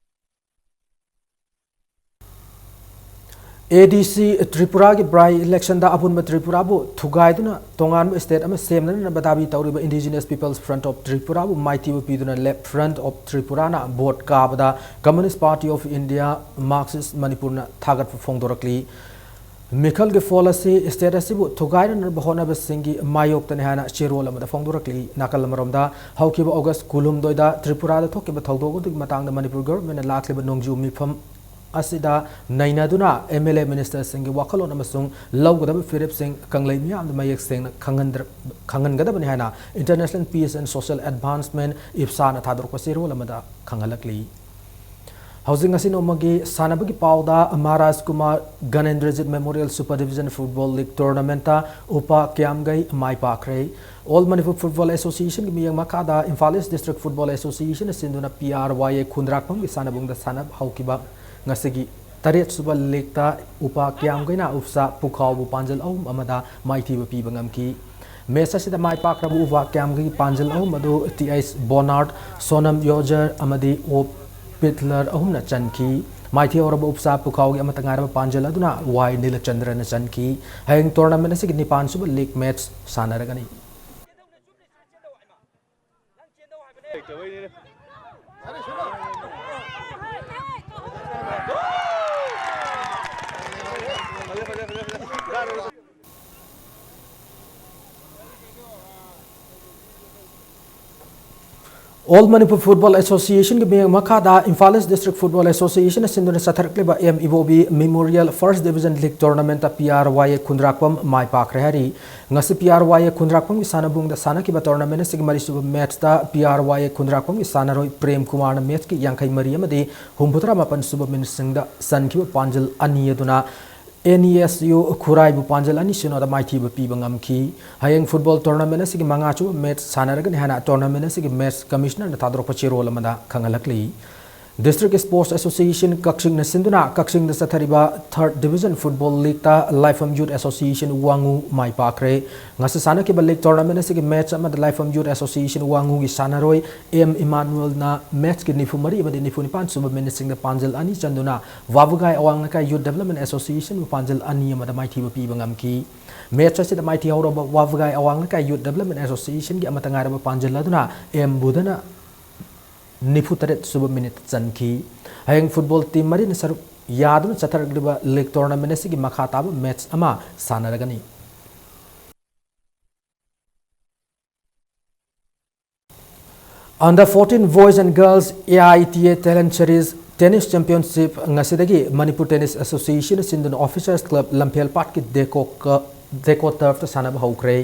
ꯑꯦ ꯗꯤ ꯁꯤ ꯇ꯭ꯔꯤꯄꯨꯔꯥꯒꯤ by electionꯗ ꯑꯄꯨꯟꯕ ꯇ꯭ꯔꯤꯄꯨꯔꯥꯕꯨ ꯊꯨꯒꯥꯏꯗꯨꯅ ꯇꯣꯉꯥꯟꯕ state ꯑꯃ ꯁꯦꯝꯅꯅꯕ ꯗꯥꯕꯤ ꯇꯧꯔꯤꯕ Indigenous People's Front of Tripuraꯕꯨ ꯃꯥꯏꯊꯤꯕ ꯄꯤꯗꯨꯅ Left Front of Tripuraꯅ vote ꯀꯥꯕꯗ Communist Party of India, Marxist ꯃꯅꯤꯄꯨꯔꯅ ꯊꯥꯒꯠꯄ ꯐꯣꯡꯗꯣꯔꯛꯂꯤ꯫ ꯃꯤꯈꯜꯒꯤ ꯐꯣꯜ ꯑꯁꯤ state ꯑꯁꯤꯕꯨ ꯊꯨꯒꯥꯏꯅꯅꯕ ꯍꯣꯠꯅꯕꯁꯤꯡꯒꯤ ꯃꯥꯌꯣꯛꯇꯅꯤ ꯍꯥꯏꯅ ꯆꯦꯔꯣꯜ ꯑꯃꯗ ꯐꯣꯡꯗꯣꯔꯛꯂꯤ꯫ ꯅꯥꯀꯜ ꯑꯃꯔꯣꯝꯗ, ꯍꯧꯈꯤꯕ August ꯀꯨꯟꯍꯨꯝꯗꯣꯏꯗ ꯇ꯭ꯔꯤꯄꯨꯔꯥꯗ ꯊꯣꯛꯈꯤꯕ ꯊꯧꯗꯣꯛ ꯑꯗꯨꯒꯤ ꯃꯇꯥꯡꯗ ꯃꯅꯤꯄꯨꯔ governmentꯅ ꯂꯥꯛꯂꯤꯕ ꯅꯣꯡꯖꯨ ꯃꯤꯐꯝ ꯑꯁꯤꯗ ꯅꯩꯅꯗꯨꯅ M L A ministerꯁꯤꯡꯒꯤ ꯋꯥꯈꯜꯂꯣꯟ ꯑꯃꯁꯨꯡ ꯂꯧꯒꯗꯕ ꯐꯤꯔꯦꯞꯁꯤꯡ ꯀꯪꯂꯩ ꯃꯤꯌꯥꯝꯗ ꯃꯌꯦꯛ ꯁꯦꯡꯅ ꯈꯪꯍꯟꯗ꯭ꯔ-, ꯈꯪꯍꯟꯒꯗꯕꯅꯤ ꯍꯥꯏꯅ International Peace and Social Advancement, IPSAꯅ ꯊꯥꯗꯣꯔꯛꯄ ꯆꯦꯔꯣꯜ ꯑꯃꯗ ꯈꯪꯍꯜꯂꯛꯂꯤ꯫ ꯍꯧꯖꯤꯛ ꯉꯁꯤ ꯅꯣꯡꯃꯒꯤ ꯁꯥꯟꯅꯕꯒꯤ ꯄꯥꯎꯗ, Maharaj Kumar Ganendrajit memorial super division football league ꯇꯣꯔꯅꯥꯃꯦꯟꯠꯇ ꯎꯄꯥ ꯀ꯭ꯌꯥꯝꯒꯩ ꯃꯥꯏ ꯄꯥꯛꯈ꯭ꯔꯦ꯫ ꯑꯣꯜ ꯃꯅꯤꯄꯨꯔ ꯐꯨꯠꯕꯣꯜ ꯑꯦꯁꯣꯁꯤꯌꯦꯁꯟꯒꯤ ꯃꯤꯠꯌꯦꯡ ꯃꯈꯥꯗ ꯏꯝꯐꯥꯜ ꯏꯁ ꯗꯤꯁꯇ꯭ꯔꯤꯛ ꯐꯨꯠꯕꯣꯜ ꯑꯦꯁꯣꯁꯤꯌꯦꯁꯟꯅ ꯁꯤꯟꯗꯨꯅ ꯄꯤ ꯑꯥꯔ ꯋꯥꯏ ꯑꯦ ꯈꯨꯟꯗ꯭ꯔꯥꯛꯄꯝꯒꯤ ꯁꯥꯟꯅꯕꯨꯡꯗ ꯁꯥꯟꯅꯕ ꯍꯧꯈꯤꯕ ꯉꯁꯤꯒꯤ ꯇꯔꯦꯠ ꯁꯨꯕ ꯂꯤꯒꯇ ꯎꯄꯥ ꯀ꯭ꯌꯥꯝꯒꯩꯅ ꯎꯞꯁꯥ ꯄꯨꯈꯥꯎꯕꯨ ꯄꯥꯟꯖꯜ ꯑꯍꯨꯝ ꯑꯃꯗ ꯃꯥꯏꯊꯤꯕ ꯄꯤꯕ ꯉꯝꯈꯤ꯫ ꯃꯦꯆ ꯑꯁꯤꯗ ꯃꯥꯏ ꯄꯥꯛꯈ꯭ꯔꯕ ꯎꯄꯥ ꯀ꯭ꯌꯥꯝꯒꯩꯒꯤ ꯄꯥꯟꯖꯜ ꯑꯍꯨꯝ ꯑꯗꯨ ꯇꯤ ꯑꯩꯆ ꯕꯣꯅꯥꯔꯠ, ꯁꯣꯅꯝ ꯌꯣꯖꯔ ꯑꯃꯗꯤ ꯑꯣ ꯄꯤꯠꯂꯔ ꯑꯍꯨꯝꯅ ꯆꯟꯈꯤ꯫ ꯃꯥꯏꯊꯤꯍꯧꯔꯕ ꯎꯞꯁꯥ ꯄꯨꯈꯥꯎꯒꯤ ꯑꯃꯠꯇ ꯉꯥꯏꯔꯕ ꯄꯥꯟꯖꯜ ꯑꯗꯨꯅ ꯋꯥꯏ ꯅꯤꯂꯆꯟꯗ꯭ꯔꯅ ꯆꯟꯈꯤ꯫ ꯍꯌꯦꯡ ꯇꯣꯔꯅꯥꯃꯦꯟ ꯑꯁꯤꯒꯤ ꯅꯤꯄꯥꯟ ꯁꯨꯕ ꯂꯤꯒ ꯃꯦꯆ ꯁꯥꯟꯅꯔꯒꯅꯤ꯫ ꯑꯣꯜ ꯃꯅꯤꯄꯨꯔ ꯐꯨꯠꯕꯣꯜ ꯑꯦꯁꯣꯁꯤꯌꯦꯁꯟꯒꯤ ꯃꯤꯠꯌꯦꯡ ꯃꯈꯥꯗ ꯏꯝꯐꯥꯜ ꯏꯁ ꯗꯤꯁꯇ꯭ꯔꯤꯛ ꯐꯨꯠꯕꯣꯜ ꯑꯦꯁꯣꯁꯤꯌꯦꯁꯟꯅ ꯁꯤꯟꯗꯨꯅ ꯆꯠꯊꯔꯛꯂꯤꯕ M Ibobi memorial first division league ꯇꯣꯔꯅꯥꯃꯦꯟꯠꯇ ꯄꯤ ꯑꯥꯔ ꯋꯥꯏ ꯑꯦ ꯈꯨꯟꯗ꯭ꯔꯥꯛꯄꯝ ꯃꯥꯏ ꯄꯥꯛꯈ꯭ꯔꯦ ꯍꯥꯏꯔꯤ꯫ ꯉꯁꯤ ꯄꯤ ꯑꯥꯔ ꯋꯥꯏ ꯑꯦ ꯈꯨꯟꯗ꯭ꯔꯥꯛꯄꯝꯒꯤ ꯁꯥꯟꯅꯕꯨꯡꯗ ꯁꯥꯟꯅꯈꯤꯕ ꯇꯣꯔꯅꯥꯃꯦꯟꯠ ꯑꯁꯤꯒꯤ ꯃꯔꯤꯁꯨꯕ ꯃꯦꯆꯇ ꯄꯤ ꯑꯥꯔ ꯋꯥꯏ ꯑꯦ ꯈꯨꯟꯗ꯭ꯔꯥꯛꯄꯝꯒꯤ ꯁꯥꯟꯅꯔꯣꯏ ꯄ꯭ꯔꯦꯝ ꯀꯨꯃꯥꯔꯅ ꯃꯦꯆꯀꯤ ꯌꯥꯡꯈꯩ ꯃꯔꯤ ꯑꯃꯗꯤ ꯍꯨꯝꯐꯨꯇꯔꯥ ꯃꯥꯄꯟ ꯁꯨꯕ ꯃꯤꯅꯤꯠꯁꯤꯡꯗ ꯆꯟꯈꯤꯕ ꯄꯥꯟꯖꯜ ꯑꯅꯤ ꯑꯗꯨꯅ ꯑꯦꯟ ꯏ ꯑꯦꯁ ꯌꯨ ꯈꯨꯔꯥꯏꯕꯨ ꯄꯥꯟꯖꯜ ꯑꯅꯤ ꯁꯤꯅꯣꯗ ꯃꯥꯏꯊꯤꯕ ꯄꯤꯕ ꯉꯝꯈꯤ꯫ ꯍꯌꯦꯡ ꯐꯨꯠꯕꯣꯜ ꯇꯣꯔꯅꯥꯃꯦꯟ ꯑꯁꯤꯒꯤ ꯃꯉꯥꯁꯨꯕ ꯃꯦꯆ ꯁꯥꯟꯅꯔꯒꯅꯤ ꯍꯥꯏꯅ ꯇꯣꯔꯅꯥꯃꯦꯟ ꯑꯁꯤꯒꯤ ꯃꯦꯆ ꯀꯃꯤꯁꯅꯔꯅ ꯊꯥꯗꯣꯔꯛꯄ ꯆꯦꯔꯣꯜ ꯑꯃꯗ ꯈꯪꯍꯜꯂꯛꯂꯤ꯫ ꯗꯤꯁꯇ꯭ꯔꯤꯛ ꯏꯁꯄꯣꯔꯠꯁ ꯑꯦꯁꯣꯁꯤꯌꯦꯁꯟ ꯀꯛꯆꯤꯡꯅ ꯁꯤꯟꯗꯨꯅ ꯀꯛꯆꯤꯡꯗ ꯆꯠꯊꯔꯤꯕ ꯊꯥꯔꯠ ꯗꯤꯕꯤꯖꯟ ꯐꯨꯠꯕꯣꯜ ꯂꯤꯒꯇ ꯂꯥꯏꯐꯝ ꯌꯨꯠ ꯑꯦꯁꯣꯁꯤꯌꯦꯁꯟ ꯋꯥꯉꯨ ꯃꯥꯏ ꯄꯥꯛꯈ꯭ꯔꯦ꯫ ꯉꯁꯤ ꯁꯥꯟꯅꯈꯤꯕ ꯂꯤꯒ ꯇꯣꯔꯅꯥꯃꯦꯟ ꯑꯁꯤꯒꯤ ꯃꯦꯆ ꯑꯃꯗ ꯂꯥꯏꯐꯝ ꯌꯨꯠ ꯑꯦꯁꯣꯁꯤꯌꯦꯁꯟ ꯋꯥꯉꯨꯒꯤ ꯁꯥꯟꯅꯔꯣꯏ ꯑꯦꯝ ꯏꯃꯥꯅꯨꯑꯦꯜꯅ ꯃꯦꯆꯀꯤ ꯅꯤꯐꯨ ꯃꯔꯤ ꯑꯃꯗꯤ ꯅꯤꯐꯨ ꯅꯤꯄꯥꯟ ꯁꯨꯕ ꯃꯤꯅꯤꯠꯁꯤꯡꯗ ꯄꯥꯟꯖꯜ ꯑꯅꯤ ꯆꯟꯗꯨꯅ ꯋꯥꯕꯒꯥꯏ ꯑꯋꯥꯡ ꯂꯩꯀꯥꯏ ꯌꯨꯠ ꯗꯦꯕꯂꯞꯃꯦꯟ ꯑꯦꯁꯣꯁꯤꯌꯦꯁꯟꯕꯨ ꯄꯥꯟꯖꯜ ꯑꯅꯤ ꯑꯃꯗ ꯃꯥꯏꯊꯤꯕ ꯄꯤꯕ ꯉꯝꯈꯤ꯫ ꯃꯦꯆ ꯑꯁꯤꯗ ꯃꯥꯏꯊꯤꯍꯧꯔꯕ ꯋꯥꯕꯒꯥꯏ ꯑꯋꯥꯡ ꯂꯩꯀꯥꯏ ꯌꯨꯠ ꯗꯦꯕꯂꯞꯃꯦꯟ ꯑꯦꯁꯣꯁꯤꯌꯦꯁꯟꯒꯤ ꯑꯃꯠꯇ ꯉꯥꯏꯔꯕ ꯄꯥꯟꯖꯜ ꯑꯗꯨꯅ ꯑꯦꯝ ꯕꯨꯙꯅ ꯅꯤꯐꯨ ꯇꯔꯦꯠ ꯁꯨꯕ ꯃꯤꯅꯤꯠ ꯆꯟꯈꯤ꯫ ꯍꯌꯦꯡ ꯐꯨꯠꯕꯣꯜ ꯇꯤꯝ ꯃꯔꯤꯅ ꯁꯔꯨꯛ ꯌꯥꯗꯨꯅ ꯆꯠꯊꯔꯛꯂꯤꯕ ꯂꯤꯒ ꯇꯣꯔꯅꯥꯃꯦꯟ ꯑꯁꯤꯒꯤ ꯃꯈꯥ ꯇꯥꯕ ꯃꯦꯆ ꯑꯃ ꯁꯥꯟꯅꯔꯒꯅꯤ꯫ Under fourteen Boys and Girls A I T A Talent Series Tennis Championship ꯉꯁꯤꯗꯒꯤ ꯃꯅꯤꯄꯨꯔ ꯇꯦꯅꯤꯁ ꯑꯦꯁꯣꯁꯤꯌꯦꯁꯟꯅ ꯁꯤꯟꯗꯨꯅ ꯑꯣꯐꯤꯁꯔꯁ ꯀ꯭ꯂꯕ ꯂꯝꯐꯦꯜ ꯄꯥꯠꯀꯤ ꯗꯦꯀꯣ ꯀ-, ꯗꯦꯀꯣ ꯇꯔꯐꯇ ꯁꯥꯟꯅꯕ ꯍꯧꯈ꯭ꯔꯦ꯫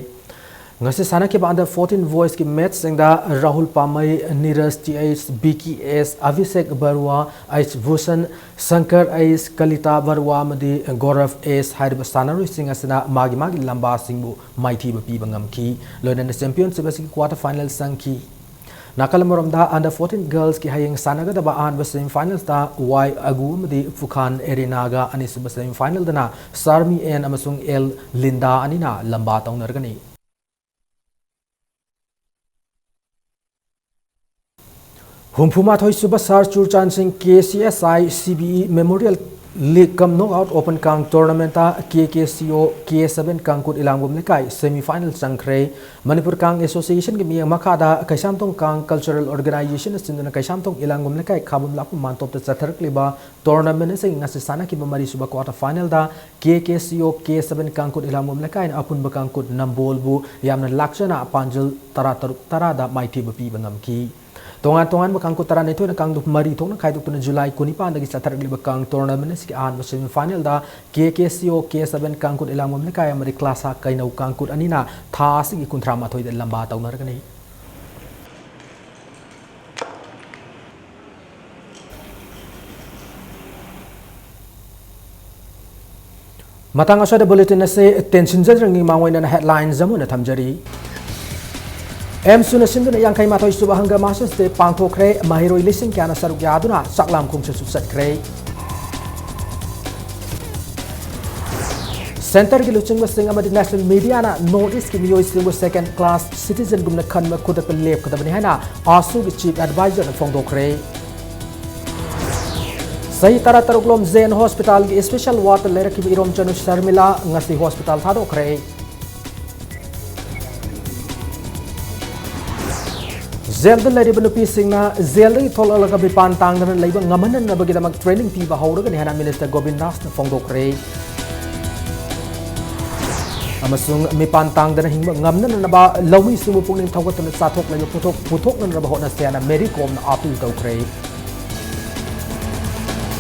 ꯉꯁꯤ ꯁꯥꯟꯅꯈꯤꯕ under fourteen boysꯀꯤ matchꯁꯤꯡꯗ Rahul Pamei, Neeraj T H, B K S, Abhishek Baruah, H Bhushan, Shankar H, Kalita Baruah ꯑꯃꯗꯤ ꯒꯧꯔꯚ ꯑꯦꯁ ꯍꯥꯏꯔꯤꯕ ꯁꯥꯟꯅꯔꯣꯏꯁꯤꯡ ꯑꯁꯤꯅ ꯃꯥꯒꯤ ꯃꯥꯒꯤ ꯂꯝꯕꯥꯁꯤꯡꯕꯨ ꯃꯥꯏꯊꯤꯕ ꯄꯤꯕ ꯉꯝꯈꯤ꯫ ꯂꯣꯏꯅꯅ championship ꯑꯁꯤꯒꯤ quarter final ꯆꯪꯈꯤ꯫ ꯅꯥꯀꯜ ꯑꯃꯔꯣꯝꯗ under fourteen girlsꯀꯤ ꯍꯌꯦꯡ ꯁꯥꯟꯅꯒꯗꯕ ꯑꯍꯥꯟꯕ semifinalsꯇ ꯋꯥꯏ ꯑꯒꯨ ꯑꯃꯗꯤ ꯐꯨꯈꯥꯟ ꯑꯦꯔꯤꯅꯥꯒ, ꯑꯅꯤꯁꯨꯕ semifinalꯗꯅ ꯁꯥꯔꯃꯤ ꯑꯦꯟ ꯑꯃꯁꯨꯡ ꯑꯦꯜ ꯂꯤꯟꯗꯥ ꯑꯅꯤꯅ ꯂꯝꯕꯥ ꯇꯧꯅꯔꯒꯅꯤ꯫ ꯍꯨꯝꯐꯨꯃꯥꯊꯣꯏ ꯁꯨꯕ ꯁꯥꯔ ꯆꯨꯔꯆꯥꯟꯁꯤꯡ K C S I C B E Memorial League cum Knockout Open ꯀꯥꯡ tournamentꯇ ꯀꯦ ꯀꯦ ꯁꯤ ꯑꯣ ꯀꯦ seven ꯀꯥꯡꯀꯨꯠ ꯏꯂꯥꯡꯕꯝ ꯂꯩꯀꯥꯏ semifinal ꯆꯪꯈ꯭ꯔꯦ꯫ ꯃꯅꯤꯄꯨꯔ ꯀꯥꯡ Associationꯒꯤ ꯃꯤꯠꯌꯦꯡ ꯃꯈꯥꯗ ꯀꯩꯁꯥꯝꯊꯣꯡ ꯀꯥꯡ Cultural Organizationꯅ ꯁꯤꯟꯗꯨꯅ ꯀꯩꯁꯥꯝꯊꯣꯡ ꯏꯂꯥꯡꯕꯝ ꯂꯩꯀꯥꯏ ꯈꯥꯕꯝ ꯂꯥꯛꯄꯝ ꯃꯥꯟꯇꯣꯞꯇ ꯆꯠꯊꯔꯛꯂꯤꯕ tournament ꯑꯁꯤ ꯉꯁꯤ ꯁꯥꯟꯅꯈꯤꯕ ꯃꯔꯤꯁꯨꯕ quarter finalꯗ ꯀꯦ ꯀꯦ ꯁꯤ ꯑꯣ ꯀꯦ seven ꯀꯥꯡꯀꯨꯠ ꯏꯂꯥꯡꯕꯝ ꯂꯩꯀꯥꯏꯅ ꯑꯄꯨꯟꯕ ꯀꯥꯡꯀꯨꯠ ꯅꯝꯕꯣꯜꯕꯨ ꯌꯥꯝꯅ ꯂꯥꯛꯆꯅ ꯄꯥꯟꯖꯜ ꯇꯔꯥꯇꯔꯨꯛ ꯇꯔꯥꯗ ꯃꯥꯏꯊꯤꯕ ꯄꯤꯕ ꯉꯝꯈꯤ꯫ ꯇꯣꯉꯥꯟ ꯇꯣꯉꯥꯟꯕ ꯀꯥꯡꯀꯨꯠ ꯇꯔꯥꯅꯤꯊꯣꯏꯅ ꯀꯥꯡꯂꯨꯞ ꯃꯔꯤ ꯊꯣꯛꯅ ꯈꯥꯏꯗꯣꯛꯇꯨꯅ ꯖꯨꯂꯥꯏ ꯀꯨꯟꯅꯤꯄꯥꯟꯗꯒꯤ ꯆꯠꯊꯔꯛꯂꯤꯕ ꯀꯥꯡ tournament ꯑꯁꯤꯒꯤ ꯑꯍꯥꯟꯕ semifinalꯗ ꯀꯦ ꯀꯦ ꯁꯤ ꯑꯣ ꯀꯦ seven ꯀꯥꯡꯀꯨꯠ ꯏꯂꯥꯡꯕꯝ ꯂꯩꯀꯥꯏ ꯑꯃꯗꯤ ꯀ꯭ꯂꯥꯁꯥ ꯀꯩꯅꯧ ꯀꯥꯡꯀꯨꯠ ꯑꯅꯤꯅ ꯊꯥ ꯑꯁꯤꯒꯤ ꯀꯨꯟꯊ꯭ꯔꯥ ꯃꯥꯊꯣꯏꯗ ꯂꯝꯕꯥ ꯇꯧꯅꯔꯒꯅꯤ꯫ ꯃꯇꯥꯡ ꯑꯁ꯭ꯋꯥꯏꯗ bulletin ꯑꯁꯤ ꯇꯦꯟꯁꯤꯟꯖꯗ꯭ꯔꯤꯉꯩ ꯃꯥꯡꯑꯣꯏꯅꯅ headlines ꯑꯃ ꯑꯣꯏꯅ ꯊꯝꯖꯔꯤ꯫ ꯑꯦꯝꯁꯨꯅ ꯁꯤꯟꯗꯨꯅ ꯌꯥꯡꯈꯩ ꯃꯥꯊꯣꯏ ꯁꯨꯕ Hunger Masters Day ꯄꯥꯡꯊꯣꯛꯈ꯭ꯔꯦ꯫ ꯃꯍꯩꯔꯣꯏ ꯂꯤꯁꯤꯡ ꯀꯌꯥꯅ ꯁꯔꯨꯛ ꯌꯥꯗꯨꯅ ꯆꯥꯛꯂꯥꯝ ꯈꯣꯡꯆꯠꯁꯨ ꯆꯠꯈ꯭ꯔꯦ꯫ Centreꯒꯤ ꯂꯨꯆꯤꯡꯕꯁꯤꯡ ꯑꯃꯗꯤ national mediaꯅ North Eastꯀꯤ ꯃꯤꯑꯣꯏꯁꯤꯡꯕꯨ second class citizenꯒꯨꯝꯅ ꯈꯟꯕ ꯈꯨꯗꯛꯇ ꯂꯦꯞꯀꯗꯕꯅꯤ ꯍꯥꯏꯅ AASUꯒꯤ chief advisorꯅ ꯐꯣꯡꯗꯣꯛꯈ꯭ꯔꯦ꯫ ꯆꯍꯤ ꯇꯔꯥꯇꯔꯨꯛ ꯂꯣꯝ Jain Hospitalꯒꯤ special wardꯇ ꯂꯩꯔꯛꯈꯤꯕ ꯏꯔꯣꯝꯆꯅꯨ ꯁꯔꯃꯤꯂꯥ ꯉꯁꯤ hospital ꯊꯥꯗꯣꯛꯈ꯭ꯔꯦ꯫ Jailꯗ ꯂꯩꯔꯤꯕ ꯅꯨꯄꯤꯁꯤꯡꯅ jailꯗꯒꯤ ꯊꯣꯛꯂꯛꯂꯒ ꯃꯤꯄꯥꯟ ꯇꯥꯡꯗꯅ ꯂꯩꯕ ꯉꯝꯍꯟꯅꯅꯕꯒꯤꯗꯃꯛ training ꯄꯤꯕ ꯍꯧꯔꯒꯅꯤ ꯍꯥꯏꯅ Minister ꯒꯣꯕꯤꯟ ꯗꯥꯁꯅ ꯐꯣꯡꯗꯣꯛꯈ꯭ꯔꯦ꯫ ꯑꯃꯁꯨꯡ ꯃꯤꯄꯥꯟ ꯇꯥꯡꯗꯅ ꯍꯤꯡꯕ ꯉꯝꯅꯅꯕ ꯂꯧꯃꯤꯁꯤꯡꯕꯨ ꯄꯨꯛꯅꯤꯡ ꯊꯧꯒꯠꯇꯨꯅ ꯆꯥꯊꯣꯛ ꯂꯩꯕ ꯄꯣꯠꯊꯣꯛ ꯄꯨꯊꯣꯛꯅꯅꯕ ꯍꯣꯠꯅꯁꯦ ꯍꯥꯏꯅ ꯃꯦꯔꯤ ꯀꯣꯝꯅ appeal ꯇꯧꯈ꯭ꯔꯦ꯫